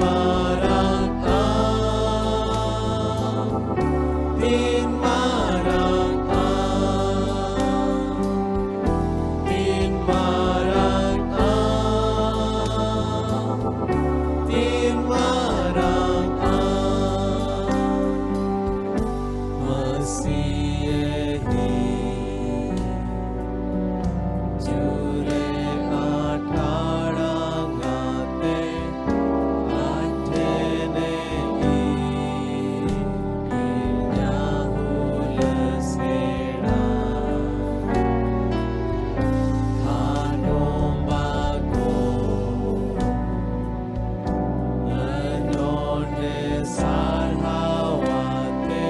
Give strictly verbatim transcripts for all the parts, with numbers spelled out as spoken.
ᱢᱟᱨᱟᱝ ᱟᱢ, ᱛᱤᱱ ᱢᱟᱨᱟᱝ ᱟᱢ, ᱛᱤᱱ ᱢᱟᱨᱟᱝ ᱟᱢ, ᱛᱤᱱ ᱢᱟᱨᱟᱝ ᱟᱢ᱾ ᱢᱟᱹᱥᱤᱭᱟᱹᱦᱤ ᱡᱩᱨᱮ ᱟᱴᱷᱟᱲᱟᱝ ᱟᱛᱮ ᱟᱴᱷᱮᱱᱮ ᱤᱧ ᱧᱟᱦᱩᱞ ᱥᱮᱲᱟ ᱠᱷᱟᱱᱚᱢ ᱵᱟᱠᱚ ᱱᱚᱰᱮ ᱥᱟᱨᱦᱟᱣᱟᱛᱮ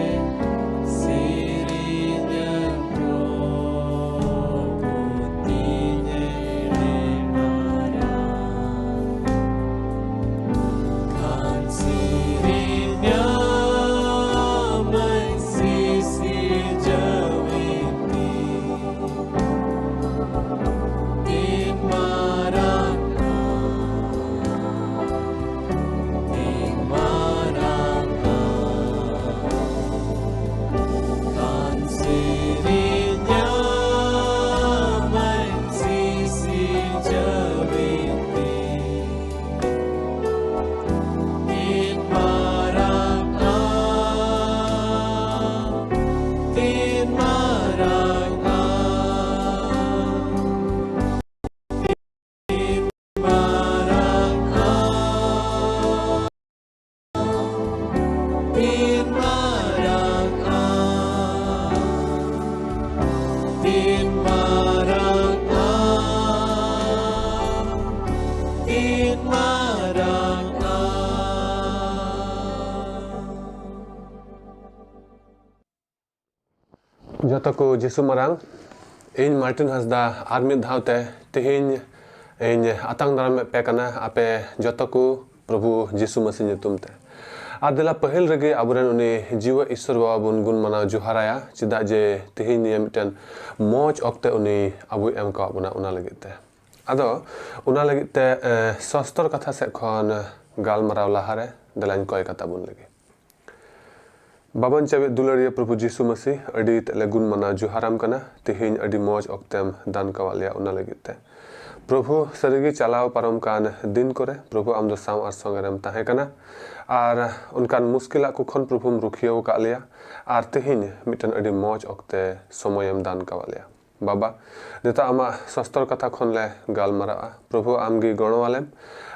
ᱥᱮᱨᱮᱧᱟᱹᱧ ᱯᱨᱚᱵᱷᱩ ᱛᱤᱧᱮ ᱰᱮᱢᱟᱨᱟ᱾ ᱠᱷᱟᱱ ᱥᱮᱨᱮᱧᱟᱢᱟᱹᱧ ᱥᱤᱥᱤᱨᱡᱟᱹᱣᱤᱡ ᱛᱤ᱾ ᱛᱤᱱ ᱢᱟᱨᱟᱝ ᱟᱢ, ᱛᱤᱱ ᱢᱟᱨᱟᱝ ᱟᱢ, ᱠᱷᱟᱱ ᱥᱮᱨᱮᱧᱟᱢᱟᱹᱧ ᱥᱤᱥᱤᱨᱡᱟᱹᱣᱤᱡ ᱛᱤ᱾ ᱛᱤᱱ ᱢᱟᱨᱟᱝ ᱟᱢ, ᱛᱤᱱ ᱢᱟᱨᱟᱝ ᱟᱢ, ᱛᱤᱱ ᱢᱟᱨᱟᱝ ᱟᱢ, ᱛᱤᱱ ᱢᱟᱨᱟᱝ ᱟᱢ, ᱛᱤᱱ ᱢᱟᱨᱟᱝ ᱟᱢ, ᱛᱤᱱ ᱢᱟᱨᱟᱝ ᱟᱢ᱾ ᱡᱚᱛᱚ ᱠᱚ ᱡᱤᱥᱩ ᱢᱟᱨᱟᱝ᱾ ᱤᱧ ᱢᱟᱨᱴᱤᱱ ᱦᱟᱸᱥᱫᱟ ᱟᱨ ᱢᱤᱫ ᱫᱷᱟᱣ ᱛᱮ ᱛᱮᱦᱮᱧ ᱤᱧ ᱟᱛᱟᱝ ᱫᱟᱨᱟᱢᱮᱫ ᱯᱮ ᱠᱟᱱᱟ, ᱟᱯᱮ ᱡᱚᱛᱚ ᱠᱚ ᱯᱨᱚᱵᱷᱩ ᱡᱤᱥᱩ ᱢᱟᱹᱥᱤ ᱧᱩᱛᱩᱢ ᱛᱮ᱾ ᱟᱨ ᱫᱮᱞᱟ ᱯᱟᱹᱦᱤᱞ ᱨᱮᱜᱮ ᱟᱵᱚᱨᱮᱱ ᱩᱱᱤ ᱡᱤᱣᱟ ᱤᱥᱥᱚᱨ ᱵᱟᱵᱟ ᱵᱚᱱ ᱜᱩᱱ ᱢᱟᱱᱟᱣ ᱡᱚᱦᱟᱨᱟᱭᱟ, ᱪᱮᱫᱟᱜ ᱡᱮ ᱛᱮᱦᱮᱧ ᱱᱤᱭᱟᱹ ᱢᱤᱫᱴᱮᱱ ᱢᱚᱡᱽ ᱚᱠᱛᱮ ᱩᱱᱤ ᱟᱵᱚᱭ ᱮᱢ ᱠᱟᱣᱟᱫ ᱵᱚᱱᱟ, ᱚᱱᱟ ᱞᱟᱹᱜᱤᱫ ᱛᱮ᱾ ᱟᱫᱚ ᱚᱱᱟ ᱞᱟᱹᱜᱤᱫ ᱛᱮ ᱥᱚᱥᱛᱚᱨ ᱠᱟᱛᱷᱟ ᱥᱮᱫ ᱠᱷᱚᱱ ᱜᱟᱞᱢᱟᱨᱟᱣ ᱞᱟᱦᱟᱨᱮ ᱫᱮᱞᱟᱧ ᱠᱚᱭ ᱠᱟᱛᱟ ᱵᱚᱱ ᱞᱮᱜᱮ᱾ ᱵᱟᱵᱟᱧ ᱪᱟᱵᱤ ᱫᱩᱞᱟᱹᱲᱤᱭᱟᱹ ᱯᱨᱚᱵᱷᱩ ᱡᱤᱥᱩ ᱢᱟᱹᱥᱤ, ᱟᱹᱰᱤ ᱛᱮᱫ ᱞᱮ ᱜᱩᱱ ᱢᱟᱱᱟᱣ ᱡᱚᱦᱟᱨᱟᱢ ᱠᱟᱱᱟ᱾ ᱛᱮᱦᱮᱧ ᱟᱹᱰᱤ ᱢᱚᱡᱽ ᱚᱠᱛᱮᱢ ᱫᱟᱱ ᱠᱟᱣᱟᱫ ᱞᱮᱭᱟ, ᱚᱱᱟ ᱞᱟᱹᱜᱤᱫ ᱛᱮ᱾ ᱯᱨᱚᱵᱷᱩ, ᱥᱟᱹᱨᱤᱜᱮ ᱪᱟᱞᱟᱣ ᱯᱟᱨᱚᱢ ᱠᱟᱱ ᱫᱤᱱ ᱠᱚᱨᱮ ᱯᱨᱚᱵᱷᱩ ᱟᱢ ᱫᱚ ᱥᱟᱶ ᱟᱨ ᱥᱚᱸᱜᱮ ᱨᱮᱢ ᱛᱟᱦᱮᱸ ᱠᱟᱱᱟ, ᱟᱨ ᱚᱱᱠᱟᱱ ᱢᱩᱥᱠᱤᱞᱟᱜ ᱠᱚ ᱠᱷᱚᱱ ᱯᱨᱚᱵᱷᱩᱢ ᱨᱩᱠᱷᱤᱭᱟᱹᱣ ᱟᱠᱟᱫ ᱞᱮᱭᱟ, ᱟᱨ ᱛᱮᱦᱮᱧ ᱢᱤᱫᱴᱮᱱ ᱟᱹᱰᱤ ᱢᱚᱡᱽ ᱚᱠᱛᱮ ᱥᱚᱢᱚᱭᱮᱢ ᱫᱟᱱ ᱠᱟᱣᱟᱫ ᱞᱮᱭᱟ᱾ ᱵᱟᱵᱟ, ᱱᱤᱛᱚᱜ ᱟᱢᱟᱜ ᱥᱚᱥᱛᱚᱨ ᱠᱟᱛᱷᱟ ᱠᱷᱚᱱ ᱞᱮ ᱜᱟᱞᱢᱟᱨᱟᱜᱼᱟ᱾ ᱯᱨᱚᱵᱷᱩ, ᱟᱢ ᱜᱮ ᱜᱚᱲᱚ ᱟᱞᱮᱢ᱾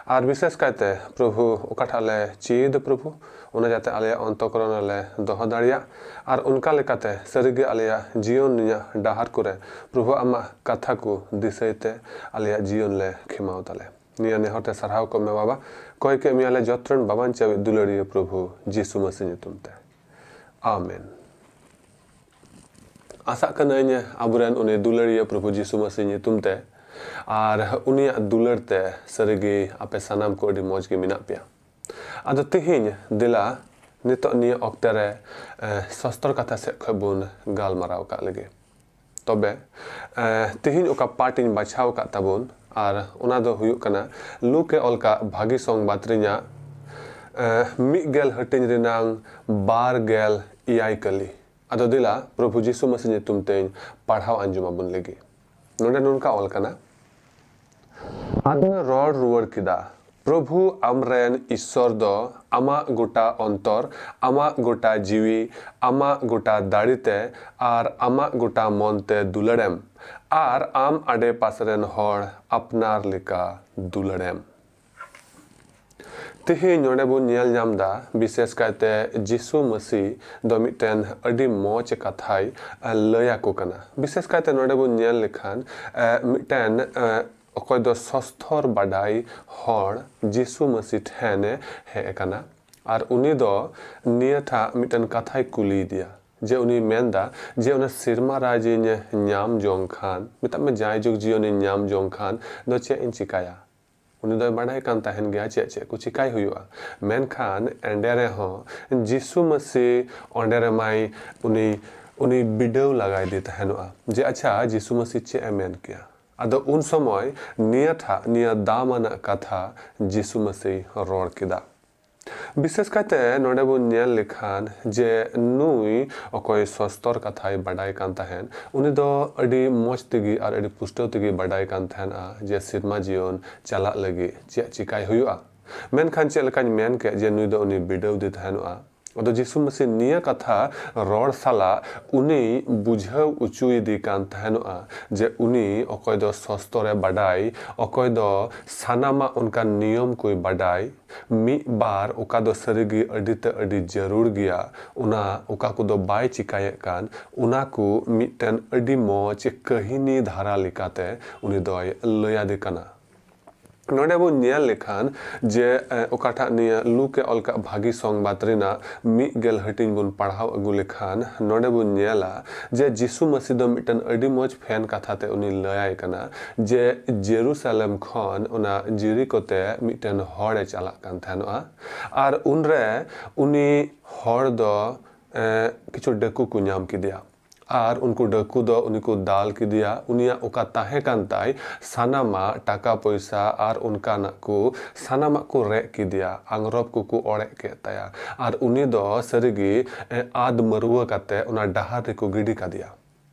ᱟᱨ ᱵᱤᱥᱮᱥ ᱠᱟᱭᱛᱮ, ᱯᱨᱚᱵᱷᱩ, ᱚᱠᱟᱴᱟᱜ ᱞᱮ ᱪᱮᱫ, ᱯᱨᱚᱵᱷᱩ, ᱚᱱᱟ ᱡᱟᱛᱮ ᱟᱞᱮᱭᱟᱜ ᱚᱱᱛᱚᱠᱚᱨᱚᱱ ᱨᱮᱞᱮ ᱫᱚᱦᱚ ᱫᱟᱲᱮᱭᱟᱜ᱾ ᱟᱨ ᱚᱱᱠᱟ ᱞᱮᱠᱟᱛᱮ ᱥᱟᱹᱨᱤᱜᱮ ᱟᱞᱮᱭᱟᱜ ᱡᱤᱭᱚᱱ ᱨᱮᱭᱟᱜ ᱰᱟᱦᱟᱨ ᱠᱚᱨᱮ, ᱯᱨᱚᱵᱷᱩ, ᱟᱢᱟᱜ ᱠᱟᱛᱷᱟ ᱠᱚ ᱫᱤᱥᱟᱹᱭ ᱛᱮ ᱟᱞᱮᱭᱟᱜ ᱡᱤᱭᱚᱱ ᱞᱮ ᱠᱷᱮᱢᱟᱣ ᱛᱟᱞᱮ᱾ ᱱᱤᱭᱟᱹ ᱱᱮᱦᱚᱨ ᱛᱮ ᱥᱟᱨᱦᱟᱣ ᱠᱚᱜ ᱢᱮ, ᱵᱟᱵᱟ᱾ ᱠᱚᱭ ᱠᱮᱫ ᱢᱮᱭᱟ ᱞᱮ ᱡᱚᱛᱨᱮᱱ ᱵᱟᱵᱟᱧ ᱪᱟᱵᱤ ᱫᱩᱞᱟᱹᱲᱤᱭᱟᱹ ᱯᱨᱚᱵᱷᱩ ᱡᱤᱥᱩ ᱢᱟᱹᱥᱤ ᱧᱩᱛᱩᱢ ᱛᱮ᱾ ᱟᱢᱮᱱ᱾ ᱟᱥᱟᱜ ᱠᱟᱹᱱᱟᱹᱧ ᱟᱵᱚᱨᱮᱱ ᱩᱱᱤ ᱫᱩᱞᱟᱹᱲᱤᱭᱟᱹ ᱯᱨᱚᱵᱷᱩ ᱡᱤᱥᱩ ᱢᱟᱹᱥᱤ ᱧᱩᱛᱩᱢ ᱛᱮ ᱟᱨ ᱩᱱᱤᱭᱟᱜ ᱫᱩᱞᱟᱹᱲ ᱛᱮ ᱥᱟᱹᱨᱤᱜᱮ ᱟᱯᱮ ᱥᱟᱱᱟᱢ ᱠᱚ ᱟᱹᱰᱤ ᱢᱚᱡᱽ ᱜᱮ ᱢᱮᱱᱟᱜ ᱯᱮᱭᱟ᱾ ᱟᱫᱚ ᱛᱮᱦᱮᱧ ᱫᱮᱞᱟ ᱱᱤᱛᱚᱜ ᱱᱤᱭᱟᱹ ᱚᱠᱛᱮ ᱨᱮ, ᱮ, ᱥᱚᱥᱛᱚᱨ ᱠᱟᱛᱷᱟ ᱥᱮᱫ ᱠᱷᱚᱱ ᱵᱚᱱ ᱜᱟᱞᱢᱟᱨᱟᱣ ᱠᱟᱜ ᱞᱮᱜᱮ᱾ ᱛᱚᱵᱮ, ᱮ, ᱛᱮᱦᱮᱧ ᱚᱠᱟ ᱯᱟᱴ ᱤᱧ ᱵᱟᱪᱷᱟᱣ ᱟᱠᱟᱫ ᱛᱟᱵᱚᱱ, ᱟᱨ ᱚᱱᱟ ᱫᱚ ᱦᱩᱭᱩᱜ ᱠᱟᱱᱟ ᱞᱩᱠ ᱮ ᱚᱞ ᱠᱟᱜ ᱵᱷᱟᱹᱜᱤ ᱥᱚᱝᱵᱟᱫ ᱨᱮᱭᱟᱜ, ᱮ, ᱢᱤᱫ ᱜᱮᱞ ᱦᱟᱹᱴᱤᱧ ᱨᱮᱱᱟᱝ ᱵᱟᱨ ᱜᱮᱞ ᱮᱭᱟᱭ ᱠᱟᱹᱞᱤ᱾ ᱟᱫᱚ ᱫᱮᱞᱟ, ᱯᱨᱚᱵᱷᱩ ᱡᱤᱥᱩ ᱢᱟᱹᱥᱤ ᱧᱩᱛᱩᱢ ᱛᱮᱧ ᱯᱟᱲᱦᱟᱣ ᱟᱸᱡᱚᱢ ᱟᱵᱚᱱ ᱞᱟᱹᱜᱤᱫ᱾ ᱱᱚᱰᱮ ᱱᱚᱝᱠᱟ ᱚᱞ ᱠᱟᱱᱟ, ᱟᱫᱚ ᱨᱚᱲ ᱨᱩᱣᱟᱹᱲ ᱠᱮᱫᱟ, ᱯᱨᱚᱵᱷᱩ ᱟᱢᱨᱮᱱ ᱤᱥᱥᱚᱨ ᱫᱚ ᱟᱢᱟᱜ ᱜᱚᱴᱟ ᱚᱱᱛᱚᱨ, ᱟᱢᱟᱜ ᱜᱚᱴᱟ ᱡᱤᱣᱤ, ᱟᱢᱟᱜ ᱜᱚᱴᱟ ᱫᱟᱲᱮ ᱛᱮ ᱟᱨ ᱟᱢᱟᱜ ᱜᱚᱴᱟ ᱢᱚᱱ ᱛᱮ ᱫᱩᱞᱟᱹᱲᱮᱢ, ᱟᱨ ᱟᱢ ᱟᱰᱮ ᱯᱟᱥᱮ ᱨᱮᱱ ᱦᱚᱲ ᱟᱯᱱᱟᱨ ᱞᱮᱠᱟ ᱫᱩᱞᱟᱹᱲᱮᱢ᱾ ᱛᱮᱦᱮᱧ ᱱᱚᱰᱮ ᱵᱚᱱ ᱧᱮᱞ ᱧᱟᱢ ᱮᱫᱟ, ᱵᱤᱥᱮᱥ ᱠᱟᱭᱛᱮ ᱡᱤᱥᱩ ᱢᱟᱹᱥᱤ ᱫᱚ ᱢᱤᱫᱴᱮᱱ ᱟᱹᱰᱤ ᱢᱚᱡᱽ ᱠᱟᱛᱷᱟᱭ, ᱮ, ᱞᱟᱹᱭ ᱟᱠᱚ ᱠᱟᱱᱟ᱾ ᱵᱤᱥᱮᱥ ᱠᱟᱭᱛᱮ ᱱᱚᱰᱮ ᱵᱚᱱ ᱧᱮᱞ ᱞᱮᱠᱷᱟᱱ, ᱮ, ᱢᱤᱫᱴᱮᱱ, ᱮ, ᱚᱠᱚᱭ ᱫᱚ ᱥᱚᱥᱛᱷᱚᱨ ᱵᱟᱰᱟᱭ ᱦᱚᱲ ᱡᱤᱥᱩ ᱢᱟᱹᱥᱤ ᱴᱷᱮᱱᱮ ᱦᱮᱡ ᱟᱠᱟᱱᱟ, ᱟᱨ ᱩᱱᱤ ᱫᱚ ᱱᱤᱭᱟᱹᱴᱟᱜ ᱢᱤᱫᱴᱮᱱ ᱠᱟᱛᱷᱟᱭ ᱠᱩᱞᱤᱭᱮᱫᱮᱭᱟ, ᱡᱮ ᱩᱱᱤ ᱢᱮᱱᱫᱟ ᱡᱮ ᱚᱱᱟ ᱥᱮᱨᱢᱟ ᱨᱟᱡᱽ ᱤᱧ ᱧᱟᱢ ᱡᱚᱝ ᱠᱷᱟᱱ, ᱢᱮᱛᱟᱜ ᱢᱮ ᱡᱟᱭᱡᱩᱜᱽ ᱡᱤᱭᱚᱱᱤᱧ ᱧᱟᱢ ᱡᱚᱝ ᱠᱷᱟᱱ ᱫᱚ ᱪᱮᱫ ᱤᱧ ᱪᱤᱠᱟᱭᱟ? ᱩᱱᱤ ᱫᱚᱭ ᱵᱟᱰᱟᱭ ᱠᱟᱱ ᱛᱟᱦᱮᱱ ᱜᱮᱭᱟ ᱪᱮᱫ ᱪᱮᱫ ᱠᱚ ᱪᱤᱠᱟᱭ ᱦᱩᱭᱩᱜᱼᱟ, ᱢᱮᱱᱠᱷᱟᱱ ᱮᱸᱰᱮ ᱨᱮᱦᱚᱸ ᱡᱤᱥᱩ ᱢᱟᱹᱥᱤ ᱚᱸᱰᱮ ᱨᱮᱢᱟᱭ ᱩᱱᱤ, ᱩᱱᱤ ᱵᱤᱰᱟᱹᱣ ᱞᱟᱜᱟᱭᱮᱫᱮ ᱛᱟᱦᱮᱱᱚᱜᱼᱟ ᱡᱮ, ᱟᱪᱪᱷᱟ, ᱡᱤᱥᱩ ᱢᱟᱹᱥᱤ ᱪᱮᱫ ᱮ ᱢᱮᱱ ᱠᱮᱭᱟ? ᱟᱫᱚ ᱩᱱ ᱥᱚᱢᱚᱭ ᱱᱤᱭᱟᱹ ᱴᱷᱟ ᱱᱤᱭᱟᱹ ᱫᱟᱢ ᱟᱱᱟᱜ ᱠᱟᱛᱷᱟ ᱡᱤᱥᱩ ᱢᱟᱹᱥᱤ ᱨᱚᱲ ᱠᱮᱫᱟ᱾ ᱵᱤᱥᱮᱥ ᱠᱟᱭᱛᱮ ᱱᱚᱰᱮ ᱵᱚᱱ ᱧᱮᱞ ᱞᱮᱠᱷᱟᱱ ᱡᱮ ᱱᱩᱭ ᱚᱠᱚᱭ ᱥᱚᱥᱛᱚᱨ ᱠᱟᱛᱷᱟᱭ ᱵᱟᱰᱟᱭ ᱠᱟᱱ ᱛᱟᱦᱮᱸᱱ, ᱩᱱᱤ ᱫᱚ ᱟᱹᱰᱤ ᱢᱚᱡᱽ ᱛᱮᱜᱮ ᱟᱨ ᱟᱹᱰᱤ ᱯᱩᱥᱴᱟᱹᱣ ᱛᱮᱜᱮ ᱵᱟᱰᱟᱭ ᱠᱟᱱ ᱛᱟᱦᱮᱸᱱᱟ ᱡᱮ ᱥᱮᱨᱢᱟ ᱡᱤᱭᱚᱱ ᱪᱟᱞᱟᱜ ᱞᱟᱹᱜᱤᱫ ᱪᱮᱫ ᱪᱤᱠᱟᱭ ᱦᱩᱭᱩᱜᱼᱟ᱾ ᱢᱮᱱᱠᱷᱟᱱ ᱪᱮᱫ ᱞᱮᱠᱟᱧ ᱢᱮᱱ ᱠᱮᱫ ᱡᱮ ᱱᱩᱭ ᱫᱚ ᱩᱱᱤ ᱵᱤᱰᱟᱹᱣ ᱫᱮ ᱛᱟᱦᱮᱱᱚᱜᱼᱟ᱾ ᱟᱫᱚ ᱡᱤᱥᱩ ᱢᱟᱹᱥᱤ ᱱᱤᱭᱟᱹ ᱠᱟᱛᱷᱟ ᱨᱚᱲ ᱥᱟᱞᱟᱜ ᱩᱱᱤ ᱵᱩᱡᱷᱟᱹᱣ ᱚᱪᱚᱭᱮᱫᱮ ᱠᱟᱱ ᱛᱟᱦᱮᱱᱚᱜᱼᱟ ᱡᱮ ᱩᱱᱤ ᱚᱠᱚᱭ ᱫᱚ ᱥᱚᱥᱛᱚᱨᱮ ᱵᱟᱰᱟᱭ, ᱚᱠᱚᱭ ᱫᱚ ᱥᱟᱱᱟᱢᱟᱜ ᱚᱱᱠᱟᱱ ᱱᱤᱭᱚᱢ ᱠᱚᱭ ᱵᱟᱰᱟᱭ, ᱢᱤᱫ ᱵᱟᱨ ᱚᱠᱟ ᱫᱚ ᱥᱟᱹᱨᱤᱜᱮ ᱟᱹᱰᱤ ᱛᱮ ᱟᱹᱰᱤ ᱡᱟᱹᱨᱩᱲ ᱜᱮᱭᱟ, ᱚᱱᱟ ᱚᱠᱟ ᱠᱚᱫᱚ ᱵᱟᱭ ᱪᱤᱠᱟᱭᱮᱫ ᱠᱟᱱ, ᱚᱱᱟ ᱠᱚ ᱢᱤᱫᱴᱮᱱ ᱟᱹᱰᱤ ᱢᱚᱡᱽ ᱠᱟᱹᱦᱤᱱᱤ ᱫᱷᱟᱨᱟ ᱞᱮᱠᱟᱛᱮ ᱩᱱᱤ ᱫᱚᱭ ᱞᱟᱹᱭᱟᱫᱮ ᱠᱟᱱᱟ᱾ ᱱᱚᱰᱮ ᱵᱚᱱ ᱧᱮᱞ ᱞᱮᱠᱷᱟᱱ ᱡᱮ, ᱮ, ᱚᱠᱟᱴᱟᱜ ᱱᱤᱭᱟᱹ ᱞᱩᱠ ᱮ ᱚᱞ ᱠᱟᱜ ᱵᱷᱟᱹᱜᱤ ᱥᱚᱝᱵᱟᱫ ᱨᱮᱱᱟᱜ ᱢᱤᱫ ᱜᱮᱞ ᱦᱟᱹᱴᱤᱧ ᱵᱚᱱ ᱯᱟᱲᱦᱟᱣ ᱟᱹᱜᱩ ᱞᱮᱠᱷᱟᱱ, ᱱᱚᱰᱮ ᱵᱚᱱ ᱧᱮᱞᱟ ᱡᱮ ᱡᱤᱥᱩ ᱢᱟᱹᱥᱤ ᱫᱚ ᱢᱤᱫᱴᱮᱱ ᱟᱹᱰᱤ ᱢᱚᱡᱽ ᱯᱷᱮᱱ ᱠᱟᱛᱷᱟ ᱛᱮ ᱩᱱᱤ ᱞᱟᱹᱭᱟᱭ ᱠᱟᱱᱟ ᱡᱮ ᱡᱮᱨᱩᱥᱟᱞᱮᱢ ᱠᱷᱚᱱ ᱚᱱᱟ ᱡᱮᱨᱤᱠᱳ ᱛᱮ ᱢᱤᱫᱴᱮᱱ ᱦᱚᱲᱮ ᱪᱟᱞᱟᱜ ᱠᱟᱱ ᱛᱟᱦᱮᱱᱚᱜᱼᱟ᱾ ᱟᱨ ᱩᱱᱨᱮ ᱩᱱᱤ ᱦᱚᱲ ᱫᱚ, ᱮ, ᱠᱤᱪᱷᱩ ᱰᱟᱹᱠᱩ ᱠᱚ ᱧᱟᱢ ᱠᱮᱫᱮᱭᱟ᱾ ᱟᱨ ᱩᱱᱠᱩ ᱰᱟᱹᱠᱩ ᱫᱚ ᱩᱱᱤ ᱠᱚ ᱫᱟᱞ ᱠᱮᱫᱮᱭᱟ᱾ ᱩᱱᱤᱭᱟᱜ ᱚᱠᱟ ᱛᱟᱦᱮᱸ ᱠᱟᱱ ᱛᱟᱭ ᱥᱟᱱᱟᱢᱟᱜ ᱴᱟᱠᱟ ᱯᱚᱭᱥᱟ ᱟᱨ ᱚᱱᱠᱟᱱᱟᱜ ᱠᱚ ᱥᱟᱱᱟᱢᱟᱜ ᱠᱚ ᱨᱮᱡ ᱠᱮᱫᱮᱭᱟ, ᱟᱝᱨᱚᱵ ᱠᱚᱠᱚ ᱚᱲᱮᱡ ᱠᱮᱫ ᱛᱟᱭᱟ᱾ ᱟᱨ ᱩᱱᱤ ᱫᱚ ᱥᱟᱹᱨᱤᱜᱮ, ᱮ, ᱟᱫ ᱢᱟᱹᱨᱣᱟᱹ ᱠᱟᱛᱮ ᱚᱱᱟ ᱰᱟᱦᱟᱨ ᱨᱮᱠᱚ ᱜᱤᱰᱤ ᱠᱟᱫᱮᱭᱟ᱾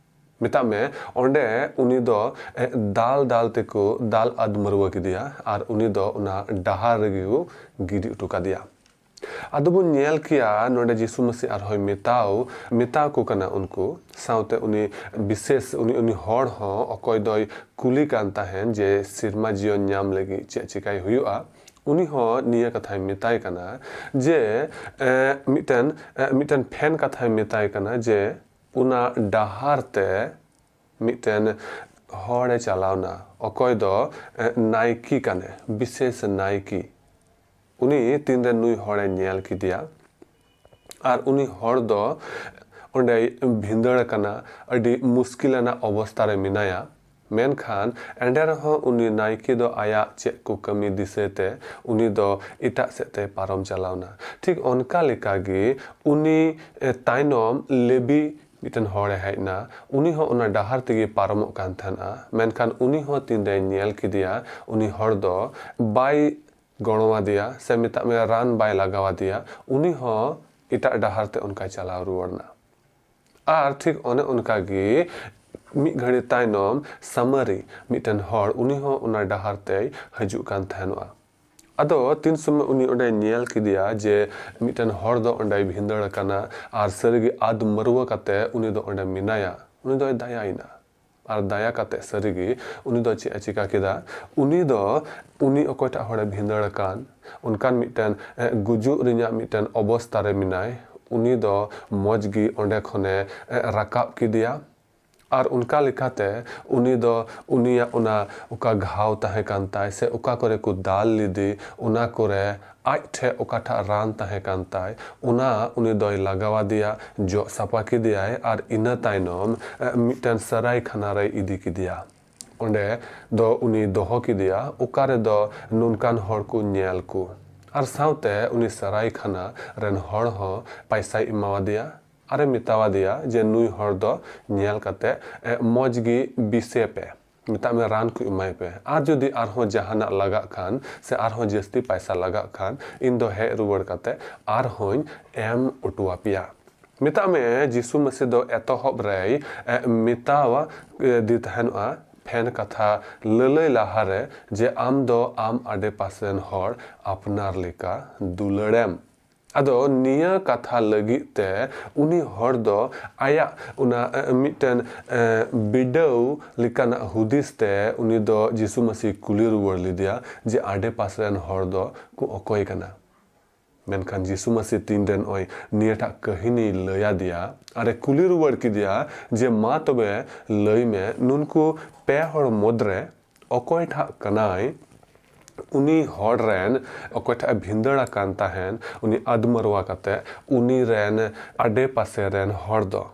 ᱢᱮᱛᱟᱜ ᱢᱮ, ᱚᱸᱰᱮ ᱩᱱᱤ ᱫᱚ, ᱮ, ᱫᱟᱞ ᱫᱟᱞ ᱛᱮᱠᱚ ᱫᱟᱞ ᱟᱫ ᱢᱟᱹᱨᱣᱟᱹ ᱠᱮᱫᱮᱭᱟ ᱟᱨ ᱩᱱᱤ ᱫᱚ ᱚᱱᱟ ᱰᱟᱦᱟᱨ ᱨᱮᱜᱮ ᱠᱚ ᱜᱤᱰᱤ ᱦᱚᱴᱚ ᱠᱟᱫᱮᱭᱟ᱾ ᱟᱫᱚ ᱵᱚᱱ ᱧᱮᱞ ᱠᱮᱭᱟ ᱱᱚᱰᱮ ᱡᱤᱥᱩ ᱢᱟᱹᱥᱤ ᱟᱨᱦᱚᱸᱭ ᱢᱮᱛᱟᱣ, ᱢᱮᱛᱟ ᱠᱚ ᱠᱟᱱᱟ ᱩᱱᱠᱩ, ᱥᱟᱶᱛᱮ ᱩᱱᱤ ᱵᱤᱥᱮᱥ, ᱩᱱᱤ, ᱩᱱᱤ ᱦᱚᱲ ᱦᱚᱸ ᱚᱠᱚᱭ ᱫᱚᱭ ᱠᱩᱞᱤ ᱠᱟᱱ ᱛᱟᱦᱮᱸᱱ ᱡᱮ ᱥᱮᱨᱢᱟ ᱡᱤᱭᱚᱱ ᱧᱟᱢ ᱞᱟᱹᱜᱤᱫ ᱪᱮᱫ ᱪᱤᱠᱟᱭ ᱦᱩᱭᱩᱜᱼᱟ, ᱩᱱᱤ ᱦᱚᱸ ᱱᱤᱭᱟᱹ ᱠᱟᱛᱷᱟᱭ ᱢᱮᱛᱟᱭ ᱠᱟᱱᱟ ᱡᱮ, ᱮ, ᱢᱤᱫᱴᱮᱱ, ᱮ, ᱢᱤᱫᱴᱮᱱ ᱯᱷᱮᱱ ᱠᱟᱛᱷᱟᱭ ᱢᱮᱛᱟᱭ ᱠᱟᱱᱟ ᱡᱮ ᱚᱱᱟ ᱰᱟᱦᱟᱨ ᱛᱮ ᱢᱤᱫᱴᱮᱱ ᱦᱚᱲᱮ ᱪᱟᱞᱟᱣᱱᱟ, ᱚᱠᱚᱭ ᱫᱚ, ᱮ, ᱱᱟᱭᱠᱮ ᱠᱟᱱᱮ, ᱵᱤᱥᱮᱥ ᱱᱟᱭᱠᱮ᱾ ᱩᱱᱤ ᱛᱤᱱᱨᱮ ᱱᱩᱭ ᱦᱚᱲᱮ ᱧᱮᱞ ᱠᱮᱫᱮᱭᱟ, ᱟᱨ ᱩᱱᱤ ᱦᱚᱲ ᱫᱚ ᱚᱸᱰᱮᱭ ᱵᱷᱤᱸᱫᱟᱹᱲ ᱟᱠᱟᱱᱟ, ᱟᱹᱰᱤ ᱢᱩᱥᱠᱤᱞ ᱟᱱᱟᱜ ᱚᱵᱚᱥᱛᱟ ᱨᱮ ᱢᱮᱱᱟᱭᱟ᱾ ᱢᱮᱱᱠᱷᱟᱱ ᱮᱱᱰᱮ ᱨᱮᱦᱚᱸ ᱩᱱᱤ ᱱᱟᱭᱠᱮ ᱫᱚ ᱟᱭᱟᱜ ᱪᱮᱫ ᱠᱚ ᱠᱟᱹᱢᱤ ᱫᱤᱥᱟᱹ ᱛᱮ ᱩᱱᱤ ᱫᱚ ᱮᱴᱟᱜ ᱥᱮᱫ ᱛᱮ ᱯᱟᱨᱚᱢ ᱪᱟᱞᱟᱣᱱᱟ᱾ ᱴᱷᱤᱠ ᱚᱱᱠᱟ ᱞᱮᱠᱟᱜᱮ ᱩᱱᱤ, ᱮ, ᱛᱟᱭᱱᱚᱢ ᱞᱮᱵᱤ ᱢᱤᱫᱴᱮᱱ ᱦᱚᱲᱮ ᱦᱮᱡ ᱮᱱᱟ, ᱩᱱᱤ ᱦᱚᱸ ᱚᱱᱟ ᱰᱟᱦᱟᱨ ᱛᱮᱜᱮ ᱯᱟᱨᱚᱢᱚᱜ ᱠᱟᱱ ᱛᱟᱦᱮᱱᱟ, ᱢᱮᱱᱠᱷᱟᱱ ᱩᱱᱤ ᱦᱚᱸ ᱛᱤᱱᱨᱮᱭ ᱧᱮᱞ ᱠᱮᱫᱮᱭᱟ, ᱩᱱᱤ ᱦᱚᱲ ᱫᱚ ᱵᱟᱭ ᱜᱚᱲᱚᱣᱟᱫᱮᱭᱟ, ᱥᱮ ᱢᱮᱛᱟᱜ ᱢᱮ ᱨᱟᱱ ᱵᱟᱭ ᱞᱟᱜᱟᱣᱟᱫᱮᱭᱟ, ᱩᱱᱤ ᱦᱚᱸ ᱮᱴᱟᱜ ᱰᱟᱦᱟᱨ ᱛᱮ ᱚᱱᱠᱟᱭ ᱪᱟᱞᱟᱣ ᱨᱩᱣᱟᱹᱲ ᱮᱱᱟ᱾ ᱟᱨ ᱴᱷᱤᱠ ᱚᱱᱮ ᱚᱱᱠᱟ ᱜᱮ ᱢᱤᱫ ᱜᱷᱟᱹᱲᱤ ᱛᱟᱭᱱᱚᱢ ᱥᱟᱢᱟᱨᱤ ᱢᱤᱫᱴᱮᱱ ᱦᱚᱲ, ᱩᱱᱤ ᱦᱚᱸ ᱚᱱᱟ ᱰᱟᱦᱟᱨ ᱛᱮᱭ ᱦᱤᱡᱩᱜ ᱠᱟᱱ ᱛᱟᱦᱮᱱᱚᱜᱼᱟ᱾ ᱟᱫᱚ ᱛᱤᱱ ᱥᱚᱢᱚᱭ ᱩᱱᱤ ᱚᱸᱰᱮᱭ ᱧᱮᱞ ᱠᱮᱫᱮᱭᱟ ᱡᱮ ᱢᱤᱫᱴᱮᱱ ᱦᱚᱲ ᱫᱚ ᱚᱸᱰᱮᱭ ᱵᱷᱤᱸᱫᱟᱹᱲ ᱟᱠᱟᱱᱟ ᱟᱨ ᱥᱟᱹᱨᱤᱜᱮ ᱟᱫ ᱢᱟᱹᱨᱣᱟᱹ ᱠᱟᱛᱮ ᱩᱱᱤ ᱫᱚ ᱚᱸᱰᱮ ᱢᱮᱱᱟᱭᱟ, ᱩᱱᱤ ᱫᱚᱭ ᱫᱟᱭᱟᱭᱮᱱᱟ᱾ ᱟᱨ ᱫᱟᱭᱟ ᱠᱟᱛᱮ ᱥᱟᱹᱨᱤᱜᱮ ᱩᱱᱤ ᱫᱚ ᱪᱮᱫ ᱮ ᱪᱤᱠᱟ ᱠᱮᱫᱟ? ᱩᱱᱤ ᱫᱚ ᱩᱱᱤ ᱚᱠᱚᱭᱴᱟᱜ ᱦᱚᱲᱮ ᱵᱷᱤᱸᱫᱟᱹᱲ ᱟᱠᱟᱱ, ᱚᱱᱠᱟᱱ ᱢᱤᱫᱴᱮᱱ, ᱮ, ᱜᱩᱡᱩᱜ ᱨᱮᱱᱟᱜ ᱢᱤᱫᱴᱮᱱ ᱚᱵᱚᱥᱛᱟ ᱨᱮ ᱢᱮᱱᱟᱭ, ᱩᱱᱤ ᱫᱚ ᱢᱚᱡᱽ ᱜᱮ ᱚᱸᱰᱮ ᱠᱷᱚᱱᱮ, ᱮ, ᱨᱟᱠᱟᱵ ᱠᱮᱫᱮᱭᱟ᱾ ᱟᱨ ᱚᱱᱠᱟ ᱞᱮᱠᱟᱛᱮ ᱩᱱᱤ ᱫᱚ ᱩᱱᱤᱭᱟᱜ ᱚᱱᱟ ᱚᱠᱟ ᱜᱷᱟᱣ ᱛᱟᱦᱮᱸ ᱠᱟᱱ ᱛᱟᱭ ᱥᱮ ᱚᱠᱟ ᱠᱚᱨᱮ ᱠᱚ ᱫᱟᱞ ᱞᱮᱫᱮ, ᱚᱱᱟ ᱠᱚᱨᱮ ᱟᱡ ᱴᱷᱮᱱ ᱚᱠᱟᱴᱟᱜ ᱨᱟᱱ ᱛᱟᱦᱮᱸ ᱠᱟᱱ ᱛᱟᱭ, ᱚᱱᱟ ᱩᱱᱤ ᱫᱚᱭ ᱞᱟᱜᱟᱣ ᱟᱫᱮᱭᱟ, ᱡᱚᱜ ᱥᱟᱯᱷᱟ ᱠᱮᱫᱮᱭᱟᱭ ᱟᱨ ᱤᱱᱟᱹ ᱛᱟᱭᱱᱚᱢ, ᱮ, ᱢᱤᱫᱴᱮᱱ ᱥᱟᱹᱨᱟᱭ ᱠᱷᱟᱱᱟ ᱨᱮᱭ ᱤᱫᱤ ᱠᱮᱫᱮᱭᱟ᱾ ᱚᱸᱰᱮ ᱫᱚ ᱩᱱᱤ ᱫᱚᱦᱚ ᱠᱮᱫᱮᱭᱟ, ᱚᱠᱟ ᱨᱮᱫᱚ ᱱᱚᱝᱠᱟᱱ ᱦᱚᱲ ᱠᱚ ᱧᱮᱞ ᱠᱚ᱾ ᱟᱨ ᱥᱟᱶᱛᱮ ᱩᱱᱤ ᱥᱟᱹᱨᱟᱭ ᱠᱷᱟᱱᱟ ᱨᱮᱱ ᱦᱚᱲ ᱦᱚᱸ ᱯᱟᱭᱥᱟᱭ ᱮᱢᱟᱣᱟᱫᱮᱭᱟ ᱟᱨᱮ ᱢᱮᱛᱟᱣᱟᱫᱮᱭᱟ ᱡᱮ ᱱᱩᱭ ᱦᱚᱲ ᱫᱚ, ᱮ, ᱢᱚᱡᱽ ᱜᱮ ᱵᱤᱥᱮ ᱯᱮ, ᱢᱮᱛᱟᱜ ᱢᱮ ᱨᱟᱱ ᱠᱚ ᱮᱢᱟᱭ ᱯᱮ, ᱟᱨ ᱡᱩᱫᱤ ᱟᱨᱦᱚᱸ ᱡᱟᱦᱟᱱᱟᱜ ᱞᱟᱜᱟᱜ ᱠᱷᱟᱱ ᱥᱮ ᱟᱨᱦᱚᱸ ᱡᱟᱹᱥᱛᱤ ᱯᱟᱭᱥᱟ ᱞᱟᱜᱟᱜ ᱠᱷᱟᱱ, ᱤᱧ ᱫᱚ ᱦᱮᱡ ᱨᱩᱣᱟᱹᱲ ᱠᱟᱛᱮ ᱟᱨᱦᱚᱸᱧ ᱮᱢ ᱚᱴᱚ ᱟᱯᱮᱭᱟ᱾ ᱢᱮᱛᱟᱜ ᱢᱮ, ᱡᱤᱥᱩ ᱢᱟᱹᱥᱤ ᱫᱚ ᱮᱛᱚᱦᱚᱵ ᱨᱮᱭ, ᱮ, ᱢᱮᱛᱟᱣᱟ, ᱮ, ᱫᱮ ᱛᱟᱦᱮᱱᱚᱜᱼᱟ, ᱯᱷᱮᱱ ᱠᱟᱛᱷᱟ ᱞᱟᱹᱞᱟᱹᱭ ᱞᱟᱦᱟᱨᱮ, ᱡᱮ ᱟᱢ ᱫᱚ ᱟᱢ ᱟᱰᱮ ᱯᱟᱥᱮ ᱨᱮᱱ ᱦᱚᱲ ᱟᱯᱱᱟᱨ ᱞᱮᱠᱟ ᱫᱩᱞᱟᱹᱲᱮᱢ᱾ ᱟᱫᱚ ᱱᱤᱭᱟᱹ ᱠᱟᱛᱷᱟ ᱞᱟᱹᱜᱤᱫ ᱛᱮ ᱩᱱᱤ ᱦᱚᱲ ᱫᱚ ᱟᱭᱟᱜ ᱚᱱᱟ, ᱮ, ᱢᱤᱫᱴᱮᱱ, ᱮ, ᱵᱤᱰᱟᱹᱣ ᱞᱮᱠᱟᱱᱟᱜ ᱦᱩᱫᱤᱥ ᱛᱮ ᱩᱱᱤ ᱫᱚ ᱡᱤᱥᱩ ᱢᱟᱹᱥᱤ ᱠᱩᱞᱤ ᱨᱩᱣᱟᱹᱲ ᱞᱮᱫᱮᱭᱟ ᱡᱮ ᱟᱰᱮ ᱯᱟᱥᱮ ᱨᱮᱱ ᱦᱚᱲ ᱫᱚ ᱠᱚ ᱚᱠᱚᱭ ᱠᱟᱱᱟ? ᱢᱮᱱᱠᱷᱟᱱ ᱡᱤᱥᱩ ᱢᱟᱹᱥᱤ ᱛᱤᱱᱨᱮ ᱱᱚᱜᱼᱚᱭ ᱱᱤᱭᱟᱹᱴᱟᱜ ᱠᱟᱹᱦᱤᱱᱤᱭ ᱞᱟᱹᱭ ᱟᱫᱮᱭᱟ ᱟᱨᱮ ᱠᱩᱞᱤ ᱨᱩᱣᱟᱹᱲ ᱠᱮᱫᱮᱭᱟ ᱡᱮ, "ᱢᱟ ᱛᱚᱵᱮ ᱞᱟᱹᱭ ᱢᱮ, ᱱᱩᱱᱠᱩ ᱯᱮ ᱦᱚᱲ ᱢᱩᱫᱽᱨᱮ ᱚᱠᱚᱭᱴᱟᱜ ᱠᱟᱱᱟᱭ, ᱩᱱᱤ ᱦᱚᱲ ᱨᱮᱱ ᱚᱠᱚᱭᱴᱟᱜ ᱮ ᱵᱷᱤᱸᱫᱟᱹᱲ ᱟᱠᱟᱱ ᱛᱟᱦᱮᱱ, ᱩᱱᱤ ᱟᱫᱢᱟᱹᱨᱣᱟ ᱠᱟᱛᱮ, ᱩᱱᱤ ᱨᱮᱱ ᱟᱰᱮ ᱯᱟᱥᱮ ᱨᱮᱱ ᱦᱚᱲ ᱫᱚ?"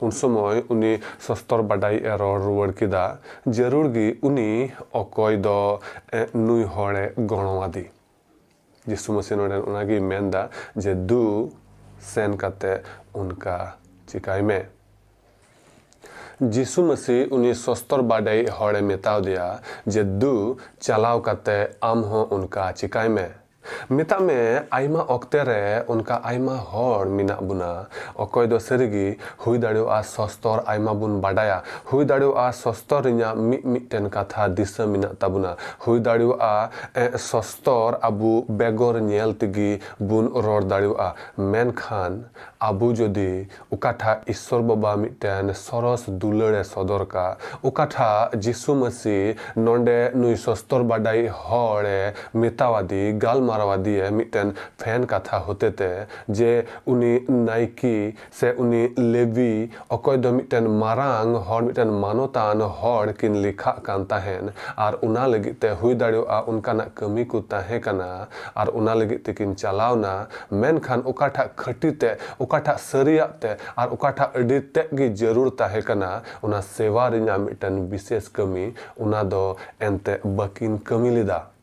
ᱩᱱ ᱥᱚᱢᱚᱭ ᱩᱱᱤ ᱥᱚᱥᱛᱚᱨ ᱵᱟᱰᱟᱭᱤᱡ ᱮ ᱨᱚᱲ ᱨᱩᱣᱟᱹᱲ ᱠᱮᱫᱟ, "ᱡᱟᱹᱨᱩᱲ ᱜᱮ ᱩᱱᱤ ᱚᱠᱚᱭ ᱫᱚ, ᱮ, ᱱᱩᱭ ᱦᱚᱲᱮ ᱜᱚᱲᱚᱣᱟᱫᱮ?" ᱡᱤᱥᱩ ᱢᱟᱹᱥᱤ ᱱᱚᱰᱮ ᱚᱱᱟᱜᱮᱭ ᱢᱮᱱᱫᱟ ᱡᱮ, "ᱫᱩ, ᱥᱮᱱ ᱠᱟᱛᱮ ᱚᱱᱠᱟ ᱪᱤᱠᱟᱭ ᱢᱮ᱾" ᱡᱤᱥᱩ ᱢᱟᱹᱥᱤ ᱩᱱᱤ ᱥᱚᱥᱛᱚᱨ ᱵᱟᱰᱟᱭᱤᱡ ᱦᱚᱲᱮ ᱢᱮᱛᱟᱣ ᱫᱮᱭᱟ ᱡᱮ, "ᱫᱩ, ᱪᱟᱞᱟᱣ ᱠᱟᱛᱮ ᱟᱢ ᱦᱚᱸ ᱚᱱᱠᱟ ᱪᱤᱠᱟᱭ ᱢᱮ᱾" ᱢᱮᱛᱟᱜ ᱢᱮ, ᱟᱭᱢᱟ ᱚᱠᱛᱮ ᱨᱮ ᱚᱱᱠᱟ ᱟᱭᱢᱟ ᱦᱚᱲ ᱢᱮᱱᱟᱜ ᱵᱚᱱᱟ, ᱚᱠᱚᱭ ᱫᱚ ᱥᱟᱹᱨᱤᱜᱮ ᱦᱩᱭ ᱫᱟᱲᱮᱭᱟᱜᱼᱟ ᱥᱚᱥᱛᱚᱨ ᱟᱭᱢᱟ ᱵᱚᱱ ᱵᱟᱰᱟᱭᱟ, ᱦᱩᱭ ᱫᱟᱲᱮᱭᱟᱜᱼᱟ ᱥᱚᱥᱛᱚᱨ ᱨᱮᱱᱟᱜ ᱢᱤᱫ ᱢᱤᱫᱴᱮᱱ ᱠᱟᱛᱷᱟ ᱫᱤᱥᱟᱹ ᱢᱮᱱᱟᱜ ᱛᱟᱵᱚᱱᱟ, ᱦᱩᱭ ᱫᱟᱲᱮᱭᱟᱜᱼᱟ, ᱮ, ᱥᱚᱥᱛᱚᱨ ᱟᱵᱚ ᱵᱮᱜᱚᱨ ᱧᱮᱞ ᱛᱮᱜᱮ ᱵᱚᱱ ᱨᱚᱲ ᱫᱟᱲᱮᱭᱟᱜᱼᱟ, ᱢᱮᱱᱠᱷᱟᱱ ᱟᱵᱚ ᱡᱩᱫᱤ ᱚᱠᱟᱴᱟᱜ ᱤᱥᱥᱚᱨ ᱵᱟᱵᱟ ᱢᱤᱫᱴᱮᱱ ᱥᱚᱨᱚᱥ ᱫᱩᱞᱟᱹᱲᱮ ᱥᱚᱫᱚᱨ ᱠᱟᱜ, ᱚᱠᱟᱴᱟᱜ ᱡᱤᱥᱩ ᱢᱟᱹᱥᱤ ᱱᱚᱰᱮ ᱱᱩᱭ ᱥᱚᱥᱛᱚᱨ ᱵᱟᱰᱟᱭᱤᱡ ᱦᱚᱲᱮ ᱢᱮᱛᱟᱣᱟᱫᱮ, ᱜᱟᱞᱢᱟᱨᱟᱣᱟᱫᱮᱭᱟ ᱢᱤᱫᱴᱮᱱ ᱯᱷᱮᱱ ᱠᱟᱛᱷᱟ ᱦᱚᱛᱮᱛᱮ ᱡᱮ ᱩᱱᱤ ᱱᱟᱭᱠᱮ ᱥᱮ ᱩᱱᱤ ᱞᱮᱵᱤ ᱚᱠᱚᱭ ᱫᱚ ᱢᱤᱫᱴᱮᱱ ᱢᱟᱨᱟᱝ ᱦᱚᱲ, ᱢᱤᱫᱴᱮᱱ ᱢᱟᱱᱚᱛᱟᱱ ᱦᱚᱲ ᱠᱤᱱ ᱞᱮᱠᱷᱟᱜ ᱠᱟᱱ ᱛᱟᱦᱮᱱ, ᱟᱨ ᱚᱱᱟ ᱞᱟᱹᱜᱤᱫ ᱛᱮ ᱦᱩᱭ ᱫᱟᱲᱮᱭᱟᱜᱼᱟ ᱚᱱᱠᱟᱱᱟᱜ ᱠᱟᱹᱢᱤ ᱠᱚ ᱛᱟᱦᱮᱸ ᱠᱟᱱᱟ, ᱟᱨ ᱚᱱᱟ ᱞᱟᱹᱜᱤᱫ ᱛᱮᱠᱤᱱ ᱪᱟᱞᱟᱣᱱᱟ᱾ ᱢᱮᱱᱠᱷᱟᱱ ᱚᱠᱟᱴᱟᱜ ᱠᱷᱟᱹᱴᱤ ᱛᱮ, ᱚᱠᱟᱴᱟᱜ ᱥᱟᱹᱨᱤᱭᱟᱜ ᱛᱮ, ᱟᱨ ᱚᱠᱟᱴᱟᱜ ᱟᱹᱰᱤ ᱛᱮᱫ ᱜᱮ ᱡᱟᱹᱨᱩᱲ ᱛᱟᱦᱮᱸ ᱠᱟᱱᱟ, ᱚᱱᱟ ᱥᱮᱵᱟ ᱨᱮᱱᱟᱜ ᱢᱤᱫᱴᱮᱱ ᱵᱤᱥᱮᱥ ᱠᱟᱹᱢᱤ, ᱚᱱᱟ ᱫᱚ ᱮᱱᱛᱮ ᱵᱟᱹᱠᱤᱱ ᱠᱟᱹᱢᱤ ᱞᱮᱫᱟ᱾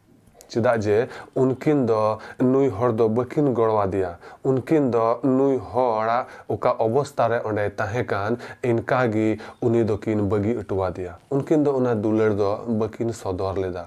ᱪᱮᱫᱟᱜ ᱡᱮ ᱩᱱᱠᱤᱱ ᱫᱚ ᱱᱩᱭ ᱦᱚᱲ ᱫᱚ ᱵᱟᱹᱠᱤᱱ ᱜᱚᱲᱚᱣᱟᱫᱮᱭᱟ, ᱩᱱᱠᱤᱱ ᱫᱚ ᱱᱩᱭ ᱦᱚᱲᱟᱜ ᱚᱠᱟ ᱚᱵᱚᱥᱛᱟ ᱨᱮ ᱚᱸᱰᱮᱭ ᱛᱟᱦᱮᱸ ᱠᱟᱱ, ᱤᱱᱠᱟ ᱜᱮ ᱩᱱᱤ ᱫᱚᱠᱤᱱ ᱵᱟᱹᱜᱤ ᱦᱚᱴᱚᱣᱟᱫᱮᱭᱟ᱾ ᱩᱱᱠᱤᱱ ᱫᱚ ᱚᱱᱟ ᱫᱩᱞᱟᱹᱲ ᱫᱚ ᱵᱟᱹᱠᱤᱱ ᱥᱚᱫᱚᱨ ᱞᱮᱫᱟ᱾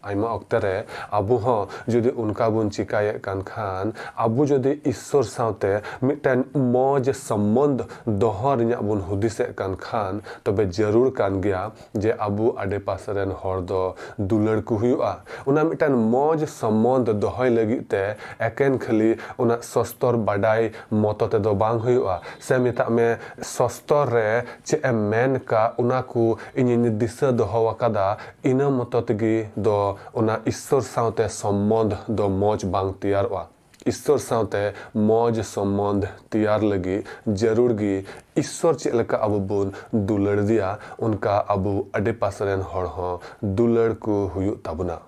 ᱟᱭᱢᱟ ᱚᱠᱛᱮ ᱨᱮ ᱟᱵᱚ ᱦᱚᱸ ᱡᱩᱫᱤ ᱚᱱᱠᱟ ᱵᱚᱱ ᱪᱤᱠᱟᱭᱮᱫ ᱠᱟᱱ ᱠᱷᱟᱱ, ᱟᱵᱚ ᱡᱩᱫᱤ ᱤᱥᱥᱚᱨ ᱥᱟᱶᱛᱮ ᱢᱤᱫᱴᱮᱱ ᱢᱚᱡᱽ ᱥᱚᱢᱵᱚᱱᱫᱷ ᱫᱚᱦᱚ ᱨᱮᱱᱟᱜ ᱵᱚᱱ ᱦᱩᱫᱤᱥᱮᱫ ᱠᱟᱱ ᱠᱷᱟᱱ, ᱛᱚᱵᱮ ᱡᱟᱹᱨᱩᱲ ᱠᱟᱱ ᱜᱮᱭᱟ ᱡᱮ ᱟᱵᱚ ᱟᱰᱮᱯᱟᱥᱮ ᱨᱮᱱ ᱦᱚᱲ ᱫᱚ ᱫᱩᱞᱟᱹᱲ ᱠᱚ ᱦᱩᱭᱩᱜᱼᱟ᱾ ᱚᱱᱟ ᱢᱤᱫᱴᱮᱱ ᱢᱚᱡᱽ ᱥᱚᱢᱵᱚᱱᱫᱷ ᱫᱚᱦᱚᱭ ᱞᱟᱹᱜᱤᱫ ᱛᱮ ᱮᱠᱮᱱ ᱠᱷᱟᱹᱞᱤ ᱚᱱᱟ ᱥᱚᱥᱛᱚᱨ ᱵᱟᱰᱟᱭ ᱢᱚᱛᱚ ᱛᱮᱫᱚ ᱵᱟᱝ ᱦᱩᱭᱩᱜᱼᱟ, ᱥᱮ ᱢᱮᱛᱟᱜ ᱢᱮ ᱥᱚᱥᱛᱚᱨ ᱨᱮ ᱪᱮᱫ ᱮ ᱢᱮᱱ ᱠᱟᱜ ᱚᱱᱟ ᱠᱚ ᱤᱧᱤᱧ ᱫᱤᱥᱟᱹ ᱫᱚᱦᱚ ᱟᱠᱟᱫᱟ, ᱤᱱᱟᱹ ᱢᱚᱛᱚ ᱛᱮᱜᱮ ᱫᱚ ᱚᱱᱟ ᱤᱥᱥᱚᱨ ᱥᱟᱶᱛᱮ ᱥᱚᱢᱵᱚᱱᱫᱷ ᱫᱚ ᱢᱚᱡᱽ ᱵᱟᱝ ᱛᱮᱭᱟᱨᱚᱜᱼᱟ᱾ ᱤᱥᱥᱚᱨ ᱥᱟᱶᱛᱮ ᱢᱚᱡᱽ ᱥᱚᱢᱵᱚᱱᱫᱷ ᱛᱮᱭᱟᱨ ᱞᱟᱹᱜᱤᱫ ᱡᱟᱹᱨᱩᱲ ᱜᱮ ᱤᱥᱥᱚᱨ ᱪᱮᱫ ᱞᱮᱠᱟ ᱟᱵᱚ ᱵᱚᱱ ᱫᱩᱞᱟᱹᱲ ᱫᱮᱭᱟ, ᱚᱱᱠᱟ ᱟᱵᱚ ᱟᱰᱮᱯᱟᱥᱮ ᱨᱮᱱ ᱦᱚᱲ ᱦᱚᱸ ᱫᱩᱞᱟᱹᱲ ᱠᱚ ᱦᱩᱭᱩᱜ ᱛᱟᱵᱚᱱᱟ᱾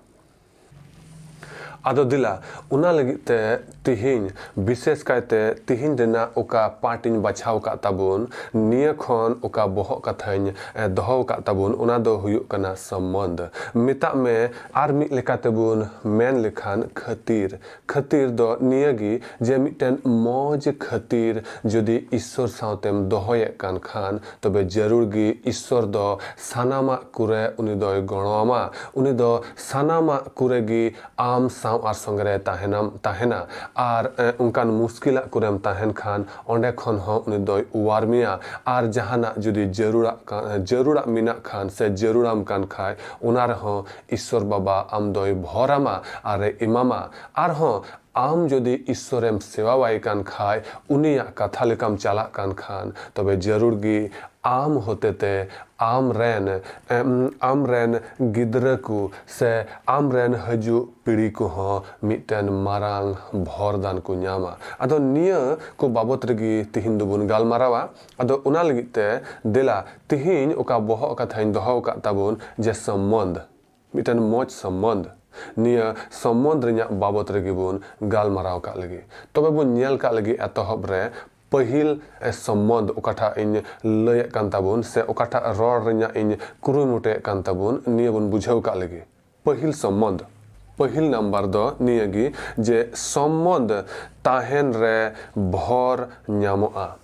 ᱟᱫᱚ ᱫᱮᱞᱟ, ᱚᱱᱟ ᱞᱟᱹᱜᱤᱫ ᱛᱮ ᱛᱤᱦᱤᱧ, ᱵᱤᱥᱮᱥ ᱠᱟᱭᱛᱮ ᱛᱤᱦᱤᱧ ᱨᱮᱱᱟᱜ ᱚᱠᱟ ᱯᱟᱴ ᱤᱧ ᱵᱟᱪᱷᱟᱣ ᱟᱠᱟᱫ ᱛᱟᱵᱚᱱ, ᱱᱤᱭᱟᱹ ᱠᱷᱚᱱ ᱚᱠᱟ ᱵᱚᱦᱚᱜ ᱠᱟᱛᱷᱟᱧ, ᱮ, ᱫᱚᱦᱚ ᱟᱠᱟᱫ ᱛᱟᱵᱚᱱ, ᱚᱱᱟ ᱫᱚ ᱦᱩᱭᱩᱜ ᱠᱟᱱᱟ ᱥᱚᱢᱵᱚᱱᱫᱷ᱾ ᱢᱮᱛᱟᱜ ᱢᱮ, ᱟᱨ ᱢᱤᱫ ᱞᱮᱠᱟ ᱛᱮᱵᱚᱱ ᱢᱮᱱ ᱞᱮᱠᱷᱟᱱ ᱠᱷᱟᱹᱛᱤᱨ᱾ ᱠᱷᱟᱹᱛᱤᱨ ᱫᱚ ᱱᱤᱭᱟᱹ ᱜᱮ ᱡᱮ ᱢᱤᱫᱴᱮᱱ ᱢᱚᱡᱽ ᱠᱷᱟᱹᱛᱤᱨ ᱡᱩᱫᱤ ᱤᱥᱥᱚᱨ ᱥᱟᱶᱛᱮᱢ ᱫᱚᱦᱚᱭᱮᱫ ᱠᱟᱱ ᱠᱷᱟᱱ, ᱛᱚᱵᱮ ᱡᱟᱹᱨᱩᱲ ᱜᱮ ᱤᱥᱥᱚᱨ ᱫᱚ ᱥᱟᱱᱟᱢᱟᱜ ᱠᱚᱨᱮ ᱩᱱᱤ ᱫᱚᱭ ᱜᱚᱲᱚ ᱟᱢᱟ᱾ ᱩᱱᱤ ᱫᱚ ᱥᱟᱱᱟᱢᱟᱜ ᱠᱚᱨᱮ ᱜᱮ ᱟᱢ ᱥᱟᱶ ᱟᱨ ᱥᱚᱸᱜᱮ ᱨᱮ ᱛᱟᱦᱮᱱᱟᱢ, ᱛᱟᱦᱮᱱᱟ᱾ ᱟᱨ, ᱮ, ᱚᱱᱠᱟᱱ ᱢᱩᱥᱠᱤᱞᱟᱜ ᱠᱚᱨᱮᱢ ᱛᱟᱦᱮᱱ ᱠᱷᱟᱱ, ᱚᱸᱰᱮ ᱠᱷᱚᱱ ᱦᱚᱸ ᱩᱱᱤ ᱫᱚᱭ ᱚᱣᱟᱨ ᱢᱮᱭᱟ᱾ ᱟᱨ ᱡᱟᱦᱟᱱᱟᱜ ᱡᱩᱫᱤ ᱡᱟᱹᱨᱩᱲᱟᱜ ᱠᱟ-, ᱡᱟᱹᱨᱩᱲᱟᱜ ᱢᱮᱱᱟᱜ ᱠᱷᱟᱱ ᱥᱮ ᱡᱟᱹᱨᱩᱲᱟᱢ ᱠᱟᱱ ᱠᱷᱟᱡ, ᱚᱱᱟ ᱨᱮᱦᱚᱸ ᱤᱥᱥᱚᱨ ᱵᱟᱵᱟ ᱟᱢ ᱫᱚᱭ ᱵᱷᱚᱨ ᱟᱢᱟ ᱟᱨᱮ ᱮᱢᱟᱢᱟ᱾ ᱟᱨᱦᱚᱸ ᱟᱢ ᱡᱩᱫᱤ ᱤᱥᱥᱚᱨᱮᱢ ᱥᱮᱵᱟᱣᱟᱭ ᱠᱟᱱ ᱠᱷᱟᱡ, ᱩᱱᱤᱭᱟᱜ ᱠᱟᱛᱷᱟ ᱞᱮᱠᱟᱢ ᱪᱟᱞᱟᱜ ᱠᱟᱱ ᱠᱷᱟᱱ, ᱛᱚᱵᱮ ᱡᱟᱹᱨᱩᱲ ᱜᱮ ᱟᱢ ᱦᱚᱛᱮᱛᱮ ᱟᱢ ᱨᱮᱱ, ᱮᱢ, ᱟᱢ ᱨᱮᱱ ᱜᱤᱫᱽᱨᱟᱹ ᱠᱚ ᱥᱮ ᱟᱢ ᱨᱮᱱ ᱦᱤᱡᱩᱜ ᱯᱤᱲᱦᱤ ᱠᱚᱦᱚᱸ ᱢᱤᱫᱴᱮᱱ ᱢᱟᱨᱟᱝ ᱵᱷᱚᱨ ᱫᱟᱱ ᱠᱚ ᱧᱟᱢᱟ᱾ ᱟᱫᱚ ᱱᱤᱭᱟᱹ ᱠᱚ ᱵᱟᱵᱚᱛ ᱨᱮᱜᱮ ᱛᱤᱦᱤᱧ ᱫᱚᱵᱚᱱ ᱜᱟᱞᱢᱟᱨᱟᱣᱟ᱾ ᱟᱫᱚ ᱚᱱᱟ ᱞᱟᱹᱜᱤᱫ ᱛᱮ ᱫᱮᱞᱟ, ᱛᱤᱦᱤᱧ ᱚᱠᱟ ᱵᱚᱦᱚᱜ ᱠᱟᱛᱷᱟᱧ ᱫᱚᱦᱚ ᱟᱠᱟᱫ ᱛᱟᱵᱚᱱ ᱡᱮ ᱥᱚᱢᱵᱚᱱᱫᱷ, ᱢᱤᱫᱴᱮᱱ ᱢᱚᱡᱽ ᱥᱚᱢᱵᱚᱱᱫᱷ, ᱱᱤᱭᱟᱹ ᱥᱚᱢᱵᱚᱱᱫᱷ ᱨᱮᱱᱟᱜ ᱵᱟᱵᱚᱛ ᱨᱮᱜᱮ ᱵᱚᱱ ᱜᱟᱞᱢᱟᱨᱟᱣ ᱠᱟᱜ ᱞᱟᱹᱜᱤᱫ᱾ ᱛᱚᱵᱮ ᱵᱚᱱ ᱧᱮᱞ ᱠᱟᱜ ᱞᱟᱹᱜᱤᱫ ᱮᱛᱚᱦᱚᱵ ᱨᱮ ᱯᱟᱹᱦᱤᱞ, ᱮ, ᱥᱚᱢᱵᱚᱱᱫᱷ ᱚᱠᱟᱴᱟᱜ ᱤᱧ ᱞᱟᱹᱭᱮᱫ ᱠᱟᱱ ᱛᱟᱵᱚᱱ ᱥᱮ ᱚᱠᱟᱴᱟᱜ ᱨᱚᱲ ᱨᱮᱱᱟᱜ ᱤᱧ ᱠᱩᱨᱩᱢᱩᱴᱩᱭᱮᱫ ᱠᱟᱱ ᱛᱟᱵᱚᱱ, ᱱᱤᱭᱟᱹ ᱵᱚᱱ ᱵᱩᱡᱷᱟᱹᱣ ᱠᱟᱜ ᱞᱟᱹᱜᱤᱫ᱾ ᱯᱟᱹᱦᱤᱞ ᱥᱚᱢᱵᱚᱱᱫᱷ, ᱯᱟᱹᱦᱤᱞ ᱱᱟᱢᱵᱟᱨ ᱫᱚ ᱱᱤᱭᱟᱹ ᱜᱮ ᱡᱮ ᱥᱚᱢᱵᱚᱱᱫᱷ ᱛᱟᱦᱮᱱ ᱨᱮ ᱵᱷᱚᱨ ᱧᱟᱢᱚᱜᱼᱟ᱾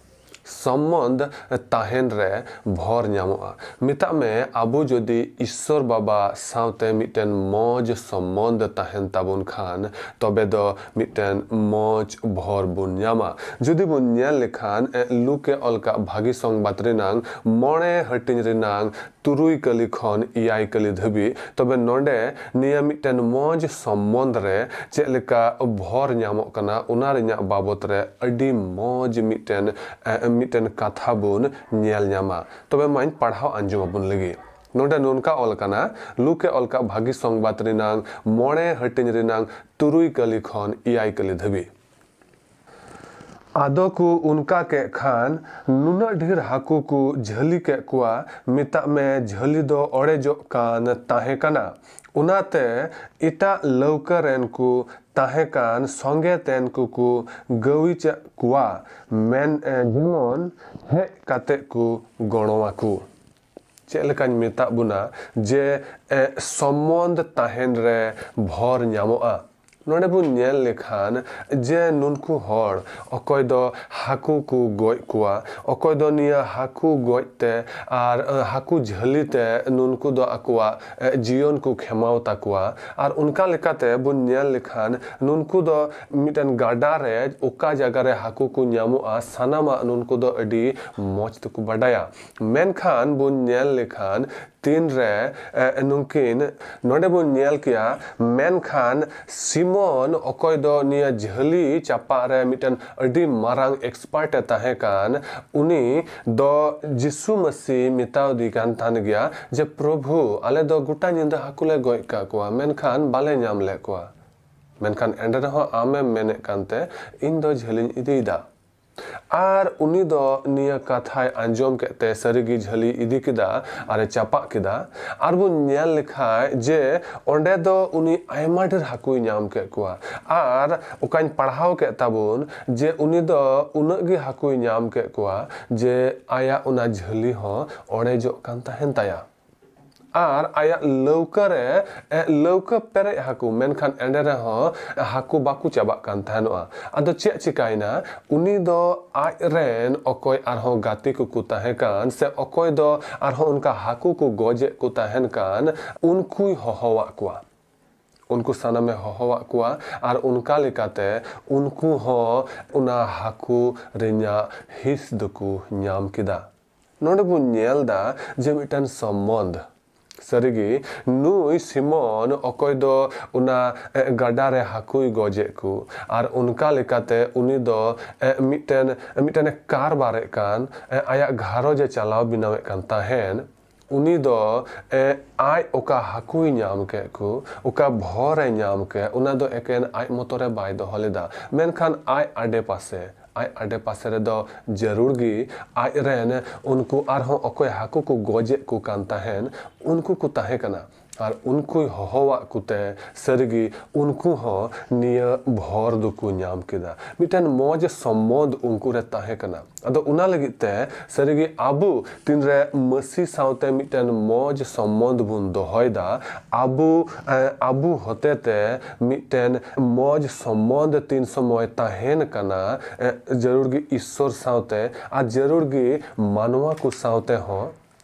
ᱥᱚᱢᱵᱚᱱᱫᱷ ᱛᱟᱦᱮᱱ ᱨᱮ ᱵᱷᱚᱨ ᱧᱟᱢᱚᱜᱼᱟ᱾ ᱢᱮᱛᱟᱜ ᱢᱮ, ᱟᱵᱚ ᱡᱩᱫᱤ ᱤᱥᱥᱚᱨ ᱵᱟᱵᱟ ᱥᱟᱶᱛᱮ ᱢᱤᱫᱴᱮᱱ ᱢᱚᱡᱽ ᱥᱚᱢᱵᱚᱱᱫᱷ ᱛᱟᱦᱮᱱ ᱛᱟᱵᱚᱱ ᱠᱷᱟᱱ, ᱛᱚᱵᱮ ᱫᱚ ᱢᱤᱫᱴᱮᱱ ᱢᱚᱡᱽ ᱵᱷᱚᱨ ᱵᱚᱱ ᱧᱟᱢᱟ᱾ ᱡᱩᱫᱤ ᱵᱚᱱ ᱧᱮᱞ ᱞᱮᱠᱷᱟᱱ, ᱮ, ᱞᱩᱠᱮ ᱚᱞ ᱠᱟᱜ ᱵᱷᱟᱹᱜᱤ ᱥᱚᱝᱵᱟᱫ ᱨᱮᱱᱟᱝ ᱢᱚᱬᱮ ᱦᱟᱹᱴᱤᱧ ᱨᱮᱱᱟᱝ ᱛᱩᱨᱩᱭ ᱠᱟᱹᱞᱤ ᱠᱷᱚᱱ ᱮᱭᱟᱭ ᱠᱟᱹᱞᱤ ᱫᱷᱟᱹᱵᱤᱡ, ᱛᱚᱵᱮ ᱱᱚᱰᱮ ᱱᱤᱭᱟᱹ ᱢᱤᱫᱴᱮᱱ ᱢᱚᱡᱽ ᱥᱚᱢᱵᱚᱱᱫᱷ ᱨᱮ ᱪᱮᱫ ᱞᱮᱠᱟ ᱵᱷᱚᱨ ᱧᱟᱢᱚᱜ ᱠᱟᱱᱟ, ᱚᱱᱟ ᱨᱮᱱᱟᱜ ᱵᱟᱵᱚᱛ ᱨᱮ ᱟᱹᱰᱤ ᱢᱚᱡᱽ ᱢᱤᱫᱴᱮᱱ, ᱮ, ᱢᱤᱫᱴᱮᱱ ᱠᱟᱛᱷᱟ ᱵᱚᱱ ᱧᱮᱞ ᱧᱟᱢᱟ᱾ ᱛᱚᱵᱮ ᱢᱟᱧ ᱯᱟᱲᱦᱟᱣ ᱟᱸᱡᱚᱢ ᱟᱵᱚᱱ ᱞᱟᱹᱜᱤᱫ᱾ ᱱᱚᱰᱮ ᱱᱚᱝᱠᱟ ᱚᱞ ᱠᱟᱱᱟ, ᱞᱩᱠᱮ ᱚᱞ ᱠᱟᱜ ᱵᱷᱟᱹᱜᱤ ᱥᱚᱝᱵᱟᱫ ᱨᱮᱱᱟᱝ ᱢᱚᱬᱮ ᱦᱟᱹᱴᱤᱧ ᱨᱮᱱᱟᱝ ᱛᱩᱨᱩᱭ ᱠᱟᱹᱞᱤ ᱠᱷᱚᱱ ᱮᱭᱟᱭ ᱠᱟᱹᱞᱤ ᱫᱷᱟᱹᱵᱤᱡ᱾ ᱟᱫᱚ ᱠᱚ ᱚᱱᱠᱟ ᱠᱮᱫ ᱠᱷᱟᱱ, ᱱᱩᱱᱟᱹᱜ ᱰᱷᱮᱨ ᱦᱟᱹᱠᱩ ᱠᱚ ᱡᱷᱟᱹᱞᱤ ᱠᱮᱫ ᱠᱚᱣᱟ, ᱢᱮᱛᱟᱜ ᱢᱮ ᱡᱷᱟᱹᱞᱤ ᱫᱚ ᱚᱲᱮᱡᱚᱜ ᱠᱟᱱ ᱛᱟᱦᱮᱸ ᱠᱟᱱᱟ᱾ ᱚᱱᱟᱛᱮ ᱮᱴᱟᱜ ᱞᱟᱹᱣᱠᱟᱹ ᱨᱮᱱ ᱠᱚ ᱛᱟᱦᱮᱸ ᱠᱟᱱ ᱥᱚᱸᱜᱮ ᱛᱮᱱ ᱠᱚᱠᱚ ᱜᱟᱹᱣᱤᱪᱮᱫ ᱠᱚᱣᱟ, ᱢᱮᱱ ᱮ, ᱡᱮᱢᱚᱱ ᱦᱮᱡ ᱠᱟᱛᱮ ᱠᱚ ᱜᱚᱲᱚ ᱟᱠᱚ᱾ ᱪᱮᱫ ᱞᱮᱠᱟᱧ ᱢᱮᱛᱟᱜ ᱵᱚᱱᱟ ᱡᱮ, ᱮ, ᱥᱚᱢᱵᱚᱱᱫᱷ ᱛᱟᱦᱮᱱ ᱨᱮ ᱵᱷᱚᱨ ᱧᱟᱢᱚᱜᱼᱟ᱾ ᱱᱚᱰᱮ ᱵᱚᱱ ᱧᱮᱞ ᱞᱮᱠᱷᱟᱱ ᱡᱮ ᱱᱩᱱᱠᱩ ᱦᱚᱲ, ᱚᱠᱚᱭ ᱫᱚ ᱦᱟᱹᱠᱩ ᱠᱚ ᱜᱚᱡ ᱠᱚᱣᱟ, ᱚᱠᱚᱭ ᱫᱚ ᱱᱤᱭᱟᱹ ᱦᱟᱹᱠᱩ ᱜᱚᱡ ᱛᱮ ᱟᱨ, ᱮ, ᱦᱟᱹᱠᱩ ᱡᱷᱟᱹᱞᱤ ᱛᱮ ᱱᱩᱱᱠᱩ ᱫᱚ ᱟᱠᱚᱣᱟᱜ, ᱮ, ᱡᱤᱭᱚᱱ ᱠᱚ ᱠᱷᱮᱢᱟᱣ ᱛᱟᱠᱚᱣᱟ᱾ ᱟᱨ ᱚᱱᱠᱟ ᱞᱮᱠᱟᱛᱮ ᱵᱚᱱ ᱧᱮᱞ ᱞᱮᱠᱷᱟᱱ ᱱᱩᱱᱠᱩ ᱫᱚ ᱢᱤᱫᱴᱮᱱ ᱜᱟᱰᱟ ᱨᱮ ᱚᱠᱟ ᱡᱟᱭᱜᱟ ᱨᱮ ᱦᱟᱹᱠᱩ ᱠᱚ ᱧᱟᱢᱚᱜᱼᱟ, ᱥᱟᱱᱟᱢᱟᱜ ᱱᱩᱱᱠᱩ ᱫᱚ ᱟᱹᱰᱤ ᱢᱚᱡᱽ ᱛᱮᱠᱚ ᱵᱟᱰᱟᱭᱟ᱾ ᱢᱮᱱᱠᱷᱟᱱ ᱵᱚᱱ ᱧᱮᱞ ᱞᱮᱠᱷᱟᱱ ᱛᱤᱱᱨᱮ, ᱮ, ᱱᱩᱝᱠᱤᱱ, ᱱᱚᱰᱮ ᱵᱚᱱ ᱧᱮᱞ ᱠᱮᱭᱟ, ᱢᱮᱱᱠᱷᱟᱱ ᱥᱤᱢᱚᱱ, ᱚᱠᱚᱭ ᱫᱚ ᱱᱤᱭᱟᱹ ᱡᱷᱟᱹᱞᱤ ᱪᱟᱯᱟᱫ ᱨᱮ ᱢᱤᱫᱴᱮᱱ ᱟᱹᱰᱤ ᱢᱟᱨᱟᱝ expert ᱮ ᱛᱟᱦᱮᱸ ᱠᱟᱱ, ᱩᱱᱤ ᱫᱚ ᱡᱤᱥᱩ ᱢᱟᱹᱥᱤ ᱢᱮᱛᱟᱣ ᱫᱮ ᱠᱟᱱ ᱛᱟᱦᱮᱱ ᱜᱮᱭᱟ ᱡᱮ, "ᱯᱨᱚᱵᱷᱩ, ᱟᱞᱮ ᱫᱚ ᱜᱚᱴᱟ ᱧᱤᱫᱟᱹ ᱦᱟᱹᱠᱩ ᱞᱮ ᱜᱚᱡ ᱠᱟᱜ ᱠᱚᱣᱟ, ᱢᱮᱱᱠᱷᱟᱱ ᱵᱟᱞᱮ ᱧᱟᱢ ᱞᱮᱫ ᱠᱚᱣᱟ᱾ ᱢᱮᱱᱠᱷᱟᱱ ᱮᱱ ᱨᱮᱦᱚᱸ ᱟᱢᱮᱢ ᱢᱮᱱᱮᱫ ᱠᱟᱱᱛᱮ ᱤᱧ ᱫᱚ ᱡᱷᱟᱹᱞᱤᱧ ᱤᱫᱤᱭᱮᱫᱟ᱾" ᱟᱨ ᱩᱱᱤ ᱫᱚ ᱱᱤᱭᱟᱹ ᱠᱟᱛᱷᱟᱭ ᱟᱸᱡᱚᱢ ᱠᱮᱫ ᱛᱮ ᱥᱟᱹᱨᱤᱜᱮ ᱡᱷᱟᱹᱞᱤ ᱤᱫᱤ ᱠᱮᱫᱟ ᱟᱨ ᱮ ᱪᱟᱯᱟᱫ ᱠᱮᱫᱟ᱾ ᱟᱨ ᱵᱚᱱ ᱧᱮᱞ ᱞᱮᱠᱷᱟᱡ ᱡᱮ ᱚᱸᱰᱮ ᱫᱚ ᱩᱱᱤ ᱟᱭᱢᱟ ᱰᱷᱮᱨ ᱦᱟᱹᱠᱩᱭ ᱧᱟᱢ ᱠᱮᱫ ᱠᱚᱣᱟ᱾ ᱟᱨ ᱚᱠᱟᱧ ᱯᱟᱲᱦᱟᱣ ᱠᱮᱫ ᱛᱟᱵᱚᱱ ᱡᱮ ᱩᱱᱤ ᱫᱚ ᱩᱱᱟᱹᱜ ᱜᱮ ᱦᱟᱹᱠᱩᱭ ᱧᱟᱢ ᱠᱮᱫ ᱠᱚᱣᱟ ᱡᱮ ᱟᱭᱟᱜ ᱚᱱᱟ ᱡᱷᱟᱹᱞᱤ ᱦᱚᱸ ᱚᱲᱮᱡᱚᱜ ᱠᱟᱱ ᱛᱟᱦᱮᱱ ᱛᱟᱭᱟ᱾ ᱟᱨ ᱟᱭᱟᱜ ᱞᱟᱹᱣᱠᱟᱹ ᱨᱮ, ᱮ, ᱞᱟᱹᱣᱠᱟᱹ ᱯᱮᱨᱮᱡ ᱦᱟᱹᱠᱩ, ᱢᱮᱱᱠᱷᱟᱱ ᱮᱸᱰᱮ ᱨᱮᱦᱚᱸ ᱦᱟᱹᱠᱩ ᱵᱟᱠᱚ ᱪᱟᱵᱟᱜ ᱠᱟᱱ ᱛᱟᱦᱮᱱᱚᱜᱼᱟ᱾ ᱟᱫᱚ ᱪᱮᱫ ᱪᱤᱠᱟᱭᱮᱱᱟ? ᱩᱱᱤ ᱫᱚ ᱟᱡ ᱨᱮᱱ ᱚᱠᱚᱭ ᱟᱨᱦᱚᱸ ᱜᱟᱛᱮ ᱠᱚᱠᱚ ᱛᱟᱦᱮᱸ ᱠᱟᱱ, ᱥᱮ ᱚᱠᱚᱭ ᱫᱚ ᱟᱨᱦᱚᱸ ᱚᱱᱠᱟ ᱦᱟᱹᱠᱩ ᱠᱚ ᱜᱚᱡᱮᱫ ᱠᱚ ᱛᱟᱦᱮᱱ ᱠᱟᱱ, ᱩᱱᱠᱩᱭ ᱦᱚᱦᱚᱣᱟᱫ ᱠᱚᱣᱟ᱾ ᱩᱱᱠᱩ ᱥᱟᱱᱟᱢᱮ ᱦᱚᱦᱚᱣᱟᱫ ᱠᱚᱣᱟ ᱟᱨ ᱚᱱᱠᱟ ᱞᱮᱠᱟᱛᱮ ᱩᱱᱠᱩ ᱦᱚᱸ ᱚᱱᱟ ᱦᱟᱹᱠᱩ ᱨᱮᱱᱟᱜ ᱦᱤᱸᱥ ᱫᱚᱠᱚ ᱧᱟᱢ ᱠᱮᱫᱟ᱾ ᱱᱚᱰᱮ ᱵᱚᱱ ᱧᱮᱞ ᱫᱟ ᱡᱮ ᱢᱤᱫᱴᱟᱝ ᱥᱚᱢᱵᱚᱱᱫᱷ᱾ ᱥᱟᱹᱨᱤᱜᱮ, ᱱᱩᱭ ᱥᱤᱢᱚᱱ, ᱚᱠᱚᱭ ᱫᱚ ᱚᱱᱟ, ᱮ, ᱜᱟᱰᱟ ᱨᱮ ᱦᱟᱹᱠᱩᱭ ᱜᱚᱡᱮᱫ ᱠᱚ, ᱟᱨ ᱚᱱᱠᱟ ᱞᱮᱠᱟᱛᱮ ᱩᱱᱤ ᱫᱚ, ᱮ, ᱢᱤᱫᱴᱮᱱ, ᱢᱤᱫᱴᱮᱱᱮ ᱠᱟᱨᱵᱟᱨᱮᱫ ᱠᱟᱱ, ᱮ, ᱟᱭᱟᱜ ᱜᱷᱟᱨᱚᱸᱡᱽ ᱮ ᱪᱟᱞᱟᱣ ᱵᱮᱱᱟᱣᱮᱫ ᱠᱟᱱ ᱛᱟᱦᱮᱸᱱ, ᱩᱱᱤ ᱫᱚ, ᱮ, ᱟᱡ ᱚᱠᱟ ᱦᱟᱹᱠᱩᱭ ᱧᱟᱢ ᱠᱮᱫ ᱠᱚ, ᱚᱠᱟ ᱵᱷᱚᱨᱮ ᱧᱟᱢ ᱠᱮᱫ, ᱚᱱᱟ ᱫᱚ ᱮᱠᱮᱱ ᱟᱡ ᱢᱚᱛᱚ ᱨᱮ ᱵᱟᱭ ᱫᱚᱦᱚ ᱞᱮᱫᱟ, ᱢᱮᱱᱠᱷᱟᱱ ᱟᱡ ᱟᱰᱮ ᱯᱟᱥᱮ, ᱟᱡ ᱟᱰᱮ ᱯᱟᱥᱮ ᱨᱮᱫᱚ ᱡᱟᱹᱨᱩᱲ ᱜᱮ ᱟᱡ ᱨᱮᱱ ᱩᱱᱠᱩ ᱟᱨᱦᱚᱸ ᱚᱠᱚᱭ ᱦᱟᱹᱠᱩ ᱠᱚ ᱜᱚᱡᱮᱫ ᱠᱚ ᱠᱟᱱ ᱛᱟᱦᱮᱱ, ᱩᱱᱠᱩ ᱠᱚ ᱛᱟᱦᱮᱸ ᱠᱟᱱᱟ᱾ ᱟᱨ ᱩᱱᱠᱩᱭ ᱦᱚᱦᱚᱣᱟᱫ ᱠᱚᱛᱮ ᱥᱟᱹᱨᱤᱜᱮ ᱩᱱᱠᱩ ᱦᱚᱸ ᱱᱤᱭᱟᱹ ᱵᱷᱚᱨ ᱫᱚᱠᱚ ᱧᱟᱢ ᱠᱮᱫᱟ᱾ ᱢᱤᱫᱴᱮᱱ ᱢᱚᱡᱽ ᱥᱚᱢᱵᱚᱱᱫᱷ ᱩᱱᱠᱩ ᱨᱮ ᱛᱟᱦᱮᱸ ᱠᱟᱱᱟ᱾ ᱟᱫᱚ ᱚᱱᱟ ᱞᱟᱹᱜᱤᱫ ᱛᱮ ᱥᱟᱹᱨᱤᱜᱮ ᱟᱵᱚ ᱛᱤᱱᱨᱮ ᱢᱟᱹᱥᱤ ᱥᱟᱶᱛᱮ ᱢᱤᱫᱴᱮᱱ ᱢᱚᱡᱽ ᱥᱚᱢᱵᱚᱱᱫᱷ ᱵᱚᱱ ᱫᱚᱦᱚᱭᱮᱫᱟ, ᱟᱵᱚ, ᱮ, ᱟᱵᱚ ᱦᱚᱛᱮᱛᱮ ᱢᱤᱫᱴᱮᱱ ᱢᱚᱡᱽ ᱥᱚᱢᱵᱚᱱᱫᱷ ᱛᱤᱱ ᱥᱚᱢᱚᱭ ᱛᱟᱦᱮᱱ ᱠᱟᱱᱟ, ᱮ, ᱡᱟᱹᱨᱩᱲ ᱜᱮ ᱤᱥᱥᱚᱨ ᱥᱟᱶᱛᱮ ᱟᱨ ᱡᱟᱹᱨᱩᱲ ᱜᱮ ᱢᱟᱱᱣᱟ ᱠᱚ ᱥᱟᱶᱛᱮ ᱦᱚᱸ,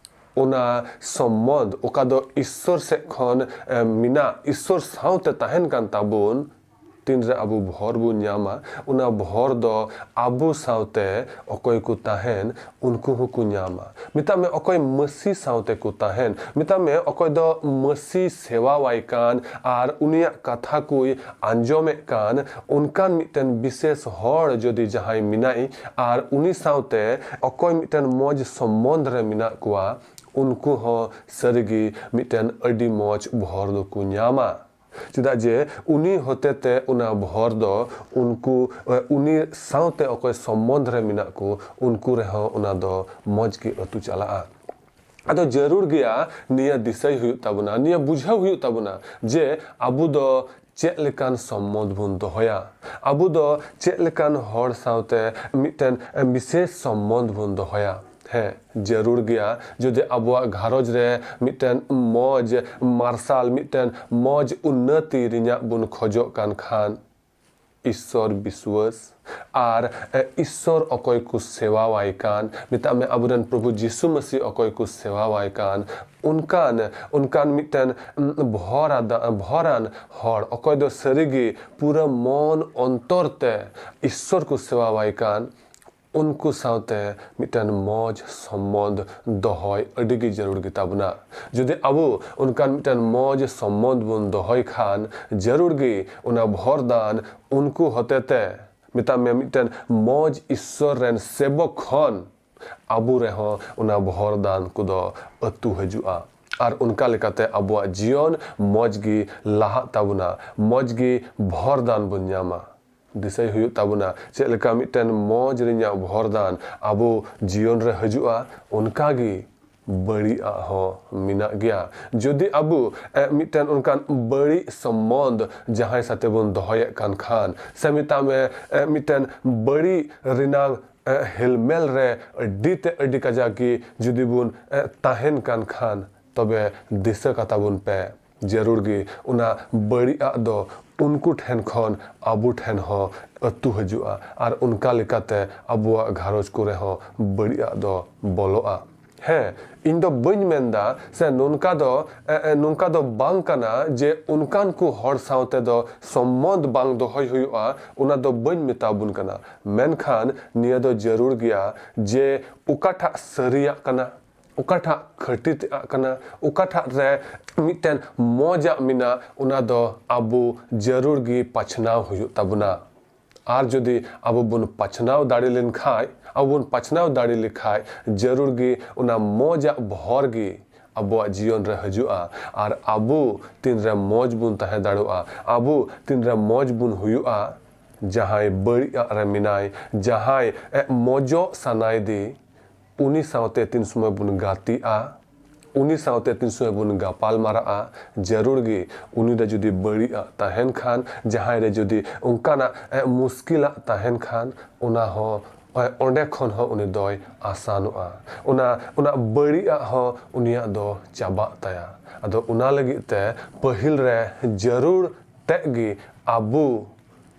ᱚᱱᱟ ᱥᱚᱢᱵᱚᱱᱫᱷ ᱚᱠᱟ ᱫᱚ ᱤᱥᱥᱚᱨ ᱥᱮᱫ ᱠᱷᱚᱱ, ᱮ, ᱢᱮᱱᱟᱜ, ᱤᱥᱥᱚᱨ ᱥᱟᱶᱛᱮ ᱛᱟᱦᱮᱱ ᱠᱟᱱ ᱛᱟᱵᱚᱱ, ᱛᱤᱱᱨᱮ ᱟᱵᱚ ᱵᱷᱚᱨ ᱵᱚᱱ ᱧᱟᱢᱟ, ᱚᱱᱟ ᱵᱷᱚᱨ ᱫᱚ ᱟᱵᱚ ᱥᱟᱶᱛᱮ ᱚᱠᱚᱭ ᱠᱚ ᱛᱟᱦᱮᱱ, ᱩᱱᱠᱩ ᱦᱚᱸᱠᱚ ᱧᱟᱢᱟ᱾ ᱢᱮᱛᱟᱜ ᱢᱮ, ᱚᱠᱚᱭ ᱢᱟᱹᱥᱤ ᱥᱟᱶᱛᱮ ᱠᱚ ᱛᱟᱦᱮᱱ, ᱢᱮᱛᱟᱜ ᱢᱮ, ᱚᱠᱚᱭ ᱫᱚ ᱢᱟᱹᱥᱤ ᱥᱮᱣᱟᱣᱟᱭ ᱠᱟᱱ ᱟᱨ ᱩᱱᱤᱭᱟᱜ ᱠᱟᱛᱷᱟ ᱠᱚᱭ ᱟᱸᱡᱚᱢᱮᱫ ᱠᱟᱱ, ᱚᱱᱠᱟᱱ ᱢᱤᱫᱴᱮᱱ ᱵᱤᱥᱮᱥ ᱦᱚᱲ ᱡᱩᱫᱤ ᱡᱟᱦᱟᱸᱭ ᱢᱮᱱᱟᱭ ᱟᱨ ᱩᱱᱤ ᱥᱟᱶᱛᱮ ᱚᱠᱚᱭ ᱢᱤᱫᱴᱮᱱ ᱢᱚᱡᱽ ᱥᱚᱢᱵᱚᱱᱫᱷ ᱨᱮ ᱢᱮᱱᱟᱜ ᱠᱚᱣᱟ, ᱩᱱᱠᱩ ᱦᱚᱸ ᱥᱟᱹᱨᱤᱜᱮ ᱢᱤᱫᱴᱮᱱ ᱟᱹᱰᱤ ᱢᱚᱡᱽ ᱵᱷᱚᱨ ᱫᱚᱠᱚ ᱧᱟᱢᱟ᱾ ᱪᱮᱫᱟᱜ ᱡᱮ ᱩᱱᱤ ᱦᱚᱛᱮᱛᱮ ᱚᱱᱟ ᱵᱷᱚᱨ ᱫᱚ ᱩᱱᱠᱩ, ᱮ, ᱩᱱᱤ ᱥᱟᱶᱛᱮ ᱚᱠᱚᱭ ᱥᱚᱢᱵᱚᱱᱫᱷ ᱨᱮ ᱢᱮᱱᱟᱜ ᱠᱚ, ᱩᱱᱠᱩ ᱨᱮᱦᱚᱸ ᱚᱱᱟ ᱫᱚ ᱢᱚᱡᱽ ᱜᱮ ᱟᱹᱛᱩ ᱪᱟᱞᱟᱜᱼᱟ᱾ ᱟᱫᱚ ᱡᱟᱹᱨᱩᱲ ᱜᱮᱭᱟ, ᱱᱤᱭᱟᱹ ᱫᱤᱥᱟᱹᱭ ᱦᱩᱭᱩᱜ ᱛᱟᱵᱚᱱᱟ, ᱱᱤᱭᱟᱹ ᱵᱩᱡᱷᱟᱹᱣ ᱦᱩᱭᱩᱜ ᱛᱟᱵᱚᱱᱟ ᱡᱮ ᱟᱵᱚ ᱫᱚ ᱪᱮᱫ ᱞᱮᱠᱟᱱ ᱥᱚᱢᱵᱚᱱᱫᱷ ᱵᱚᱱ ᱫᱚᱦᱚᱭᱟ, ᱟᱵᱚ ᱫᱚ ᱪᱮᱫ ᱞᱮᱠᱟᱱ ᱦᱚᱲ ᱥᱟᱶᱛᱮ ᱢᱤᱫᱴᱮᱱ ᱵᱤᱥᱮᱥ ᱥᱚᱢᱵᱚᱱᱫᱷ ᱵᱚᱱ ᱫᱚᱦᱚᱭᱟ᱾ ᱦᱮᱸ, ᱡᱟᱹᱨᱩᱲ ᱜᱮᱭᱟ᱾ ᱡᱩᱫᱤ ᱟᱵᱚᱣᱟᱜ ᱜᱷᱟᱨᱚᱸᱡᱽ ᱨᱮ ᱢᱤᱫᱴᱮᱱ ᱢᱚᱡᱽ ᱢᱟᱨᱥᱟᱞ, ᱢᱤᱫᱴᱮᱱ ᱢᱚᱡᱽ ᱩᱱᱱᱚᱛᱤ ᱨᱮᱱᱟᱜ ᱵᱚᱱ ᱠᱷᱚᱡᱚᱜ ᱠᱟᱱ ᱠᱷᱟᱱ, ᱤᱥᱥᱚᱨ ᱵᱤᱥᱣᱟᱹᱥ ᱟᱨ, ᱮ, ᱤᱥᱥᱚᱨ ᱚᱠᱚᱭ ᱠᱚ ᱥᱮᱣᱟᱣᱟᱭ ᱠᱟᱱ, ᱢᱮᱛᱟᱜ ᱢᱮ, ᱟᱵᱚᱨᱮᱱ ᱯᱨᱚᱵᱷᱩ ᱡᱤᱥᱩ ᱢᱟᱹᱥᱤ ᱚᱠᱚᱭ ᱠᱚ ᱥᱮᱣᱟᱣᱟᱭ ᱠᱟᱱ, ᱚᱱᱠᱟᱱ, ᱚᱱᱠᱟᱱ ᱢᱤᱫᱴᱮᱱ, ᱩᱢ, ᱵᱷᱚᱨᱟᱫᱟ-, ᱵᱷᱚᱨᱟᱱ ᱦᱚᱲ, ᱚᱠᱚᱭ ᱫᱚ ᱥᱟᱹᱨᱤᱜᱮ ᱯᱩᱨᱟᱹ ᱢᱚᱱ ᱚᱱᱛᱚᱨ ᱛᱮ ᱤᱥᱥᱚᱨ ᱠᱚ ᱥᱮᱣᱟᱣᱟᱭ ᱠᱟᱱ, ᱩᱱᱠᱩ ᱥᱟᱶᱛᱮ ᱢᱤᱫᱴᱮᱱ ᱢᱚᱡᱽ ᱥᱚᱢᱵᱚᱱᱫᱷ ᱫᱚᱦᱚᱭ ᱟᱹᱰᱤ ᱜᱮ ᱡᱟᱹᱨᱩᱲ ᱜᱮᱛᱟ ᱵᱚᱱᱟ᱾ ᱡᱩᱫᱤ ᱟᱵᱚ ᱚᱱᱠᱟᱱ ᱢᱤᱫᱴᱮᱱ ᱢᱚᱡᱽ ᱥᱚᱢᱵᱚᱱᱫᱷ ᱵᱚᱱ ᱫᱚᱦᱚᱭ ᱠᱷᱟᱱ, ᱡᱟᱹᱨᱩᱲ ᱜᱮ ᱚᱱᱟ ᱵᱷᱚᱨ ᱫᱟᱱ ᱩᱱᱠᱩ ᱦᱚᱛᱮᱛᱮ, ᱢᱮᱛᱟᱜ ᱢᱮ, ᱢᱤᱫᱴᱮᱱ ᱢᱚᱡᱽ ᱤᱥᱥᱚᱨ ᱨᱮᱱ ᱥᱮᱵᱚᱠ ᱠᱷᱚᱱ ᱟᱵᱚ ᱨᱮᱦᱚᱸ ᱚᱱᱟ ᱵᱷᱚᱨ ᱫᱟᱱ ᱠᱚᱫᱚ ᱟᱹᱛᱩ ᱦᱤᱡᱩᱜᱼᱟ᱾ ᱟᱨ ᱚᱱᱠᱟ ᱞᱮᱠᱟᱛᱮ ᱟᱵᱚᱣᱟᱜ ᱡᱤᱭᱚᱱ ᱢᱚᱡᱽ ᱜᱮ ᱞᱟᱦᱟᱜ ᱛᱟᱵᱚᱱᱟ, ᱢᱚᱡᱽ ᱜᱮ ᱵᱷᱚᱨ ᱫᱟᱱ ᱵᱚᱱ ᱧᱟᱢᱟ᱾ ᱫᱤᱥᱟᱹᱭ ᱦᱩᱭᱩᱜ ᱛᱟᱵᱚᱱᱟ᱾ ᱪᱮᱫ ᱞᱮᱠᱟ ᱢᱤᱫᱴᱮᱱ ᱢᱚᱡᱽ ᱨᱮᱱᱟᱜ ᱵᱷᱚᱨᱫᱟᱱ ᱟᱵᱚ ᱡᱤᱭᱚᱱ ᱨᱮ ᱦᱤᱡᱩᱜᱼᱟ, ᱚᱱᱠᱟᱜᱮ ᱵᱟᱹᱲᱤᱡᱟᱜ ᱦᱚᱸ ᱢᱮᱱᱟᱜ ᱜᱮᱭᱟ᱾ ᱡᱩᱫᱤ ᱟᱵᱚ ᱮ, ᱢᱤᱫᱴᱮᱱ ᱚᱱᱠᱟᱱ ᱵᱟᱹᱲᱤᱡ ᱥᱚᱢᱵᱚᱱᱫᱷ ᱡᱟᱦᱟᱸᱭ ᱥᱟᱛᱮ ᱵᱚᱱ ᱫᱚᱦᱚᱭᱮᱫ ᱠᱟᱱ ᱠᱷᱟᱱ, ᱥᱮ ᱢᱮᱛᱟᱜ ᱢᱮ ᱮ, ᱢᱤᱫᱴᱮᱱ ᱵᱟᱹᱲᱤᱡ ᱨᱮᱱᱟᱜ ᱮ, ᱦᱮᱞᱢᱮᱞ ᱨᱮ ᱟᱹᱰᱤ ᱛᱮ ᱟᱹᱰᱤ ᱠᱟᱡᱟᱠ ᱜᱮ ᱡᱩᱫᱤ ᱵᱚᱱ ᱮ, ᱛᱟᱦᱮᱱ ᱠᱟᱱ ᱠᱷᱟᱱ, ᱛᱚᱵᱮ ᱫᱤᱥᱟᱹ ᱠᱟᱛᱟ ᱵᱚᱱ ᱯᱮ, ᱡᱟᱹᱨᱩᱲ ᱜᱮ ᱚᱱᱟ ᱵᱟᱹᱲᱤᱡᱟᱜ ᱫᱚ ᱩᱱᱠᱩ ᱴᱷᱮᱱ ᱠᱷᱚᱱ ᱟᱵᱚ ᱴᱷᱮᱱ ᱦᱚᱸ ᱟᱹᱛᱩ ᱦᱤᱡᱩᱜᱼᱟ, ᱟᱨ ᱚᱱᱠᱟ ᱞᱮᱠᱟᱛᱮ ᱟᱵᱚᱣᱟᱜ ᱜᱷᱟᱨᱚᱸᱡᱽ ᱠᱚᱨᱮ ᱦᱚᱸ ᱵᱟᱹᱲᱤᱡᱟᱜ ᱫᱚ ᱵᱚᱞᱚᱜᱼᱟ᱾ ᱦᱮᱸ, ᱤᱧ ᱫᱚ ᱵᱟᱹᱧ ᱢᱮᱱᱫᱟ ᱥᱮ ᱱᱚᱝᱠᱟ ᱫᱚ ᱮ, ᱮ, ᱱᱚᱝᱠᱟ ᱫᱚ ᱵᱟᱝ ᱠᱟᱱᱟ ᱡᱮ ᱚᱱᱠᱟᱱ ᱠᱚ ᱦᱚᱲ ᱥᱟᱶᱛᱮ ᱫᱚ ᱥᱚᱢᱵᱚᱱᱫᱷ ᱵᱟᱝ ᱫᱚᱦᱚᱭ ᱦᱩᱭᱩᱜᱼᱟ, ᱚᱱᱟ ᱫᱚ ᱵᱟᱹᱧ ᱢᱮᱛᱟ ᱵᱚᱱ ᱠᱟᱱᱟ᱾ ᱢᱮᱱᱠᱷᱟᱱ ᱱᱤᱭᱟᱹ ᱫᱚ ᱡᱟᱹᱨᱩᱲ ᱜᱮᱭᱟ ᱡᱮ ᱚᱠᱟᱴᱟᱜ ᱥᱟᱹᱨᱤᱭᱟᱜ ᱠᱟᱱᱟ, ᱚᱠᱟᱴᱟᱜ ᱠᱷᱟᱹᱴᱤ ᱛᱮᱭᱟᱜ ᱠᱟᱱᱟ, ᱚᱠᱟᱴᱟᱜ ᱨᱮ ᱢᱤᱫᱴᱮᱱ ᱢᱚᱡᱟᱜ ᱢᱮᱱᱟᱜ, ᱚᱱᱟ ᱫᱚ ᱟᱵᱚ ᱡᱟᱹᱨᱩᱲ ᱜᱮ ᱯᱟᱪᱷᱱᱟᱣ ᱦᱩᱭᱩᱜ ᱛᱟᱵᱚᱱᱟ᱾ ᱟᱨ ᱡᱩᱫᱤ ᱟᱵᱚ ᱵᱚᱱ ᱯᱟᱪᱷᱱᱟᱣ ᱫᱟᱲᱮ ᱞᱮᱱᱠᱷᱟᱡ, ᱟᱵᱚ ᱵᱚᱱ ᱯᱟᱪᱷᱱᱟᱣ ᱫᱟᱲᱮ ᱞᱮᱠᱷᱟᱡ, ᱡᱟᱹᱨᱩᱲ ᱜᱮ ᱚᱱᱟ ᱢᱚᱡᱟᱜ ᱵᱷᱚᱨ ᱜᱮ ᱟᱵᱚᱣᱟᱜ ᱡᱤᱭᱚᱱ ᱨᱮ ᱦᱤᱡᱩᱜᱼᱟ᱾ ᱟᱨ ᱟᱵᱚ ᱛᱤᱱᱨᱮ ᱢᱚᱡᱽ ᱵᱚᱱ ᱛᱟᱦᱮᱸ ᱫᱟᱲᱮᱭᱟᱜᱼᱟ, ᱟᱵᱚ ᱛᱤᱱᱨᱮ ᱢᱚᱡᱽ ᱵᱚᱱ ᱦᱩᱭᱩᱜᱼᱟ, ᱡᱟᱦᱟᱸᱭ ᱵᱟᱹᱲᱤᱡᱟᱜ ᱨᱮ ᱢᱮᱱᱟᱭ, ᱡᱟᱦᱟᱸᱭ ᱮ, ᱢᱚᱡᱚᱜ ᱥᱟᱱᱟᱭᱮᱫᱮ, ᱩᱱᱤ ᱥᱟᱶᱛᱮ ᱛᱤᱱ ᱥᱚᱢᱚᱭ ᱵᱚᱱ ᱜᱟᱛᱮᱜᱼᱟ, ᱩᱱᱤ ᱥᱟᱶᱛᱮ ᱛᱤᱱ ᱥᱚᱢᱚᱭ ᱵᱚᱱ ᱜᱟᱯᱟᱞ ᱢᱟᱨᱟᱜᱼᱟ, ᱡᱟᱹᱨᱩᱲ ᱜᱮ ᱩᱱᱤ ᱨᱮ ᱡᱩᱫᱤ ᱵᱟᱹᱲᱤᱡ ᱟᱜ ᱛᱟᱦᱮᱱ ᱠᱷᱟᱱ, ᱡᱟᱦᱟᱸᱭ ᱨᱮ ᱡᱩᱫᱤ ᱚᱱᱠᱟᱱᱟᱜ ᱮ, ᱢᱩᱥᱠᱤᱞᱟᱜ ᱛᱟᱦᱮᱱ ᱠᱷᱟᱱ, ᱚᱱᱟ ᱦᱚᱸ ᱮ, ᱚᱸᱰᱮ ᱠᱷᱚᱱ ᱦᱚᱸ ᱩᱱᱤ ᱫᱚᱭ ᱟᱥᱟᱱᱚᱜᱼᱟ᱾ ᱚᱱᱟ, ᱚᱱᱟ ᱵᱟᱹᱲᱤᱡ ᱟᱜ ᱦᱚᱸ ᱩᱱᱤᱭᱟᱜ ᱫᱚ ᱪᱟᱵᱟᱜ ᱛᱟᱭᱟ᱾ ᱟᱫᱚ ᱚᱱᱟ ᱞᱟᱹᱜᱤᱫ ᱛᱮ ᱯᱟᱹᱦᱤᱞ ᱨᱮ ᱡᱟᱹᱨᱩᱲ ᱛᱮᱫ ᱜᱮ ᱟᱵᱚ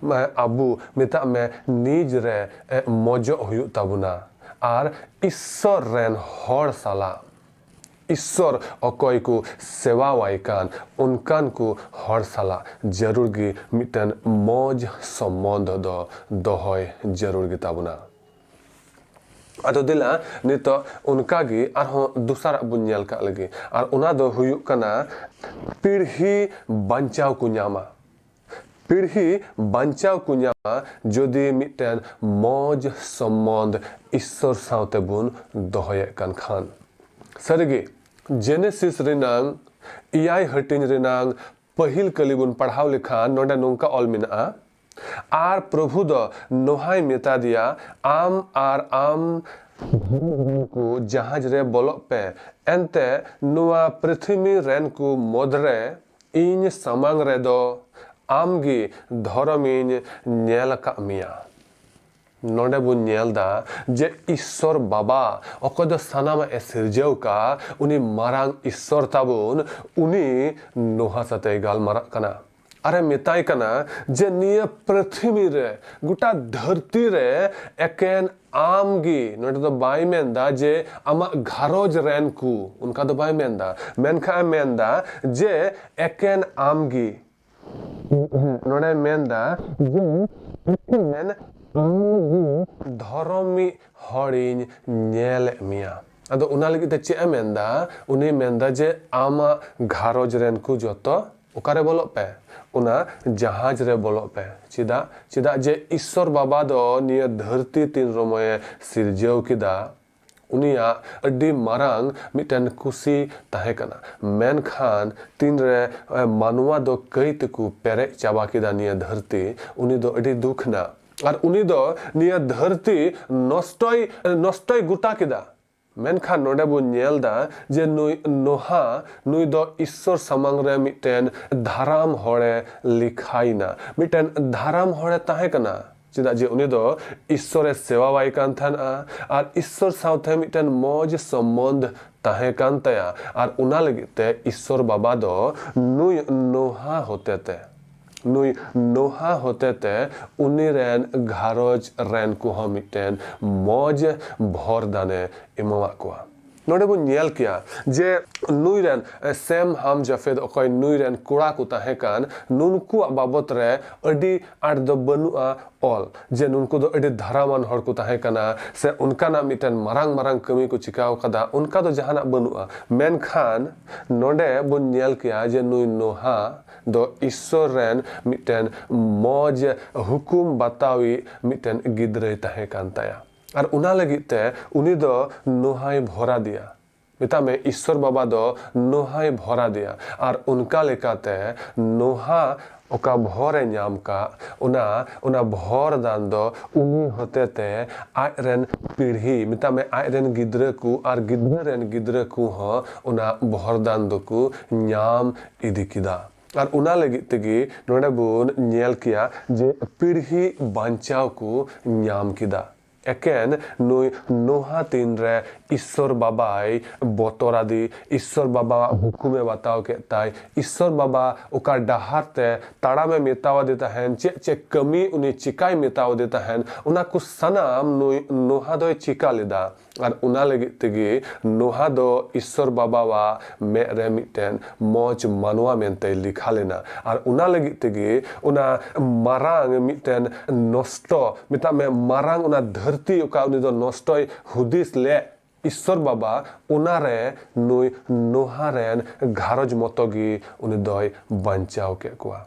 ᱢᱟ ᱟᱵᱚ ᱢᱮᱛᱟᱜ ᱢᱮ ᱱᱤᱡ ᱨᱮ ᱮ, ᱢᱚᱡᱚᱜ ᱦᱩᱭᱩᱜ ᱛᱟᱵᱚᱱᱟ᱾ ᱟᱨ ᱤᱥᱥᱚᱨ ᱨᱮᱱ ᱦᱚᱲ ᱥᱟᱞᱟᱜ, ᱤᱥᱥᱚᱨ ᱚᱠᱚᱭ ᱠᱚ ᱥᱮᱵᱟᱣᱟᱭ ᱠᱟᱱ, ᱚᱱᱠᱟᱱ ᱠᱚ ᱦᱚᱲ ᱥᱟᱞᱟᱜ ᱡᱟᱹᱨᱩᱲ ᱜᱮ ᱢᱤᱫᱴᱮᱱ ᱢᱚᱡᱽ ᱥᱚᱢᱵᱚᱱᱫᱷ ᱫᱚ ᱫᱚᱦᱚᱭ ᱡᱟᱹᱨᱩᱲ ᱜᱮ ᱛᱟᱵᱚᱱᱟ᱾ ᱟᱫᱚ ᱫᱮᱞᱟ ᱱᱤᱛᱚᱜ ᱚᱱᱠᱟ ᱜᱮ ᱟᱨᱦᱚᱸ ᱫᱚᱥᱟᱨᱟᱜ ᱵᱚᱱ ᱧᱮᱞ ᱠᱟᱜ ᱞᱮᱜᱮ, ᱟᱨ ᱚᱱᱟ ᱫᱚ ᱦᱩᱭᱩᱜ ᱠᱟᱱᱟ ᱯᱤᱲᱦᱤ ᱵᱟᱧᱪᱟᱣ ᱠᱚ ᱧᱟᱢᱟ᱾ ᱯᱤᱲᱦᱤ ᱵᱟᱧᱪᱟᱣ ᱠᱚ ᱧᱟᱢᱟ ᱡᱩᱫᱤ ᱢᱤᱫᱴᱮᱱ ᱢᱚᱡᱽ ᱥᱚᱢᱵᱚᱱᱫᱷ ᱤᱥᱥᱚᱨ ᱥᱟᱶᱛᱮ ᱵᱚᱱ ᱫᱚᱦᱚᱭᱮᱫ ᱠᱟᱱ ᱠᱷᱟᱱ᱾ ᱥᱟᱹᱨᱤᱜᱮ, ᱡᱮᱱᱮᱥᱤᱥ ᱨᱮᱱᱟᱝ ᱮᱭᱟᱭ ᱦᱟᱹᱴᱤᱧ ᱨᱮᱱᱟᱝ ᱯᱟᱹᱦᱤᱞ ᱠᱟᱹᱞᱤ ᱵᱚᱱ ᱯᱟᱲᱦᱟᱣ ᱞᱮᱠᱷᱟᱱ, ᱱᱚᱰᱮ ᱱᱚᱝᱠᱟ ᱚᱞ ᱢᱮᱱᱟᱜᱼᱟ, ᱟᱨ ᱯᱨᱚᱵᱷᱩ ᱫᱚ ᱱᱚᱦᱟᱭ ᱢᱮᱛᱟ ᱫᱮᱭᱟ, ᱟᱢ ᱟᱨ ᱟᱢ ᱠᱚ ᱡᱟᱦᱟᱡᱽ ᱨᱮ ᱵᱚᱞᱚᱜ ᱯᱮ, ᱮᱱᱛᱮ ᱱᱚᱣᱟ ᱯᱨᱤᱛᱷᱤᱢᱤ ᱨᱮᱱ ᱠᱚ ᱢᱩᱫᱽᱨᱮ ᱤᱧ ᱥᱟᱢᱟᱝ ᱨᱮᱫᱚ ᱟᱢ ᱜᱮ ᱫᱷᱚᱨᱚᱢᱤᱧ ᱧᱮᱞ ᱟᱠᱟᱫ ᱢᱮᱭᱟ᱾ ᱱᱚᱰᱮ ᱵᱚᱱ ᱧᱮᱞ ᱫᱟ ᱡᱮ ᱤᱥᱥᱚᱨ ᱵᱟᱵᱟ, ᱚᱠᱚᱭ ᱫᱚ ᱥᱟᱱᱟᱢᱟᱜ ᱮ ᱥᱤᱨᱡᱟᱹᱣ ᱠᱟᱜ, ᱩᱱᱤ ᱢᱟᱨᱟᱝ ᱤᱥᱥᱚᱨ ᱛᱟᱵᱚᱱ, ᱩᱱᱤ ᱱᱚᱦᱟ ᱥᱟᱛᱮᱭ ᱜᱟᱞᱢᱟᱨᱟᱜ ᱠᱟᱱᱟ᱾ ᱟᱨᱮ ᱢᱮᱛᱟᱭ ᱠᱟᱱᱟ ᱡᱮ ᱱᱤᱭᱟᱹ ᱯᱨᱤᱛᱷᱤᱵᱤ ᱨᱮ, ᱜᱚᱴᱟ ᱫᱷᱟᱹᱨᱛᱤ ᱨᱮ ᱮᱠᱮᱱ ᱟᱢ ᱜᱮ, ᱱᱚᱰᱮ ᱫᱚ ᱵᱟᱭ ᱢᱮᱱᱫᱟ ᱡᱮ ᱟᱢᱟᱜ ᱜᱷᱟᱨᱚᱸᱡᱽ ᱨᱮᱱ ᱠᱚ, ᱚᱱᱠᱟ ᱫᱚ ᱵᱟᱭ ᱢᱮᱱᱫᱟ, ᱢᱮᱱᱠᱷᱟᱱ ᱮ ᱢᱮᱱᱫᱟ ᱡᱮ ᱮᱠᱮᱱ ᱟᱢ ᱜᱮ᱾ ᱦᱮᱸ, ᱱᱚᱰᱮ ᱢᱮᱱᱫᱟ ᱡᱮ ᱮᱠᱮᱱ ᱟᱢ ᱜᱮ ᱫᱷᱚᱨᱚᱢᱤᱡ ᱦᱚᱲᱤᱧ ᱧᱮᱞᱮᱫ ᱢᱮᱭᱟ᱾ ᱟᱫᱚ ᱚᱱᱟ ᱞᱟᱹᱜᱤᱫ ᱛᱮ ᱪᱮᱫ ᱮ ᱢᱮᱱᱫᱟ? ᱩᱱᱤ ᱢᱮᱱᱫᱟ ᱡᱮ ᱟᱢᱟᱜ ᱜᱷᱟᱨᱚᱸᱡᱽ ᱨᱮᱱ ᱠᱚ ᱡᱚᱛᱚ ᱚᱠᱟᱨᱮ ᱵᱚᱞᱚᱜ ᱯᱮ? ᱚᱱᱟ ᱡᱟᱦᱟᱡᱽ ᱨᱮ ᱵᱚᱞᱚᱜ ᱯᱮ᱾ ᱪᱮᱫᱟᱜ? ᱪᱮᱫᱟᱜ ᱡᱮ ᱤᱥᱥᱚᱨ ᱵᱟᱵᱟ ᱫᱚ ᱱᱤᱭᱟᱹ ᱫᱷᱟᱹᱨᱛᱤ ᱛᱤᱱ ᱨᱚᱢᱚᱭᱮ ᱥᱤᱨᱡᱟᱹᱣ ᱠᱮᱫᱟ, ᱩᱱᱤᱭᱟᱜ ᱟᱹᱰᱤ ᱢᱟᱨᱟᱝ ᱢᱤᱫᱴᱮᱱ ᱠᱩᱥᱤ ᱛᱟᱦᱮᱸ ᱠᱟᱱᱟ᱾ ᱢᱮᱱᱠᱷᱟᱱ ᱛᱤᱱᱨᱮ, ᱮ, ᱢᱟᱱᱣᱟ ᱫᱚ ᱠᱟᱹᱭ ᱛᱮᱠᱚ ᱯᱮᱨᱮᱡ ᱪᱟᱵᱟ ᱠᱮᱫᱟ ᱱᱤᱭᱟᱹ ᱫᱷᱟᱹᱨᱛᱤ, ᱩᱱᱤ ᱫᱚ ᱟᱹᱰᱤ ᱫᱩᱠᱷ ᱮᱱᱟ᱾ ᱟᱨ ᱩᱱᱤ ᱫᱚ ᱱᱤᱭᱟᱹ ᱫᱷᱟᱹᱨᱛᱤ ᱱᱚᱥᱴᱚᱭ, ᱱᱚᱥᱴᱚᱭ ᱜᱚᱴᱟ ᱠᱮᱫᱟ᱾ ᱢᱮᱱᱠᱷᱟᱱ ᱱᱚᱰᱮ ᱵᱚᱱ ᱧᱮᱞ ᱫᱟ ᱡᱮ ᱱᱩᱭ ᱱᱳᱦᱟ, ᱱᱩᱭ ᱫᱚ ᱤᱥᱥᱚᱨ ᱥᱟᱢᱟᱝ ᱨᱮ ᱢᱤᱫᱴᱮᱱ ᱫᱷᱟᱨᱟᱢ ᱦᱚᱲᱮ ᱞᱮᱠᱷᱟᱭᱮᱱᱟ, ᱢᱤᱫᱴᱮᱱ ᱫᱷᱟᱨᱟᱢ ᱦᱚᱲᱮ ᱛᱟᱦᱮᱸ ᱠᱟᱱᱟ᱾ ᱪᱮᱫᱟᱜ ᱡᱮ ᱩᱱᱤ ᱫᱚ ᱤᱥᱥᱚᱨᱮ ᱥᱮᱵᱟᱣᱟᱭ ᱠᱟᱱ ᱛᱟᱦᱮᱱᱟ ᱟᱨ ᱤᱥᱥᱚᱨ ᱥᱟᱶᱛᱮ ᱢᱤᱫᱴᱮᱱ ᱢᱚᱡᱽ ᱥᱚᱢᱵᱚᱱᱫᱷ ᱛᱟᱦᱮᱸ ᱠᱟᱱ ᱛᱟᱭᱟ, ᱟᱨ ᱚᱱᱟ ᱞᱟᱹᱜᱤᱫ ᱛᱮ ᱤᱥᱥᱚᱨ ᱵᱟᱵᱟ ᱫᱚ ᱱᱩᱭ ᱱᱳᱦᱟ ᱦᱚᱛᱮᱛᱮ, ᱱᱩᱭ ᱱᱳᱦᱟ ᱦᱚᱛᱮᱛᱮ ᱩᱱᱤ ᱨᱮᱱ ᱜᱷᱟᱨᱚᱸᱡᱽ ᱨᱮᱱ ᱠᱚᱦᱚᱸ ᱢᱤᱫᱴᱮᱱ ᱢᱚᱡᱽ ᱵᱷᱚᱨ ᱫᱟᱱᱮ ᱮᱢᱟᱣᱟᱫ ᱠᱚᱣᱟ᱾ ᱱᱚᱰᱮ ᱵᱚᱱ ᱧᱮᱞ ᱠᱮᱭᱟ ᱡᱮ ᱱᱩᱭ ᱨᱮᱱ, ᱮ, ᱥᱮᱢ, ᱦᱟᱢ, ᱡᱟᱯᱷᱮᱫ, ᱚᱠᱚᱭ ᱱᱩᱭ ᱨᱮᱱ ᱠᱚᱲᱟ ᱠᱚ ᱛᱟᱦᱮᱸ ᱠᱟᱱ, ᱱᱩᱱᱠᱩᱣᱟᱜ ᱵᱟᱵᱚᱛ ᱨᱮ ᱟᱹᱰᱤ ᱟᱸᱴ ᱫᱚ ᱵᱟᱹᱱᱩᱜᱼᱟ ᱚᱞ, ᱡᱮ ᱱᱩᱱᱠᱩ ᱫᱚ ᱟᱹᱰᱤ ᱫᱷᱟᱨᱟᱢᱟᱱ ᱦᱚᱲ ᱠᱚ ᱛᱟᱦᱮᱸ ᱠᱟᱱᱟ ᱥᱮ ᱚᱱᱠᱟᱱᱟᱜ ᱢᱤᱫᱴᱮᱱ ᱢᱟᱨᱟᱝ ᱢᱟᱨᱟᱝ ᱠᱟᱹᱢᱤ ᱠᱚ ᱪᱤᱠᱟᱹᱣ ᱠᱟᱫᱟ, ᱚᱱᱠᱟ ᱫᱚ ᱡᱟᱦᱟᱱᱟᱜ ᱵᱟᱹᱱᱩᱜᱼᱟ᱾ ᱢᱮᱱᱠᱷᱟᱱ ᱱᱚᱰᱮ ᱵᱚᱱ ᱧᱮᱞ ᱠᱮᱭᱟ ᱡᱮ ᱱᱩᱭ ᱱᱳᱦᱟ ᱫᱚ ᱤᱥᱥᱚᱨ ᱨᱮᱱ ᱢᱤᱫᱴᱮᱱ ᱢᱚᱡᱽ ᱦᱩᱠᱩᱢ ᱵᱟᱛᱟᱣᱤᱡ ᱢᱤᱫᱴᱮᱱ ᱜᱤᱫᱽᱨᱟᱹᱭ ᱛᱟᱦᱮᱸ ᱠᱟᱱ ᱛᱟᱭᱟ᱾ ᱟᱨ ᱚᱱᱟ ᱞᱟᱹᱜᱤᱫ ᱛᱮ ᱩᱱᱤ ᱫᱚ ᱱᱳᱦᱟᱭ ᱵᱷᱚᱨᱟ ᱫᱮᱭᱟ᱾ ᱢᱮᱛᱟᱜ ᱢᱮ, ᱤᱥᱥᱚᱨ ᱵᱟᱵᱟ ᱫᱚ ᱱᱳᱦᱟᱭ ᱵᱷᱚᱨ ᱟᱫᱮᱭᱟ᱾ ᱟᱨ ᱚᱱᱠᱟ ᱞᱮᱠᱟᱛᱮ ᱱᱳᱦᱟ ᱚᱠᱟ ᱵᱷᱚᱨᱮ ᱧᱟᱢ ᱠᱟᱜ, ᱚᱱᱟ, ᱚᱱᱟ ᱵᱷᱚᱨ ᱫᱟᱱ ᱫᱚ ᱩᱱᱤ ᱦᱚᱛᱮᱛᱮ ᱟᱡ ᱨᱮᱱ ᱯᱤᱲᱦᱤ, ᱢᱮᱛᱟᱜ ᱢᱮ, ᱟᱡ ᱨᱮᱱ ᱜᱤᱫᱽᱨᱟᱹ ᱠᱚ ᱟᱨ ᱜᱤᱫᱽᱨᱟᱹ ᱨᱮᱱ ᱜᱤᱫᱽᱨᱟᱹ ᱠᱚᱦᱚᱸ ᱚᱱᱟ ᱵᱷᱚᱨ ᱫᱟᱱ ᱫᱚᱠᱚ ᱧᱟᱢ ᱤᱫᱤ ᱠᱮᱫᱟ᱾ ᱟᱨ ᱚᱱᱟ ᱞᱟᱹᱜᱤᱫ ᱛᱮᱜᱮ ᱱᱚᱰᱮ ᱵᱚᱱ ᱧᱮᱞ ᱠᱮᱭᱟ ᱡᱮ ᱯᱤᱲᱦᱤ ᱵᱟᱧᱪᱟᱣ ᱠᱚ ᱧᱟᱢ ᱠᱮᱫᱟ᱾ ᱮᱠᱮᱱ ᱱᱩᱭ ᱱᱳᱦᱟ ᱛᱤᱱᱨᱮ ᱤᱥᱥᱚᱨ ᱵᱟᱵᱟᱭ ᱵᱚᱛᱚᱨ ᱟᱫᱮ, ᱤᱥᱥᱚᱨ ᱵᱟᱵᱟᱣᱟᱜ ᱦᱩᱠᱩᱢᱮ ᱵᱟᱛᱟᱣ ᱠᱮᱫ ᱛᱟᱭ, ᱤᱥᱥᱚᱨ ᱵᱟᱵᱟ ᱚᱠᱟ ᱰᱟᱦᱟᱨ ᱛᱮ ᱛᱟᱲᱟᱢᱮ ᱢᱮᱛᱟᱣ ᱟᱫᱮ ᱛᱟᱦᱮᱱ, ᱪᱮᱫ ᱪᱮᱫ ᱠᱟᱹᱢᱤ ᱩᱱᱤ ᱪᱤᱠᱟᱭ ᱢᱮᱛᱟᱣ ᱟᱫᱮ ᱛᱟᱦᱮᱱ, ᱚᱱᱟ ᱠᱚ ᱥᱟᱱᱟᱢ ᱱᱩᱭ ᱱᱳᱦᱟ ᱫᱚᱭ ᱪᱤᱠᱟ ᱞᱮᱫᱟ᱾ ᱟᱨ ᱚᱱᱟ ᱞᱟᱹᱜᱤᱫ ᱛᱮᱜᱮ ᱱᱳᱦᱟ ᱫᱚ ᱤᱥᱥᱚᱨ ᱵᱟᱵᱟᱣᱟᱜ ᱢᱮᱫ ᱨᱮ ᱢᱤᱫᱴᱮᱱ ᱢᱚᱡᱽ ᱢᱟᱱᱣᱟ ᱢᱮᱱᱛᱮᱭ ᱞᱮᱠᱷᱟ ᱞᱮᱱᱟ᱾ ᱟᱨ ᱚᱱᱟ ᱞᱟᱹᱜᱤᱫ ᱛᱮᱜᱮ ᱚᱱᱟ ᱢᱟᱨᱟᱝ ᱢᱤᱫᱴᱮᱱ ᱱᱚᱥᱴᱚ, ᱢᱮᱛᱟᱜ ᱢᱮ, ᱢᱟᱨᱟᱝ ᱚᱱᱟ ᱫᱷᱟᱹᱨᱛᱤ ᱚᱠᱟ ᱩᱱᱤ ᱫᱚ ᱱᱚᱥᱴᱚᱭ ᱦᱩᱫᱤᱥ ᱞᱮᱫ ᱤᱥᱥᱚᱨ ᱵᱟᱵᱟ, ᱚᱱᱟᱨᱮ ᱱᱩᱭ ᱱᱳᱦᱟ ᱨᱮᱱ ᱜᱷᱟᱨᱚᱸᱡᱽ ᱢᱚᱛᱚ ᱜᱮ ᱩᱱᱤ ᱫᱚᱭ ᱵᱟᱧᱪᱟᱣ ᱠᱮᱫ ᱠᱚᱣᱟ᱾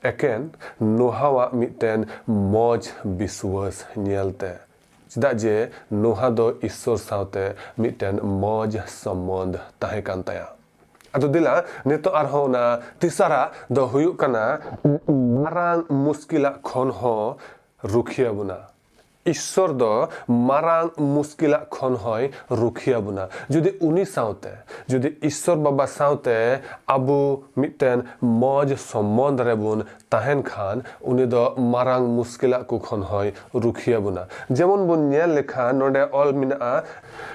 ᱮᱠᱮᱱ ᱱᱳᱦᱟᱣᱟᱜ ᱢᱤᱫᱴᱮᱱ ᱢᱚᱡᱽ ᱵᱤᱥᱣᱟᱹᱥ ᱧᱮᱞᱛᱮ, ᱪᱮᱫᱟᱜ ᱡᱮ ᱱᱳᱦᱟ ᱫᱚ ᱤᱥᱥᱚᱨ ᱥᱟᱶᱛᱮ ᱢᱤᱫᱴᱮᱱ ᱢᱚᱡᱽ ᱥᱚᱢᱵᱚᱱᱫᱷ ᱛᱟᱦᱮᱸ ᱠᱟᱱ ᱛᱟᱭᱟ᱾ ᱟᱫᱚ ᱫᱮᱞᱟ, ᱱᱤᱛᱚᱜ ᱟᱨᱦᱚᱸ ᱚᱱᱟ ᱛᱮᱥᱟᱨᱟᱜ ᱫᱚ ᱦᱩᱭᱩᱜ ᱠᱟᱱᱟ, ᱢᱟᱨᱟᱝ ᱢᱩᱥᱠᱤᱞᱟᱜ ᱠᱷᱚᱱ ᱦᱚᱸ ᱨᱩᱠᱷᱤᱭᱟᱹ ᱵᱚᱱᱟ᱾ ᱤᱥᱥᱚᱨ ᱫᱚ ᱢᱟᱨᱟᱝ ᱢᱩᱥᱠᱤᱞᱟᱜ ᱠᱷᱚᱱ ᱦᱚᱸᱭ ᱨᱩᱠᱷᱤᱭᱟᱹ ᱵᱚᱱᱟ᱾ ᱡᱩᱫᱤ ᱩᱱᱤ ᱥᱟᱶᱛᱮ, ᱡᱩᱫᱤ ᱤᱥᱥᱚᱨ ᱵᱟᱵᱟ ᱥᱟᱶᱛᱮ ᱟᱵᱚ ᱢᱤᱫᱴᱮᱱ ᱢᱚᱡᱽ ᱥᱚᱢᱵᱚᱱᱫᱷ ᱨᱮᱵᱚᱱ ᱛᱟᱦᱮᱱ ᱠᱷᱟᱱ, ᱩᱱᱤ ᱫᱚ ᱢᱟᱨᱟᱝ ᱢᱩᱥᱠᱤᱞᱟᱜ ᱠᱚ ᱠᱷᱚᱱ ᱦᱚᱸᱭ ᱨᱩᱠᱷᱤᱭᱟᱹ ᱵᱚᱱᱟ᱾ ᱡᱮᱢᱚᱱ ᱵᱚᱱ ᱧᱮᱞ ᱞᱮᱠᱷᱟᱱ, ᱱᱚᱰᱮ ᱚᱞ ᱢᱮᱱᱟᱜᱼᱟ,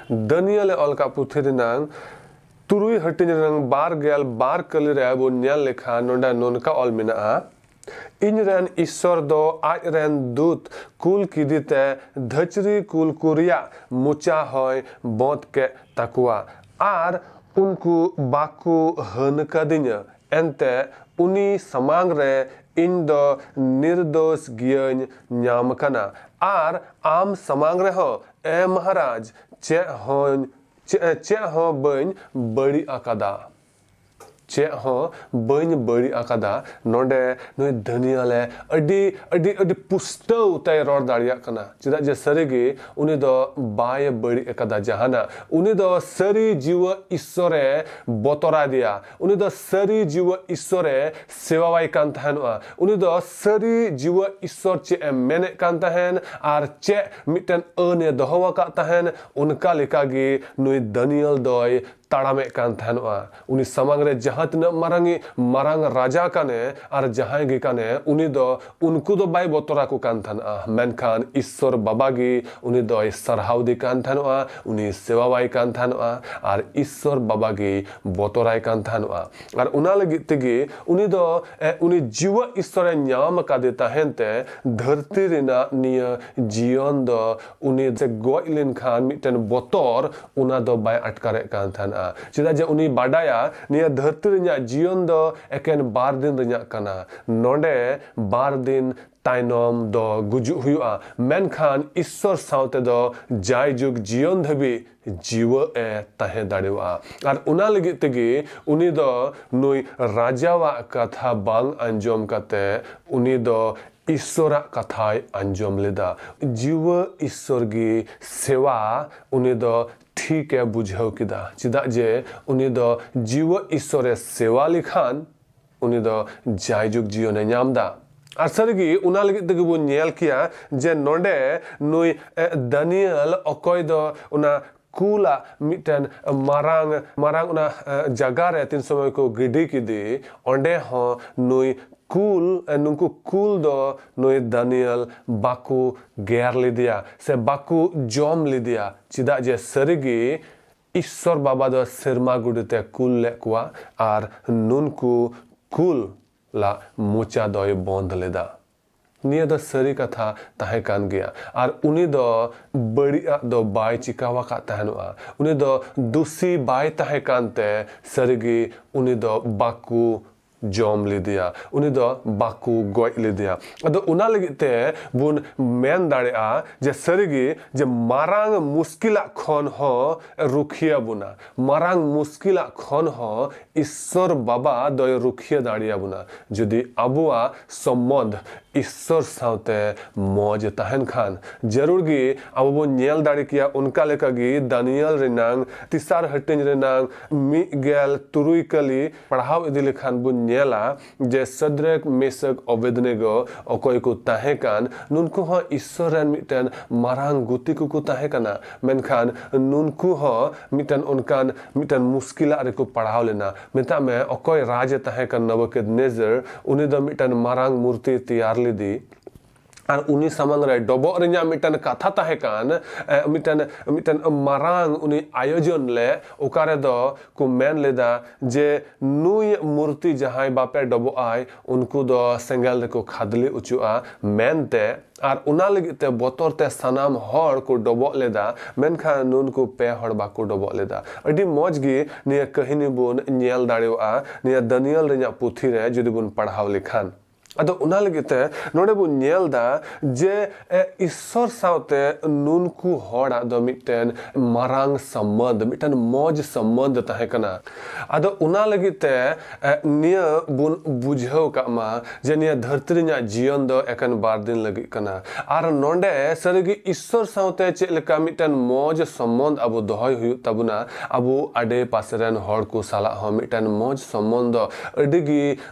ᱫᱟᱱᱤᱭᱮᱞᱮ ᱚᱞ ᱠᱟᱜ ᱯᱩᱛᱷᱤ ᱨᱮᱱᱟᱝ ᱛᱩᱨᱩᱭ ᱦᱟᱹᱴᱤᱧ ᱨᱮᱱᱟᱝ ᱵᱟᱨ ᱜᱮᱞ ᱵᱟᱨ ᱠᱟᱹᱞᱤ ᱨᱮ ᱵᱚᱱ ᱧᱮᱞ ᱞᱮᱠᱷᱟᱱ, ᱱᱚᱰᱮ ᱱᱚᱝᱠᱟ ᱚᱞ ᱢᱮᱱᱟᱜᱼᱟ, ᱤᱧ ᱨᱮᱱ ᱤᱥᱥᱚᱨ ᱫᱚ ᱟᱡ ᱨᱮᱱ ᱫᱩᱛ ᱠᱩᱞ ᱠᱤᱫᱤ ᱛᱮ ᱫᱷᱟᱹᱪᱨᱤ ᱠᱩᱞ ᱠᱚ ᱨᱮᱭᱟᱜ ᱢᱚᱪᱟ ᱦᱚᱸᱭ ᱵᱚᱸᱫ ᱠᱮᱫ ᱛᱟᱠᱚᱣᱟ, ᱟᱨ ᱩᱱᱠᱩ ᱵᱟᱠᱚ ᱦᱟᱹᱱ ᱠᱟᱫᱤᱧᱟ᱾ ᱮᱱᱛᱮ ᱩᱱᱤ ᱥᱟᱢᱟᱝ ᱨᱮ ᱤᱧ ᱫᱚ ᱱᱤᱨᱫᱳᱥ ᱜᱮᱭᱟᱹᱧ ᱧᱟᱢ ᱠᱟᱱᱟ, ᱟᱨ ᱟᱢ ᱥᱟᱢᱟᱝ ᱨᱮᱦᱚᱸ, ᱮ ᱢᱚᱦᱟᱨᱟᱡᱽ, ᱪᱮᱫ ᱦᱚᱸᱧ, ᱪᱮᱫ, ᱪᱮᱫ ᱦᱚᱸ ᱵᱟᱹᱧ ᱵᱟᱹᱲᱤᱡ ᱟᱠᱟᱫᱟ᱾ ᱪᱮᱫ ᱦᱚᱸ ᱵᱟᱹᱧ ᱵᱟᱹᱲᱤᱡ ᱟᱠᱟᱫᱟ᱾ ᱱᱚᱰᱮ ᱱᱩᱭ ᱫᱟᱱᱤᱭᱮᱞ ᱮ ᱟᱹᱰᱤ ᱟᱹᱰᱤ ᱟᱹᱰᱤ ᱯᱩᱥᱴᱟᱹᱣ ᱛᱮᱭ ᱨᱚᱲ ᱫᱟᱲᱮᱭᱟᱜ ᱠᱟᱱᱟ, ᱪᱮᱫᱟᱜ ᱡᱮ ᱥᱟᱹᱨᱤᱜᱮ ᱩᱱᱤ ᱫᱚ ᱵᱟᱭ ᱵᱟᱹᱲᱤᱡ ᱟᱠᱟᱫᱟ ᱡᱟᱦᱟᱱᱟᱜ᱾ ᱩᱱᱤ ᱫᱚ ᱥᱟᱹᱨᱤ ᱡᱤᱣᱟᱹ ᱤᱥᱥᱚᱨᱮ ᱵᱚᱛᱚᱨᱟᱫᱮᱭᱟ᱾ ᱩᱱᱤ ᱫᱚ ᱥᱟᱹᱨᱤ ᱡᱤᱣᱟᱹ ᱤᱥᱥᱚᱨᱮ ᱥᱮᱵᱟᱣᱟᱭ ᱠᱟᱱ ᱛᱟᱦᱮᱱᱚᱜᱼᱟ᱾ ᱩᱱᱤ ᱫᱚ ᱥᱟᱹᱨᱤ ᱡᱤᱣᱟᱹ ᱤᱥᱥᱚᱨ ᱪᱮᱫ ᱮ ᱢᱮᱱᱮᱫ ᱠᱟᱱ ᱛᱟᱦᱮᱱ ᱟᱨ ᱪᱮᱫ ᱢᱤᱫᱴᱮᱱ ᱟᱹᱱ ᱮ ᱫᱚᱦᱚ ᱟᱠᱟᱫ ᱛᱟᱦᱮᱱ, ᱚᱱᱠᱟ ᱞᱮᱠᱟᱜᱮ ᱱᱩᱭ ᱫᱟᱱᱤᱭᱮᱞ ᱫᱚᱭ ᱛᱟᱲᱟᱢᱮᱫ ᱠᱟᱱ ᱛᱟᱦᱮᱱᱚᱜᱼᱟ᱾ ᱩᱱᱤ ᱥᱟᱢᱟᱝ ᱨᱮ ᱡᱟᱦᱟᱸ ᱛᱤᱱᱟᱹᱜ ᱢᱟᱨᱟᱝ ᱢᱟᱨᱟᱝ ᱨᱟᱡᱟ ᱠᱟᱱᱮ ᱟᱨ ᱡᱟᱦᱟᱸᱭ ᱜᱮ ᱠᱟᱱᱮ, ᱩᱱᱤ ᱫᱚ ᱩᱱᱠᱩ ᱫᱚ ᱵᱟᱭ ᱵᱚᱛᱚᱨ ᱟᱠᱚ ᱠᱟᱱ ᱛᱟᱦᱮᱱᱚᱜᱼᱟ, ᱢᱮᱱᱠᱷᱟᱱ ᱤᱥᱥᱚᱨ ᱵᱟᱵᱟ ᱜᱮ ᱩᱱᱤ ᱫᱚᱭ ᱥᱟᱨᱦᱟᱣ ᱫᱮ ᱠᱟᱱ ᱛᱟᱦᱮᱱᱚᱜᱼᱟ, ᱩᱱᱤ ᱥᱮᱵᱟᱣᱟᱭ ᱠᱟᱱ ᱛᱟᱦᱮᱱᱚᱜᱼᱟ ᱟᱨ ᱤᱥᱥᱚᱨ ᱵᱟᱵᱟ ᱜᱮ ᱵᱚᱛᱚᱨᱟᱭ ᱠᱟᱱ ᱛᱟᱦᱮᱱᱚᱜᱼᱟ᱾ ᱟᱨ ᱚᱱᱟ ᱞᱟᱹᱜᱤᱫ ᱛᱮᱜᱮ ᱩᱱᱤ ᱫᱚ ᱮ, ᱩᱱᱤ ᱡᱤᱣᱟ ᱤᱥᱥᱚᱨᱮ ᱧᱟᱢ ᱟᱠᱟᱫᱮ ᱛᱟᱦᱮᱱ ᱛᱮ ᱫᱷᱟᱹᱨᱛᱤ ᱨᱮᱱᱟᱜ ᱱᱤᱭᱟᱹ ᱡᱤᱭᱚᱱ ᱫᱚ ᱩᱱᱤ ᱥᱮ ᱜᱚᱡ ᱞᱮᱱᱠᱷᱟᱱ ᱢᱤᱫᱴᱮᱱ ᱵᱚᱛᱚᱨ, ᱚᱱᱟ ᱫᱚ ᱵᱟᱭ ᱟᱴᱠᱟᱨᱮᱫ ᱠᱟᱱ ᱛᱟᱦᱮᱱᱟ᱾ ᱪᱮᱫᱟᱜ ᱡᱮ ᱩᱱᱤ ᱵᱟᱰᱟᱭᱟ ᱱᱤᱭᱟᱹ ᱫᱷᱟᱹᱨᱛᱤ ᱨᱮᱱᱟᱜ ᱡᱤᱭᱚᱱ ᱫᱚ ᱮᱠᱮᱱ ᱵᱟᱨ ᱫᱤᱱ ᱨᱮᱱᱟᱜ ᱠᱟᱱᱟ᱾ ᱱᱚᱰᱮ ᱵᱟᱨ ᱫᱤᱱ ᱛᱟᱭᱱᱚᱢ ᱫᱚ ᱜᱩᱡᱩᱜ ᱦᱩᱭᱩᱜᱼᱟ, ᱢᱮᱱᱠᱷᱟᱱ ᱤᱥᱥᱚᱨ ᱥᱟᱶᱛᱮ ᱫᱚ ᱡᱟᱭᱡᱩᱜᱽ ᱡᱤᱭᱚᱱ ᱫᱷᱟᱹᱵᱤᱡ ᱡᱤᱣᱟᱹ ᱮ ᱛᱟᱦᱮᱸ ᱫᱟᱲᱮᱭᱟᱜᱼᱟ᱾ ᱟᱨ ᱚᱱᱟ ᱞᱟᱹᱜᱤᱫ ᱛᱮᱜᱮ ᱩᱱᱤ ᱫᱚ ᱱᱩᱭ ᱨᱟᱡᱟᱣᱟᱜ ᱠᱟᱛᱷᱟ ᱵᱟᱝ ᱟᱸᱡᱚᱢ ᱠᱟᱛᱮ ᱩᱱᱤ ᱫᱚ ᱤᱥᱥᱚᱨᱟᱜ ᱠᱟᱛᱷᱟᱭ ᱟᱸᱡᱚᱢ ᱞᱮᱫᱟ᱾ ᱡᱤᱣᱟᱹ ᱤᱥᱥᱚᱨ ᱜᱮ ᱥᱮᱣᱟ ᱩᱱᱤ ᱫᱚ ᱴᱷᱤᱠ ᱮ ᱵᱩᱡᱷᱟᱹᱣ ᱠᱮᱫᱟ, ᱪᱮᱫᱟᱜ ᱡᱮ ᱩᱱᱤ ᱫᱚ ᱡᱤᱣᱟᱹ ᱤᱥᱥᱚᱨᱮ ᱥᱮᱣᱟ ᱞᱮᱠᱷᱟᱱ ᱩᱱᱤ ᱫᱚ ᱡᱟᱭᱡᱩᱜᱽ ᱡᱤᱭᱚᱱᱮ ᱧᱟᱢ ᱮᱫᱟ᱾ ᱟᱨ ᱥᱟᱹᱨᱤᱜᱮ ᱚᱱᱟ ᱞᱟᱹᱜᱤᱫ ᱛᱮᱜᱮ ᱵᱚᱱ ᱧᱮᱞ ᱠᱮᱭᱟ ᱡᱮ ᱱᱚᱰᱮ ᱱᱩᱭ ᱮ, ᱫᱟᱱᱤᱭᱮᱞ, ᱚᱠᱚᱭ ᱫᱚ ᱚᱱᱟ ᱠᱩᱞᱟᱜ ᱢᱤᱫᱴᱮᱱ ᱢᱟᱨᱟᱝ ᱢᱟᱨᱟᱝ ᱚᱱᱟ ᱮ, ᱡᱟᱭᱜᱟ ᱨᱮ ᱛᱤᱱ ᱥᱚᱢᱚᱭ ᱠᱚ ᱜᱤᱰᱤ ᱠᱮᱫᱮ, ᱚᱸᱰᱮ ᱦᱚᱸ ᱱᱩᱭ ᱠᱩᱞ ᱮ, ᱱᱩᱠᱩ ᱠᱩᱞ ᱫᱚ ᱱᱩᱭ ᱫᱟᱱᱤᱭᱮᱞ ᱵᱟᱠᱚ ᱜᱮᱨ ᱞᱮᱫᱮᱭᱟ ᱥᱮ ᱵᱟᱠᱚ ᱡᱚᱢ ᱞᱮᱫᱮᱭᱟ, ᱪᱮᱫᱟᱜ ᱡᱮ ᱥᱟᱹᱨᱤᱜᱮ ᱤᱥᱥᱚᱨ ᱵᱟᱵᱟ ᱫᱚ ᱥᱮᱨᱢᱟ ᱜᱩᱰᱩ ᱛᱮ ᱠᱩᱞ ᱞᱮᱫ ᱠᱚᱣᱟ ᱟᱨ ᱱᱩᱱᱠᱩ ᱠᱩᱞ ᱞᱟᱜ ᱢᱚᱪᱟ ᱫᱚᱭ ᱵᱚᱱᱫ ᱞᱮᱫᱟ᱾ ᱱᱤᱭᱟᱹ ᱫᱚ ᱥᱟᱹᱨᱤ ᱠᱟᱛᱷᱟ ᱛᱟᱦᱮᱸ ᱠᱟᱱ ᱜᱮᱭᱟ᱾ ᱟᱨ ᱩᱱᱤ ᱫᱚ ᱵᱟᱹᱲᱤᱡ ᱟᱜ ᱫᱚ ᱵᱟᱭ ᱪᱤᱠᱟᱣ ᱟᱠᱟᱫ ᱛᱟᱦᱮᱱᱚᱜᱼᱟ᱾ ᱩᱱᱤ ᱫᱚ ᱫᱩᱥᱤ ᱵᱟᱭ ᱛᱟᱦᱮᱸ ᱠᱟᱱᱛᱮ ᱥᱟᱹᱨᱤᱜᱮ ᱩᱱᱤ ᱫᱚ ᱵᱟᱠᱚ ᱡᱚᱢ ᱞᱮᱫᱮᱭᱟ, ᱩᱱᱤ ᱫᱚ ᱵᱟᱠᱚ ᱜᱚᱡ ᱞᱮᱫᱮᱭᱟ᱾ ᱟᱫᱚ ᱚᱱᱟ ᱞᱟᱹᱜᱤᱫ ᱛᱮ ᱵᱚᱱ ᱢᱮᱱ ᱫᱟᱲᱮᱭᱟᱜᱼᱟ ᱡᱮ ᱥᱟᱹᱨᱤᱜᱮ ᱡᱮ ᱢᱟᱨᱟᱝ ᱢᱩᱥᱠᱤᱞᱟᱜ ᱠᱷᱚᱱ ᱦᱚᱸ ᱨᱩᱠᱷᱤᱭᱟᱹ ᱵᱚᱱᱟ, ᱢᱟᱨᱟᱝ ᱢᱩᱥᱠᱤᱞᱟᱜ ᱠᱷᱚᱱ ᱦᱚᱸ ᱤᱥᱥᱚᱨ ᱵᱟᱵᱟ ᱫᱚᱭ ᱨᱩᱠᱷᱤᱭᱟᱹ ᱫᱟᱲᱮᱭᱟᱵᱚᱱᱟ᱾ ᱡᱩᱫᱤ ᱟᱵᱚᱣᱟᱜ ᱥᱚᱢᱵᱚᱱᱫᱷ ᱤᱥᱥᱚᱨ ᱥᱟᱶᱛᱮ ᱢᱚᱡᱽ ᱛᱟᱦᱮᱱ ᱠᱷᱟᱱ, ᱡᱟᱹᱨᱩᱲ ᱜᱮ ᱟᱵᱚ ᱵᱚᱱ ᱧᱮᱞ ᱫᱟᱲᱮ ᱠᱮᱭᱟ᱾ ᱚᱱᱠᱟ ᱞᱮᱠᱟ ᱜᱮ ᱫᱟᱱᱤᱭᱮᱞ ᱨᱮᱱᱟᱝ ᱛᱮᱥᱟᱨ ᱦᱟᱹᱴᱤᱧ ᱨᱮᱱᱟᱝ ᱢᱤᱫ ᱜᱮᱞ ᱛᱩᱨᱩᱭ ᱠᱟᱹᱞᱤ ᱯᱟᱲᱦᱟᱣ ᱤᱫᱤ ᱞᱮᱠᱷᱟᱱ ᱵᱚᱱ ᱧᱮᱞᱟ ᱡᱮ ᱥᱟᱫᱨᱮᱠ, ᱢᱮᱥᱟᱠ, ᱚᱵᱮᱫᱱᱮᱜᱚ ᱚᱠᱚᱭ ᱠᱚ ᱛᱟᱦᱮᱸ ᱠᱟᱱ, ᱱᱩᱱᱠᱩ ᱦᱚᱸ ᱤᱥᱥᱚᱨ ᱨᱮᱱ ᱢᱤᱫᱴᱮᱱ ᱢᱟᱨᱟᱝ ᱜᱩᱛᱤ ᱠᱚᱠᱚ ᱛᱟᱦᱮᱸ ᱠᱟᱱᱟ᱾ ᱢᱮᱱᱠᱷᱟᱱ ᱱᱩᱱᱠᱩ ᱦᱚᱸ ᱢᱤᱫᱴᱮᱱ ᱚᱱᱠᱟᱱ ᱢᱤᱫᱴᱮᱱ ᱢᱩᱥᱠᱤᱞᱟᱜ ᱨᱮᱠᱚ ᱯᱟᱲᱟᱣ ᱞᱮᱱᱟ᱾ ᱢᱮᱛᱟᱜ ᱢᱮ, ᱚᱠᱚᱭ ᱨᱟᱡᱽ ᱮ ᱛᱟᱦᱮᱸ ᱠᱟᱱ ᱱᱟᱵᱩᱠᱚᱫᱱᱮᱡᱟᱨ, ᱩᱱᱤ ᱫᱚ ᱢᱤᱫᱴᱮᱱ ᱢᱟᱨᱟᱝ ᱢᱩᱨᱛᱤ ᱛᱮᱭᱟᱨ ᱞᱮᱫᱮ᱾ ᱟᱨ ᱩᱱᱤ ᱥᱟᱢᱟᱝ ᱨᱮ ᱰᱚᱵᱚᱜ ᱨᱮᱱᱟᱜ ᱢᱤᱫᱴᱮᱱ ᱠᱟᱛᱷᱟ ᱛᱟᱦᱮᱸ ᱠᱟᱱ, ᱮ, ᱢᱤᱫᱴᱮᱱ, ᱢᱤᱫᱴᱮᱱ ᱢᱟᱨᱟᱝ ᱩᱱᱤ ᱟᱭᱳᱡᱚᱱ ᱞᱮ, ᱚᱠᱟ ᱨᱮᱫᱚ ᱠᱚ ᱢᱮᱱ ᱞᱮᱫᱟ ᱡᱮ ᱱᱩᱭ ᱢᱩᱨᱛᱤ ᱡᱟᱦᱟᱸᱭ ᱵᱟᱯᱮ ᱰᱚᱵᱚᱜ ᱟᱭ, ᱩᱱᱠᱩ ᱫᱚ ᱥᱮᱸᱜᱮᱞ ᱨᱮᱠᱚ ᱠᱷᱟᱫᱽᱞᱮ ᱚᱪᱚᱜᱼᱟ ᱢᱮᱱᱛᱮ᱾ ᱟᱨ ᱚᱱᱟ ᱞᱟᱹᱜᱤᱫ ᱛᱮ ᱵᱚᱛᱚᱨ ᱛᱮ ᱥᱟᱱᱟᱢ ᱦᱚᱲ ᱠᱚ ᱰᱚᱵᱚᱜ ᱞᱮᱫᱟ, ᱢᱮᱱᱠᱷᱟᱱ ᱱᱩᱱᱠᱩ ᱯᱮ ᱦᱚᱲ ᱵᱟᱠᱚ ᱰᱚᱵᱚᱜ ᱞᱮᱫᱟ᱾ ᱟᱹᱰᱤ ᱢᱚᱡᱽ ᱜᱮ ᱱᱤᱭᱟᱹ ᱠᱟᱹᱦᱱᱤ ᱵᱚᱱ ᱧᱮᱞ ᱫᱟᱲᱮᱭᱟᱜᱼᱟ ᱱᱤᱭᱟᱹ ᱫᱟᱱᱤᱭᱮᱞ ᱨᱮᱱᱟᱜ ᱯᱩᱛᱷᱤ ᱨᱮ ᱡᱩᱫᱤ ᱵᱚᱱ ᱯᱟᱲᱦᱟᱣ ᱞᱮᱠᱷᱟᱱ᱾ ᱟᱫᱚ ᱚᱱᱟ ᱞᱟᱹᱜᱤᱫ ᱛᱮ ᱱᱚᱰᱮ ᱵᱚᱱ ᱧᱮᱞ ᱮᱫᱟ ᱡᱮ, ᱮ, ᱤᱥᱥᱚᱨ ᱥᱟᱶᱛᱮ ᱱᱩᱱᱠᱩ ᱦᱚᱲᱟᱜ ᱫᱚ ᱢᱤᱫᱴᱮᱱ ᱢᱟᱨᱟᱝ ᱥᱚᱢᱵᱚᱱᱫᱷ, ᱢᱤᱫᱴᱮᱱ ᱢᱚᱡᱽ ᱥᱚᱢᱵᱚᱱᱫᱷ ᱛᱟᱦᱮᱸ ᱠᱟᱱᱟ᱾ ᱟᱫᱚ ᱚᱱᱟ ᱞᱟᱹᱜᱤᱫ ᱛᱮ, ᱮ, ᱱᱤᱭᱟᱹ ᱵᱚᱱ ᱵᱩᱡᱷᱟᱹᱣ ᱠᱟᱜ ᱢᱟ ᱡᱮ ᱱᱤᱭᱟᱹ ᱫᱷᱟᱹᱨᱛᱤ ᱨᱮᱱᱟᱜ ᱡᱤᱭᱚᱱ ᱫᱚ ᱮᱠᱮᱱ ᱵᱟᱨ ᱫᱤᱱ ᱞᱟᱹᱜᱤᱫ ᱠᱟᱱᱟ᱾ ᱟᱨ ᱱᱚᱰᱮ ᱥᱟᱹᱨᱤᱜᱮ ᱤᱥᱥᱚᱨ ᱥᱟᱶᱛᱮ ᱪᱮᱫ ᱞᱮᱠᱟ ᱢᱤᱫᱴᱮᱱ ᱢᱚᱡᱽ ᱥᱚᱢᱵᱚᱱᱫᱷ ᱟᱵᱚ ᱫᱚᱦᱚᱭ ᱦᱩᱭᱩᱜ ᱛᱟᱵᱚᱱᱟ, ᱟᱵᱚ ᱟᱰᱮ ᱯᱟᱥᱮ ᱨᱮᱱ ᱦᱚᱲ ᱠᱚ ᱥᱟᱞᱟᱜ ᱦᱚᱸ ᱢᱤᱫᱴᱮᱱ ᱢᱚᱡᱽ ᱥᱚᱢᱵᱚᱱᱫᱷ ᱫᱚ ᱟᱹᱰᱤ ᱜᱮ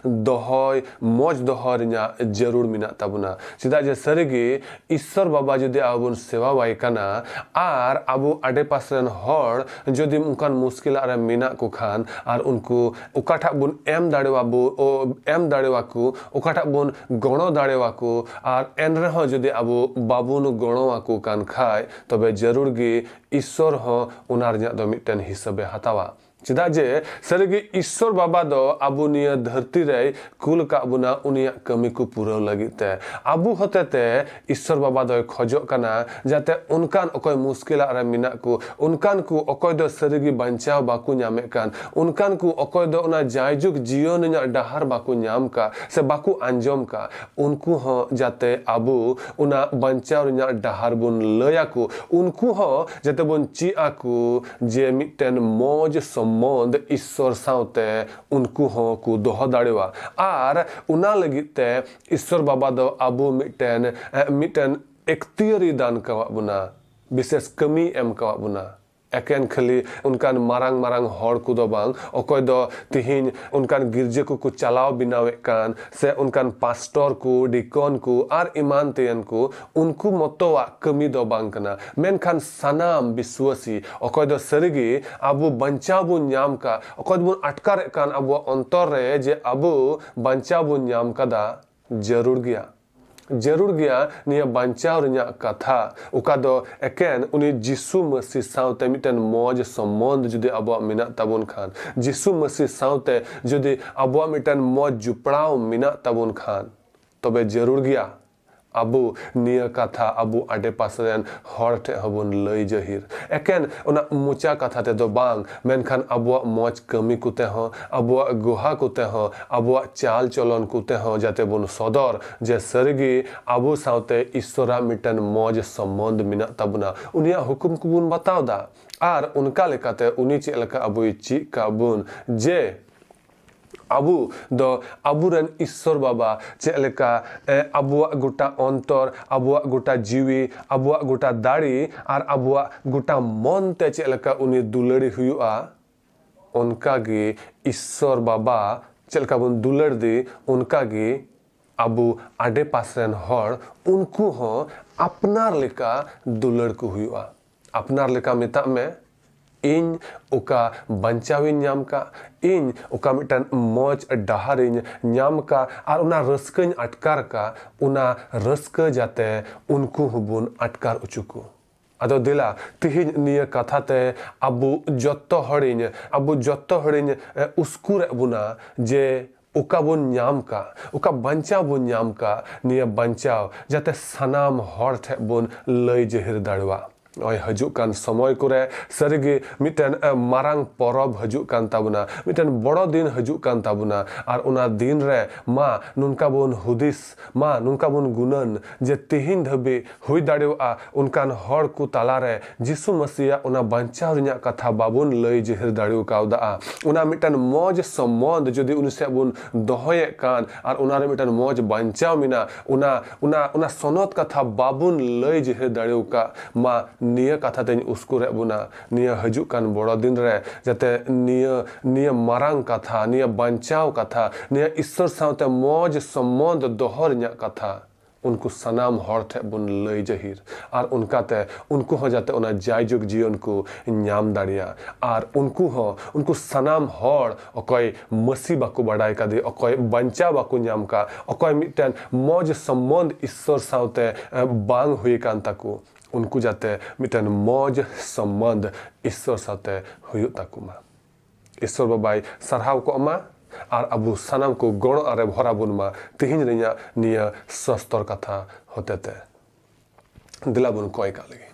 ᱫᱚᱦᱚᱭ, ᱢᱚᱡᱽ ᱫᱚᱦᱚ ᱨᱮᱱᱟᱜ ᱡᱟᱹᱨᱩᱲ ᱢᱮᱱᱟᱜ ᱛᱟᱵᱚᱱᱟ᱾ ᱪᱮᱫᱟᱜ ᱡᱮ ᱥᱟᱹᱨᱤᱜᱮ ᱤᱥᱥᱚᱨ ᱵᱟᱵᱟ ᱡᱩᱫᱤ ᱟᱵᱚ ᱵᱚᱱ ᱥᱮᱵᱟᱣᱟᱭ ᱠᱟᱱᱟ ᱟᱨ ᱟᱵᱚ ᱟᱰᱮ ᱯᱟᱥᱮ ᱨᱮᱱ ᱦᱚᱲ ᱡᱩᱫᱤ ᱚᱱᱠᱟᱱ ᱢᱩᱥᱠᱤᱞᱟᱜ ᱨᱮ ᱢᱮᱱᱟᱜ ᱠᱚ ᱠᱷᱟᱱ ᱟᱨ ᱩᱱᱠᱩ ᱚᱠᱟᱴᱟᱜ ᱵᱚᱱ ᱮᱢ ᱫᱟᱲᱮᱣᱟᱵᱚ-, ᱚ, ᱮᱢ ᱫᱟᱲᱮᱣᱟᱠᱚ, ᱚᱠᱟᱴᱟᱜ ᱵᱚᱱ ᱜᱚᱲᱚ ᱫᱟᱲᱮᱣᱟᱠᱚ, ᱟᱨ ᱮᱱ ᱨᱮᱦᱚᱸ ᱡᱩᱫᱤ ᱟᱵᱚ ᱵᱟᱵᱚᱱ ᱜᱚᱲᱚᱣᱟᱠᱚ ᱠᱟᱱ ᱠᱷᱟᱡ, ᱛᱚᱵᱮ ᱡᱟᱹᱨᱩᱲ ᱜᱮ ᱤᱥᱥᱚᱨ ᱦᱚᱸ ᱚᱱᱟ ᱨᱮᱱᱟᱜ ᱫᱚ ᱢᱤᱫᱴᱮᱱ ᱦᱤᱥᱟᱹᱵᱮ ᱦᱟᱛᱟᱣᱟ᱾ ᱪᱮᱫᱟᱜ ᱡᱮ ᱥᱟᱹᱨᱤᱜᱮ ᱤᱥᱥᱚᱨ ᱵᱟᱵᱟ ᱫᱚ ᱟᱵᱚ ᱱᱤᱭᱟᱹ ᱫᱷᱟᱹᱨᱛᱤ ᱨᱮᱭ ᱠᱩᱞ ᱟᱠᱟᱫ ᱵᱚᱱᱟ ᱩᱱᱤᱭᱟᱜ ᱠᱟᱹᱢᱤ ᱠᱚ ᱯᱩᱨᱟᱹᱣ ᱞᱟᱹᱜᱤᱫ ᱛᱮ᱾ ᱟᱵᱚ ᱦᱚᱛᱮᱛᱮ ᱤᱥᱥᱚᱨ ᱵᱟᱵᱟ ᱫᱚᱭ ᱠᱷᱚᱡᱚᱜ ᱠᱟᱱᱟ ᱡᱟᱛᱮ ᱚᱱᱠᱟᱱ ᱚᱠᱚᱭ ᱢᱩᱥᱠᱤᱞᱟᱜ ᱨᱮ ᱢᱮᱱᱟᱜ ᱠᱚ, ᱚᱱᱠᱟᱱ ᱠᱚ ᱚᱠᱚᱭ ᱫᱚ ᱥᱟᱹᱨᱤᱜᱮ ᱵᱟᱧᱪᱟᱣ ᱵᱟᱠᱚ ᱧᱟᱢᱮᱫ ᱠᱟᱱ, ᱚᱱᱠᱟᱱ ᱠᱚ ᱚᱠᱚᱭ ᱫᱚ ᱚᱱᱟ ᱡᱟᱭᱡᱩᱜᱽ ᱡᱤᱭᱚᱱ ᱨᱮᱱᱟᱜ ᱰᱟᱦᱟᱨ ᱵᱟᱠᱚ ᱧᱟᱢ ᱠᱟᱜ ᱥᱮ ᱵᱟᱠᱚ ᱟᱸᱡᱚᱢ ᱠᱟᱜ, ᱩᱱᱠᱩ ᱦᱚᱸ ᱡᱟᱛᱮ ᱟᱵᱚ ᱚᱱᱟ ᱵᱟᱧᱪᱟᱣ ᱨᱮᱱᱟᱜ ᱰᱟᱦᱟᱨ ᱵᱚᱱ ᱞᱟᱹᱭ ᱟᱠᱚ, ᱩᱱᱠᱩ ᱦᱚᱸ ᱡᱟᱛᱮ ᱵᱚᱱ ᱪᱮᱫ ᱟᱠᱚ ᱡᱮ ᱢᱤᱫᱴᱮᱱ ᱢᱚᱡᱽ ᱥᱚᱢᱵᱚᱱᱫᱷ ᱤᱥᱥᱚᱨ ᱥᱟᱶᱛᱮ ᱩᱱᱠᱩ ᱦᱚᱸ ᱠᱚ ᱫᱚᱦᱚ ᱫᱟᱲᱮᱣᱟ᱾ ᱟᱨ ᱚᱱᱟ ᱞᱟᱹᱜᱤᱫ ᱛᱮ ᱤᱥᱥᱚᱨ ᱵᱟᱵᱟ ᱫᱚ ᱟᱵᱚ ᱢᱤᱫᱴᱮᱱ, ᱮ, ᱢᱤᱫᱴᱮᱱ ᱮᱠᱛᱤᱭᱟᱹᱨᱤ ᱫᱟᱱ ᱠᱟᱣᱟᱫ ᱵᱚᱱᱟ, ᱵᱤᱥᱮᱥ ᱠᱟᱹᱢᱤ ᱮᱢ ᱠᱟᱣᱟᱫ ᱵᱚᱱᱟ᱾ ᱮᱠᱮᱱ ᱠᱷᱟᱹᱞᱤ ᱚᱱᱠᱟᱱ ᱢᱟᱨᱟᱝ ᱢᱟᱨᱟᱝ ᱦᱚᱲ ᱠᱚᱫᱚ ᱵᱟᱝ, ᱚᱠᱚᱭ ᱫᱚ ᱛᱤᱦᱤᱧ ᱚᱱᱠᱟᱱ ᱜᱤᱨᱡᱟᱹ ᱠᱚᱠᱚ ᱪᱟᱞᱟᱣ ᱵᱮᱱᱟᱣᱮᱫ ᱠᱟᱱ ᱥᱮ ᱚᱱᱠᱟᱱ ᱯᱟᱥᱴᱚᱨ ᱠᱚ, ᱰᱤᱠᱚᱱ ᱠᱚ ᱟᱨ ᱮᱢᱟᱱ ᱛᱮᱭᱟᱱ ᱠᱚ, ᱩᱱᱠᱩ ᱢᱚᱛᱚᱣᱟᱜ ᱠᱟᱹᱢᱤ ᱫᱚ ᱵᱟᱝ ᱠᱟᱱᱟ᱾ ᱢᱮᱱᱠᱷᱟᱱ ᱥᱟᱱᱟᱢ ᱵᱤᱥᱣᱟᱹᱥᱤ ᱚᱠᱚᱭ ᱫᱚ ᱥᱟᱹᱨᱤᱜᱮ ᱟᱵᱚ ᱵᱟᱧᱪᱟᱣ ᱵᱚᱱ ᱧᱟᱢ ᱠᱟᱜ, ᱚᱠᱚᱭ ᱫᱚᱵᱚᱱ ᱟᱴᱠᱟᱨᱮᱫ ᱠᱟᱱ ᱟᱵᱚᱣᱟᱜ ᱚᱱᱛᱚᱨ ᱨᱮ ᱡᱮ ᱟᱵᱚ ᱵᱟᱧᱪᱟᱣ ᱵᱚᱱ ᱧᱟᱢ ᱠᱟᱫᱟ, ᱡᱟᱹᱨᱩᱲ ᱜᱮᱭᱟ᱾ ᱡᱟᱹᱨᱩᱲ ᱜᱮᱭᱟ ᱱᱤᱭᱟᱹ ᱵᱟᱧᱪᱟᱣ ᱨᱮᱱᱟᱜ ᱠᱟᱛᱷᱟ, ᱚᱠᱟ ᱫᱚ ᱮᱠᱮᱱ ᱩᱱᱤ ᱡᱤᱥᱩ ᱢᱟᱹᱥᱤ ᱥᱟᱶᱛᱮ ᱢᱤᱫᱴᱮᱱ ᱢᱚᱡᱽ ᱥᱚᱢᱵᱚᱱᱫᱷ ᱡᱩᱫᱤ ᱟᱵᱚᱣᱟᱜ ᱢᱮᱱᱟᱜ ᱛᱟᱵᱚᱱ ᱠᱷᱟᱱ, ᱡᱤᱥᱩ ᱢᱟᱹᱥᱤ ᱥᱟᱶᱛᱮ ᱡᱩᱫᱤ ᱟᱵᱚᱣᱟᱜ ᱢᱤᱫᱴᱮᱱ ᱢᱚᱡᱽ ᱡᱚᱯᱲᱟᱣ ᱢᱮᱱᱟᱜ ᱛᱟᱵᱚᱱ ᱠᱷᱟᱱ, ᱛᱚᱵᱮ ᱡᱟᱹᱨᱩᱲ ᱜᱮᱭᱟ ᱟᱵᱚ ᱱᱤᱭᱟᱹ ᱠᱟᱛᱷᱟ ᱟᱵᱚ ᱟᱰᱮᱯᱟᱥᱮ ᱨᱮᱱ ᱦᱚᱲ ᱴᱷᱮᱱ ᱦᱚᱸᱵᱚᱱ ᱞᱟᱹᱭ ᱡᱟᱹᱦᱤᱨ᱾ ᱮᱠᱮᱱ ᱚᱱᱟ ᱢᱚᱪᱟ ᱠᱟᱛᱷᱟ ᱛᱮᱫᱚ ᱵᱟᱝ, ᱢᱮᱱᱠᱷᱟᱱ ᱟᱵᱚᱣᱟᱜ ᱢᱚᱡᱽ ᱠᱟᱹᱢᱤ ᱠᱚᱛᱮ ᱦᱚᱸ, ᱟᱵᱚᱣᱟᱜ ᱜᱚᱦᱟ ᱠᱚᱛᱮ ᱦᱚᱸ, ᱟᱵᱚᱣᱟᱜ ᱪᱟᱞ ᱪᱚᱞᱚᱱ ᱠᱚᱛᱮ ᱦᱚᱸ ᱡᱟᱛᱮ ᱵᱚᱱ ᱥᱚᱫᱚᱨ ᱡᱮ ᱥᱟᱹᱨᱤᱜᱮ ᱟᱵᱚ ᱥᱟᱶᱛᱮ ᱤᱥᱥᱚᱨᱟᱜ ᱢᱤᱫᱴᱮᱱ ᱢᱚᱡᱽ ᱥᱚᱢᱵᱚᱱᱫᱷ ᱢᱮᱱᱟᱜ ᱛᱟᱵᱚᱱᱟ, ᱩᱱᱤᱭᱟᱜ ᱦᱩᱠᱩᱢ ᱠᱚᱵᱚᱱ ᱵᱟᱛᱟᱣ ᱫᱟ᱾ ᱟᱨ ᱚᱱᱠᱟ ᱞᱮᱠᱟᱛᱮ ᱩᱱᱤ ᱪᱮᱫ ᱞᱮᱠᱟ ᱟᱵᱚᱭ ᱪᱮᱫ ᱠᱟᱜ ᱵᱚᱱ ᱡᱮ ᱟᱵᱚ ᱫᱚ ᱟᱵᱚᱨᱮᱱ ᱤᱥᱥᱚᱨ ᱵᱟᱵᱟ ᱪᱮᱫ ᱞᱮᱠᱟ, ᱮ, ᱟᱵᱚᱣᱟᱜ ᱜᱚᱴᱟ ᱚᱱᱛᱚᱨ, ᱟᱵᱚᱣᱟᱜ ᱜᱚᱴᱟ ᱡᱤᱣᱤ, ᱟᱵᱚᱣᱟᱜ ᱜᱚᱴᱟ ᱫᱟᱲᱮ ᱟᱨ ᱟᱵᱚᱣᱟᱜ ᱜᱚᱴᱟ ᱢᱚᱱ ᱛᱮ ᱪᱮᱫ ᱞᱮᱠᱟ ᱩᱱᱤ ᱫᱩᱞᱟᱹᱲᱤ ᱦᱩᱭᱩᱜᱼᱟ, ᱚᱱᱠᱟ ᱜᱮ ᱤᱥᱥᱚᱨ ᱵᱟᱵᱟ ᱪᱮᱫ ᱞᱮᱠᱟ ᱵᱚᱱ ᱫᱩᱞᱟᱹᱲ ᱫᱮ, ᱚᱱᱠᱟ ᱜᱮ ᱟᱵᱚ ᱟᱰᱮᱯᱟᱥ ᱨᱮᱱ ᱦᱚᱲ ᱩᱱᱠᱩ ᱦᱚᱸ ᱟᱯᱱᱟᱨ ᱞᱮᱠᱟ ᱫᱩᱞᱟᱹᱲ ᱠᱚ ᱦᱩᱭᱩᱜᱼᱟ᱾ ᱟᱯᱱᱟᱨ ᱞᱮᱠᱟ ᱢᱮᱛᱟᱜ ᱢᱮ, ᱤᱧ ᱚᱠᱟ ᱵᱟᱧᱪᱟᱣᱤᱧ ᱧᱟᱢ ᱠᱟᱜ, ᱤᱧ ᱚᱠᱟ ᱢᱤᱫᱴᱟᱝ ᱢᱚᱡᱽ ᱰᱟᱦᱟᱨᱤᱧ ᱧᱟᱢ ᱠᱟᱜ, ᱟᱨ ᱚᱱᱟ ᱨᱟᱹᱥᱠᱟᱹᱧ ᱟᱴᱠᱟᱨ ᱠᱟᱜ, ᱚᱱᱟ ᱨᱟᱹᱥᱠᱟᱹ ᱡᱟᱛᱮ ᱩᱱᱠᱩ ᱦᱚᱸᱵᱚᱱ ᱟᱴᱠᱟᱨ ᱦᱚᱪᱚ ᱠᱚ᱾ ᱟᱫᱚ ᱫᱮᱞᱟ, ᱛᱤᱦᱤᱧ ᱱᱤᱭᱟᱹ ᱠᱟᱛᱷᱟ ᱛᱮ ᱟᱵᱚ ᱡᱚᱛᱚ ᱦᱚᱲᱤᱧ, ᱟᱵᱚ ᱡᱚᱛᱚ ᱦᱚᱲᱤᱧ, ᱮ, ᱩᱥᱠᱩᱨᱮᱫ ᱵᱚᱱᱟ ᱡᱮ ᱚᱠᱟ ᱵᱚᱱ ᱧᱟᱢ ᱠᱟᱜ, ᱚᱠᱟ ᱵᱟᱧᱪᱟᱣ ᱵᱚᱱ ᱧᱟᱢ ᱠᱟᱜ, ᱱᱤᱭᱟᱹ ᱵᱟᱧᱪᱟᱣ ᱡᱟᱛᱮ ᱥᱟᱱᱟᱢ ᱦᱚᱲ ᱴᱷᱮᱱ ᱵᱚᱱ ᱞᱟᱹᱭ ᱡᱟᱹᱦᱤᱨ ᱫᱟᱲᱮᱣᱟᱜ᱾ ᱱᱚᱜᱼᱚᱭ ᱦᱤᱡᱩᱜ ᱠᱟᱱ ᱥᱚᱢᱚᱭ ᱠᱚᱨᱮ ᱥᱟᱹᱨᱤᱜᱮ ᱢᱤᱫᱴᱮᱱ, ᱮ, ᱢᱟᱨᱟᱝ ᱯᱚᱨᱚᱵᱽ ᱦᱤᱡᱩᱜ ᱠᱟᱱ ᱛᱟᱵᱚᱱᱟ, ᱢᱤᱫᱴᱮᱱ ᱵᱚᱲᱚ ᱫᱤᱱ ᱦᱤᱡᱩᱜ ᱠᱟᱱ ᱛᱟᱵᱚᱱᱟ᱾ ᱟᱨ ᱚᱱᱟ ᱫᱤᱱ ᱨᱮ ᱢᱟ ᱱᱚᱝᱠᱟ ᱵᱚᱱ ᱦᱩᱫᱤᱥ, ᱢᱟ ᱱᱚᱝᱠᱟ ᱵᱚᱱ ᱜᱩᱱᱟᱹᱱ ᱡᱮ ᱛᱤᱦᱤᱧ ᱫᱷᱟᱹᱵᱤᱡ ᱦᱩᱭ ᱫᱟᱲᱮᱭᱟᱜᱼᱟ ᱚᱱᱠᱟᱱ ᱦᱚᱲ ᱠᱚ ᱛᱟᱞᱟᱨᱮ ᱡᱤᱥᱩ ᱢᱟᱹᱥᱤᱭᱟᱜ ᱚᱱᱟ ᱵᱟᱧᱪᱟᱣ ᱨᱮᱱᱟᱜ ᱠᱟᱛᱷᱟ ᱵᱟᱵᱚᱱ ᱞᱟᱹᱭ ᱡᱟᱹᱦᱤᱨ ᱫᱟᱲᱮ ᱠᱟᱣᱫᱟ᱾ ᱚᱱᱟ ᱢᱤᱫᱴᱟᱝ ᱢᱚᱡᱽ ᱥᱚᱢᱵᱚᱱᱫᱷ ᱡᱩᱫᱤ ᱩᱱᱤ ᱥᱮᱫ ᱵᱚᱱ ᱫᱚᱦᱚᱭᱮᱫ ᱠᱟᱱ ᱟᱨ ᱚᱱᱟᱨᱮ ᱢᱤᱫᱴᱟᱝ ᱢᱚᱡᱽ ᱵᱟᱧᱪᱟᱣ ᱢᱮᱱᱟᱜ, ᱚᱱᱟ, ᱚᱱᱟ, ᱚᱱᱟ ᱥᱚᱱᱚᱛ ᱠᱟᱛᱷᱟ ᱵᱟᱵᱚᱱ ᱞᱟᱹᱭ ᱡᱟᱹᱦᱤᱨ ᱫᱟᱲᱮ ᱟᱠᱟᱫ, ᱢᱟ ᱱᱤᱭᱟᱹ ᱠᱟᱛᱷᱟ ᱛᱮᱧ ᱩᱥᱠᱩᱨᱮᱫ ᱵᱚᱱᱟ, ᱱᱤᱭᱟᱹ ᱦᱤᱡᱩᱜ ᱠᱟᱱ ᱵᱚᱲᱚ ᱫᱤᱱ ᱨᱮ ᱡᱟᱛᱮ ᱱᱤᱭᱟᱹ, ᱱᱤᱭᱟᱹ ᱢᱟᱨᱟᱝ ᱠᱟᱛᱷᱟ, ᱱᱤᱭᱟᱹ ᱵᱟᱧᱪᱟᱣ ᱠᱟᱛᱷᱟ, ᱱᱤᱭᱟᱹ ᱤᱥᱥᱚᱨ ᱥᱟᱶᱛᱮ ᱢᱚᱡᱽ ᱥᱚᱢᱵᱚᱱᱫᱷ ᱫᱚᱦᱚ ᱨᱮᱱᱟᱜ ᱠᱟᱛᱷᱟ ᱩᱱᱠᱩ ᱥᱟᱱᱟᱢ ᱦᱚᱲ ᱴᱷᱮᱱ ᱵᱚᱱ ᱞᱟᱹᱭ ᱡᱟᱹᱦᱤᱨ᱾ ᱟᱨ ᱚᱱᱠᱟᱛᱮ ᱩᱱᱠᱩ ᱦᱚᱸ ᱡᱟᱛᱮ ᱚᱱᱟ ᱡᱟᱭᱡᱩᱜᱽ ᱡᱤᱭᱚᱱ ᱠᱚ ᱧᱟᱢ ᱫᱟᱲᱮᱭᱟᱜ᱾ ᱟᱨ ᱩᱱᱠᱩ ᱦᱚᱸ, ᱩᱱᱠᱩ ᱥᱟᱱᱟᱢ ᱦᱚᱲ, ᱚᱠᱚᱭ ᱢᱟᱹᱥᱤ ᱵᱟᱠᱚ ᱵᱟᱰᱟᱭ ᱠᱟᱫᱮ, ᱚᱠᱚᱭ ᱵᱟᱧᱪᱟᱣ ᱵᱟᱠᱚ ᱧᱟᱢ ᱠᱟᱜ, ᱚᱠᱚᱭ ᱢᱤᱫᱴᱮᱱ ᱢᱚᱡᱽ ᱥᱚᱢᱵᱚᱱᱫᱷ ᱤᱥᱥᱚᱨ ᱥᱟᱶᱛᱮ, ᱮ, ᱵᱟᱝ ᱦᱩᱭ ᱟᱠᱟᱱ ᱛᱟᱠᱚ, ᱩᱱᱠᱩ ᱡᱟᱛᱮ ᱢᱤᱫᱴᱮᱱ ᱢᱚᱡᱽ ᱥᱚᱢᱵᱚᱱᱫᱷ ᱤᱥᱥᱚᱨ ᱥᱟᱶᱛᱮ ᱦᱩᱭᱩᱜ ᱛᱟᱠᱚ ᱢᱟ᱾ ᱤᱥᱥᱚᱨ ᱵᱟᱵᱟᱭ ᱥᱟᱨᱦᱟᱣ ᱠᱚᱜ ᱢᱟ ᱟᱨ ᱟᱵᱚ ᱥᱟᱱᱟᱢ ᱠᱚ ᱜᱚᱲᱚ ᱟᱨᱮ ᱵᱷᱚᱨᱟ ᱵᱚᱱ ᱢᱟ ᱛᱤᱦᱤᱧ ᱨᱮᱱᱟᱜ ᱱᱤᱭᱟᱹ ᱥᱚᱥᱛᱚᱨ ᱠᱟᱛᱷᱟ ᱦᱚᱛᱮᱛᱮ᱾ ᱫᱮᱞᱟ ᱵᱚᱱ ᱠᱚᱭ ᱠᱟᱜ ᱞᱮᱜᱮ᱾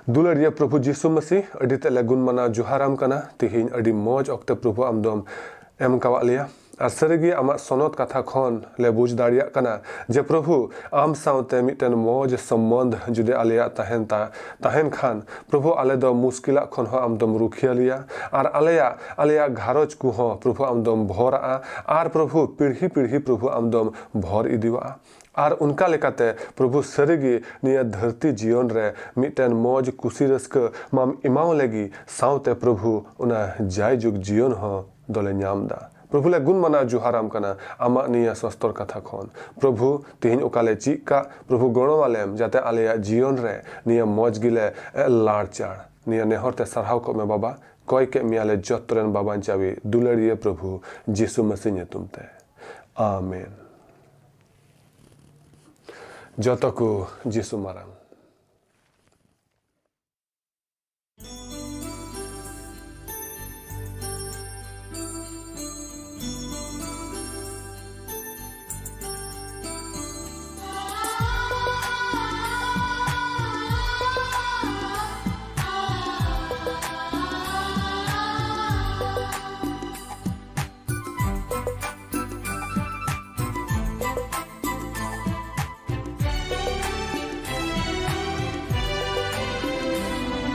ᱫᱩᱞᱟᱹᱲᱤᱭᱟᱹ ᱯᱨᱚᱵᱷᱩ ᱡᱤᱥᱩ ᱢᱟᱹᱥᱤ, ᱟᱹᱰᱤ ᱛᱮᱫ ᱞᱮ ᱜᱩᱱ ᱢᱟᱱᱟᱣ ᱡᱚᱦᱟᱨᱟᱢ ᱠᱟᱱᱟ᱾ ᱛᱤᱦᱤᱧ ᱟᱹᱰᱤ ᱢᱚᱡᱽ ᱚᱠᱛᱮ ᱯᱨᱚᱵᱷᱩ ᱟᱢ ᱫᱚᱢ ᱮᱢ ᱠᱟᱣᱟᱫ ᱞᱮᱭᱟ᱾ ᱟᱨ ᱥᱟᱹᱨᱤᱜᱮ ᱟᱢᱟᱜ ᱥᱚᱱᱚᱛ ᱠᱟᱛᱷᱟ ᱠᱷᱚᱱ ᱞᱮ ᱵᱩᱡᱽ ᱫᱟᱲᱮᱭᱟᱜ ᱠᱟᱱᱟ ᱡᱮ ᱯᱨᱚᱵᱷᱩ ᱟᱢ ᱥᱟᱶᱛᱮ ᱢᱤᱫᱴᱮᱱ ᱢᱚᱡᱽ ᱥᱚᱢᱵᱚᱱᱫᱷ ᱡᱩᱫᱤ ᱟᱞᱮᱭᱟᱜ ᱛᱟᱦᱮᱱ ᱛᱟ-, ᱛᱟᱦᱮᱱ ᱠᱷᱟᱱ ᱯᱨᱚᱵᱷᱩ ᱟᱞᱮ ᱫᱚ ᱢᱩᱥᱠᱤᱞᱟᱜ ᱠᱷᱚᱱ ᱦᱚᱸ ᱟᱢ ᱫᱚᱢ ᱨᱩᱠᱷᱤᱭᱟᱹ ᱞᱮᱭᱟ᱾ ᱟᱨ ᱟᱞᱮᱭᱟᱜ, ᱟᱞᱮᱭᱟᱜ ᱜᱷᱟᱨᱚᱸᱡᱽ ᱠᱚᱦᱚᱸ ᱯᱨᱚᱵᱷᱩ ᱟᱢ ᱫᱚᱢ ᱵᱷᱚᱨᱟᱜᱼᱟ᱾ ᱟᱨ ᱯᱨᱚᱵᱷᱩ ᱯᱤᱲᱦᱤ ᱯᱤᱲᱦᱤ ᱯᱨᱚᱵᱷᱩ ᱟᱢ ᱫᱚᱢ ᱵᱷᱚᱨ ᱤᱫᱤᱣᱟᱜᱼᱟ᱾ ᱟᱨ ᱚᱱᱠᱟ ᱞᱮᱠᱟᱛᱮ ᱯᱨᱚᱵᱷᱩ ᱥᱟᱹᱨᱤᱜᱮ ᱱᱤᱭᱟᱹ ᱫᱷᱟᱹᱨᱛᱤ ᱡᱤᱭᱚᱱ ᱨᱮ ᱢᱤᱫᱴᱮᱱ ᱢᱚᱡᱽ ᱠᱩᱥᱤ ᱨᱟᱹᱥᱠᱟᱹ ᱢᱟᱢ ᱮᱢᱟᱣ ᱞᱮᱜᱮ, ᱥᱟᱶᱛᱮ ᱯᱨᱚᱵᱷᱩ ᱚᱱᱟ ᱡᱟᱭᱡᱩᱜᱽ ᱡᱤᱭᱚᱱ ᱦᱚᱸ ᱫᱚᱞᱮ ᱧᱟᱢ ᱫᱟ᱾ ᱯᱨᱚᱵᱷᱩ ᱞᱮ ᱜᱩᱱ ᱢᱟᱱᱟᱣ ᱡᱚᱦᱟᱨᱟᱢ ᱠᱟᱱᱟ ᱟᱢᱟᱜ ᱱᱤᱭᱟᱹ ᱥᱚᱥᱛᱚᱨ ᱠᱟᱛᱷᱟ ᱠᱷᱚᱱ᱾ ᱯᱨᱚᱵᱷᱩ, ᱛᱤᱦᱤᱧ ᱚᱠᱟ ᱞᱮ ᱪᱮᱫ ᱠᱟᱜ, ᱯᱨᱚᱵᱷᱩ ᱜᱚᱲᱚ ᱟᱞᱮᱢ ᱡᱟᱛᱮ ᱟᱞᱮᱭᱟᱜ ᱡᱤᱭᱚᱱ ᱨᱮ ᱱᱤᱭᱟᱹ ᱢᱚᱡᱽ ᱜᱮᱞᱮ, ᱮ, ᱞᱟᱲᱪᱟᱲ᱾ ᱱᱤᱭᱟᱹ ᱱᱮᱦᱚᱨ ᱛᱮ ᱥᱟᱨᱦᱟᱣ ᱠᱚᱜ ᱢᱮ ᱵᱟᱵᱟ, ᱠᱚᱭ ᱠᱮᱫ ᱢᱮᱭᱟ ᱞᱮ ᱡᱚᱛᱚ ᱨᱮᱱ ᱵᱟᱵᱟᱧᱪᱟᱣᱤ ᱫᱩᱞᱟᱹᱲᱤᱭᱟᱹ ᱯᱨᱚᱵᱷᱩ ᱡᱤᱥᱩ ᱢᱟᱹᱥᱤ ᱧᱩᱛᱩᱢ ᱛᱮ᱾ ᱟᱢᱮᱱ᱾ ᱡᱚᱛᱚ ᱠᱚ ᱡᱤᱥᱩ ᱢᱟᱨᱟᱝ᱾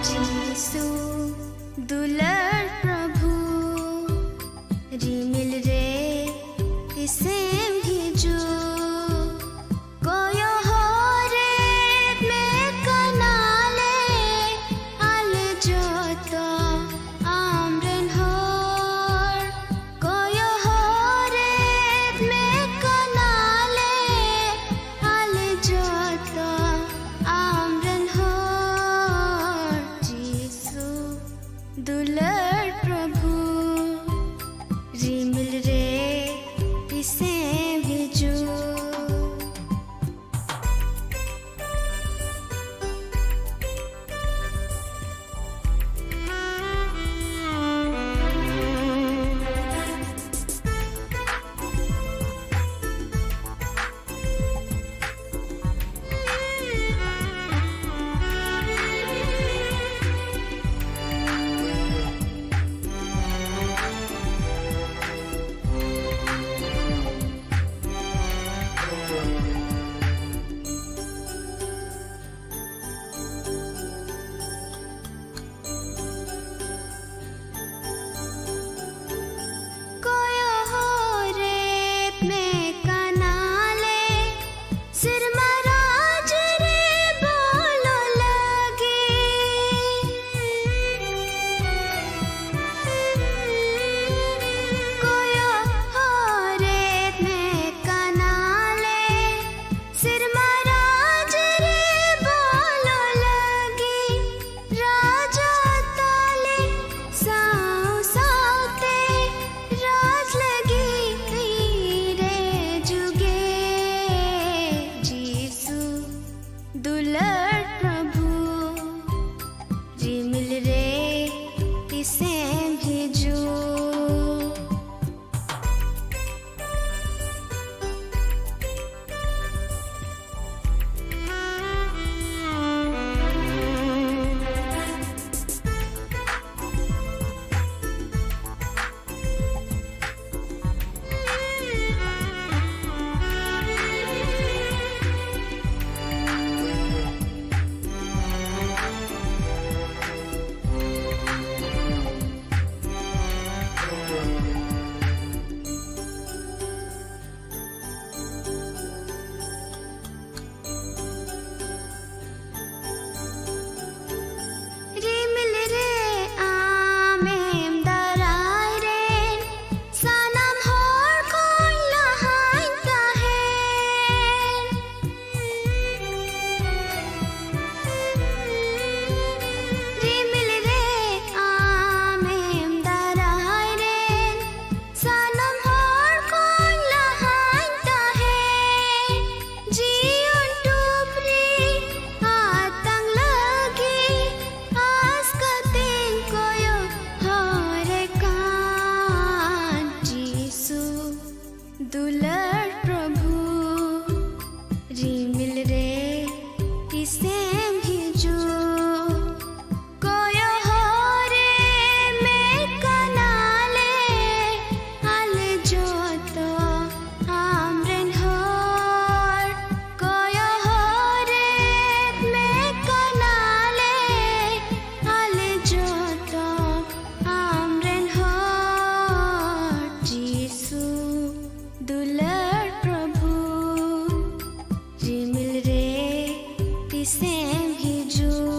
ᱡᱤᱥᱩ ᱫᱩᱞᱟᱹᱲ ᱯᱨᱚᱵᱷᱩ, ᱨᱤᱢᱤᱞ ᱨᱮ ᱛᱤᱥᱮᱢ ᱦᱤᱡᱩᱜ? ᱠᱚᱭᱚᱜ ᱦᱚᱨᱮᱫ ᱢᱮ ᱠᱟᱱᱟᱞᱮ ᱟᱞᱮ ᱡᱚᱛᱚ ᱟᱢᱨᱮᱱ ᱦᱚᱲ᱾ ᱠᱚᱭᱚᱜ ᱦᱚᱨᱮᱫ ᱢᱮ ᱠᱟᱱᱟᱞᱮ ᱟᱞᱮ ᱡᱚᱛᱚ ᱟᱢᱨᱮᱱ ᱦᱚᱲ᱾ ᱨᱤᱢᱤᱞ ᱨᱮ ᱛᱤᱥᱮᱢ ᱦᱤᱡᱩᱜ?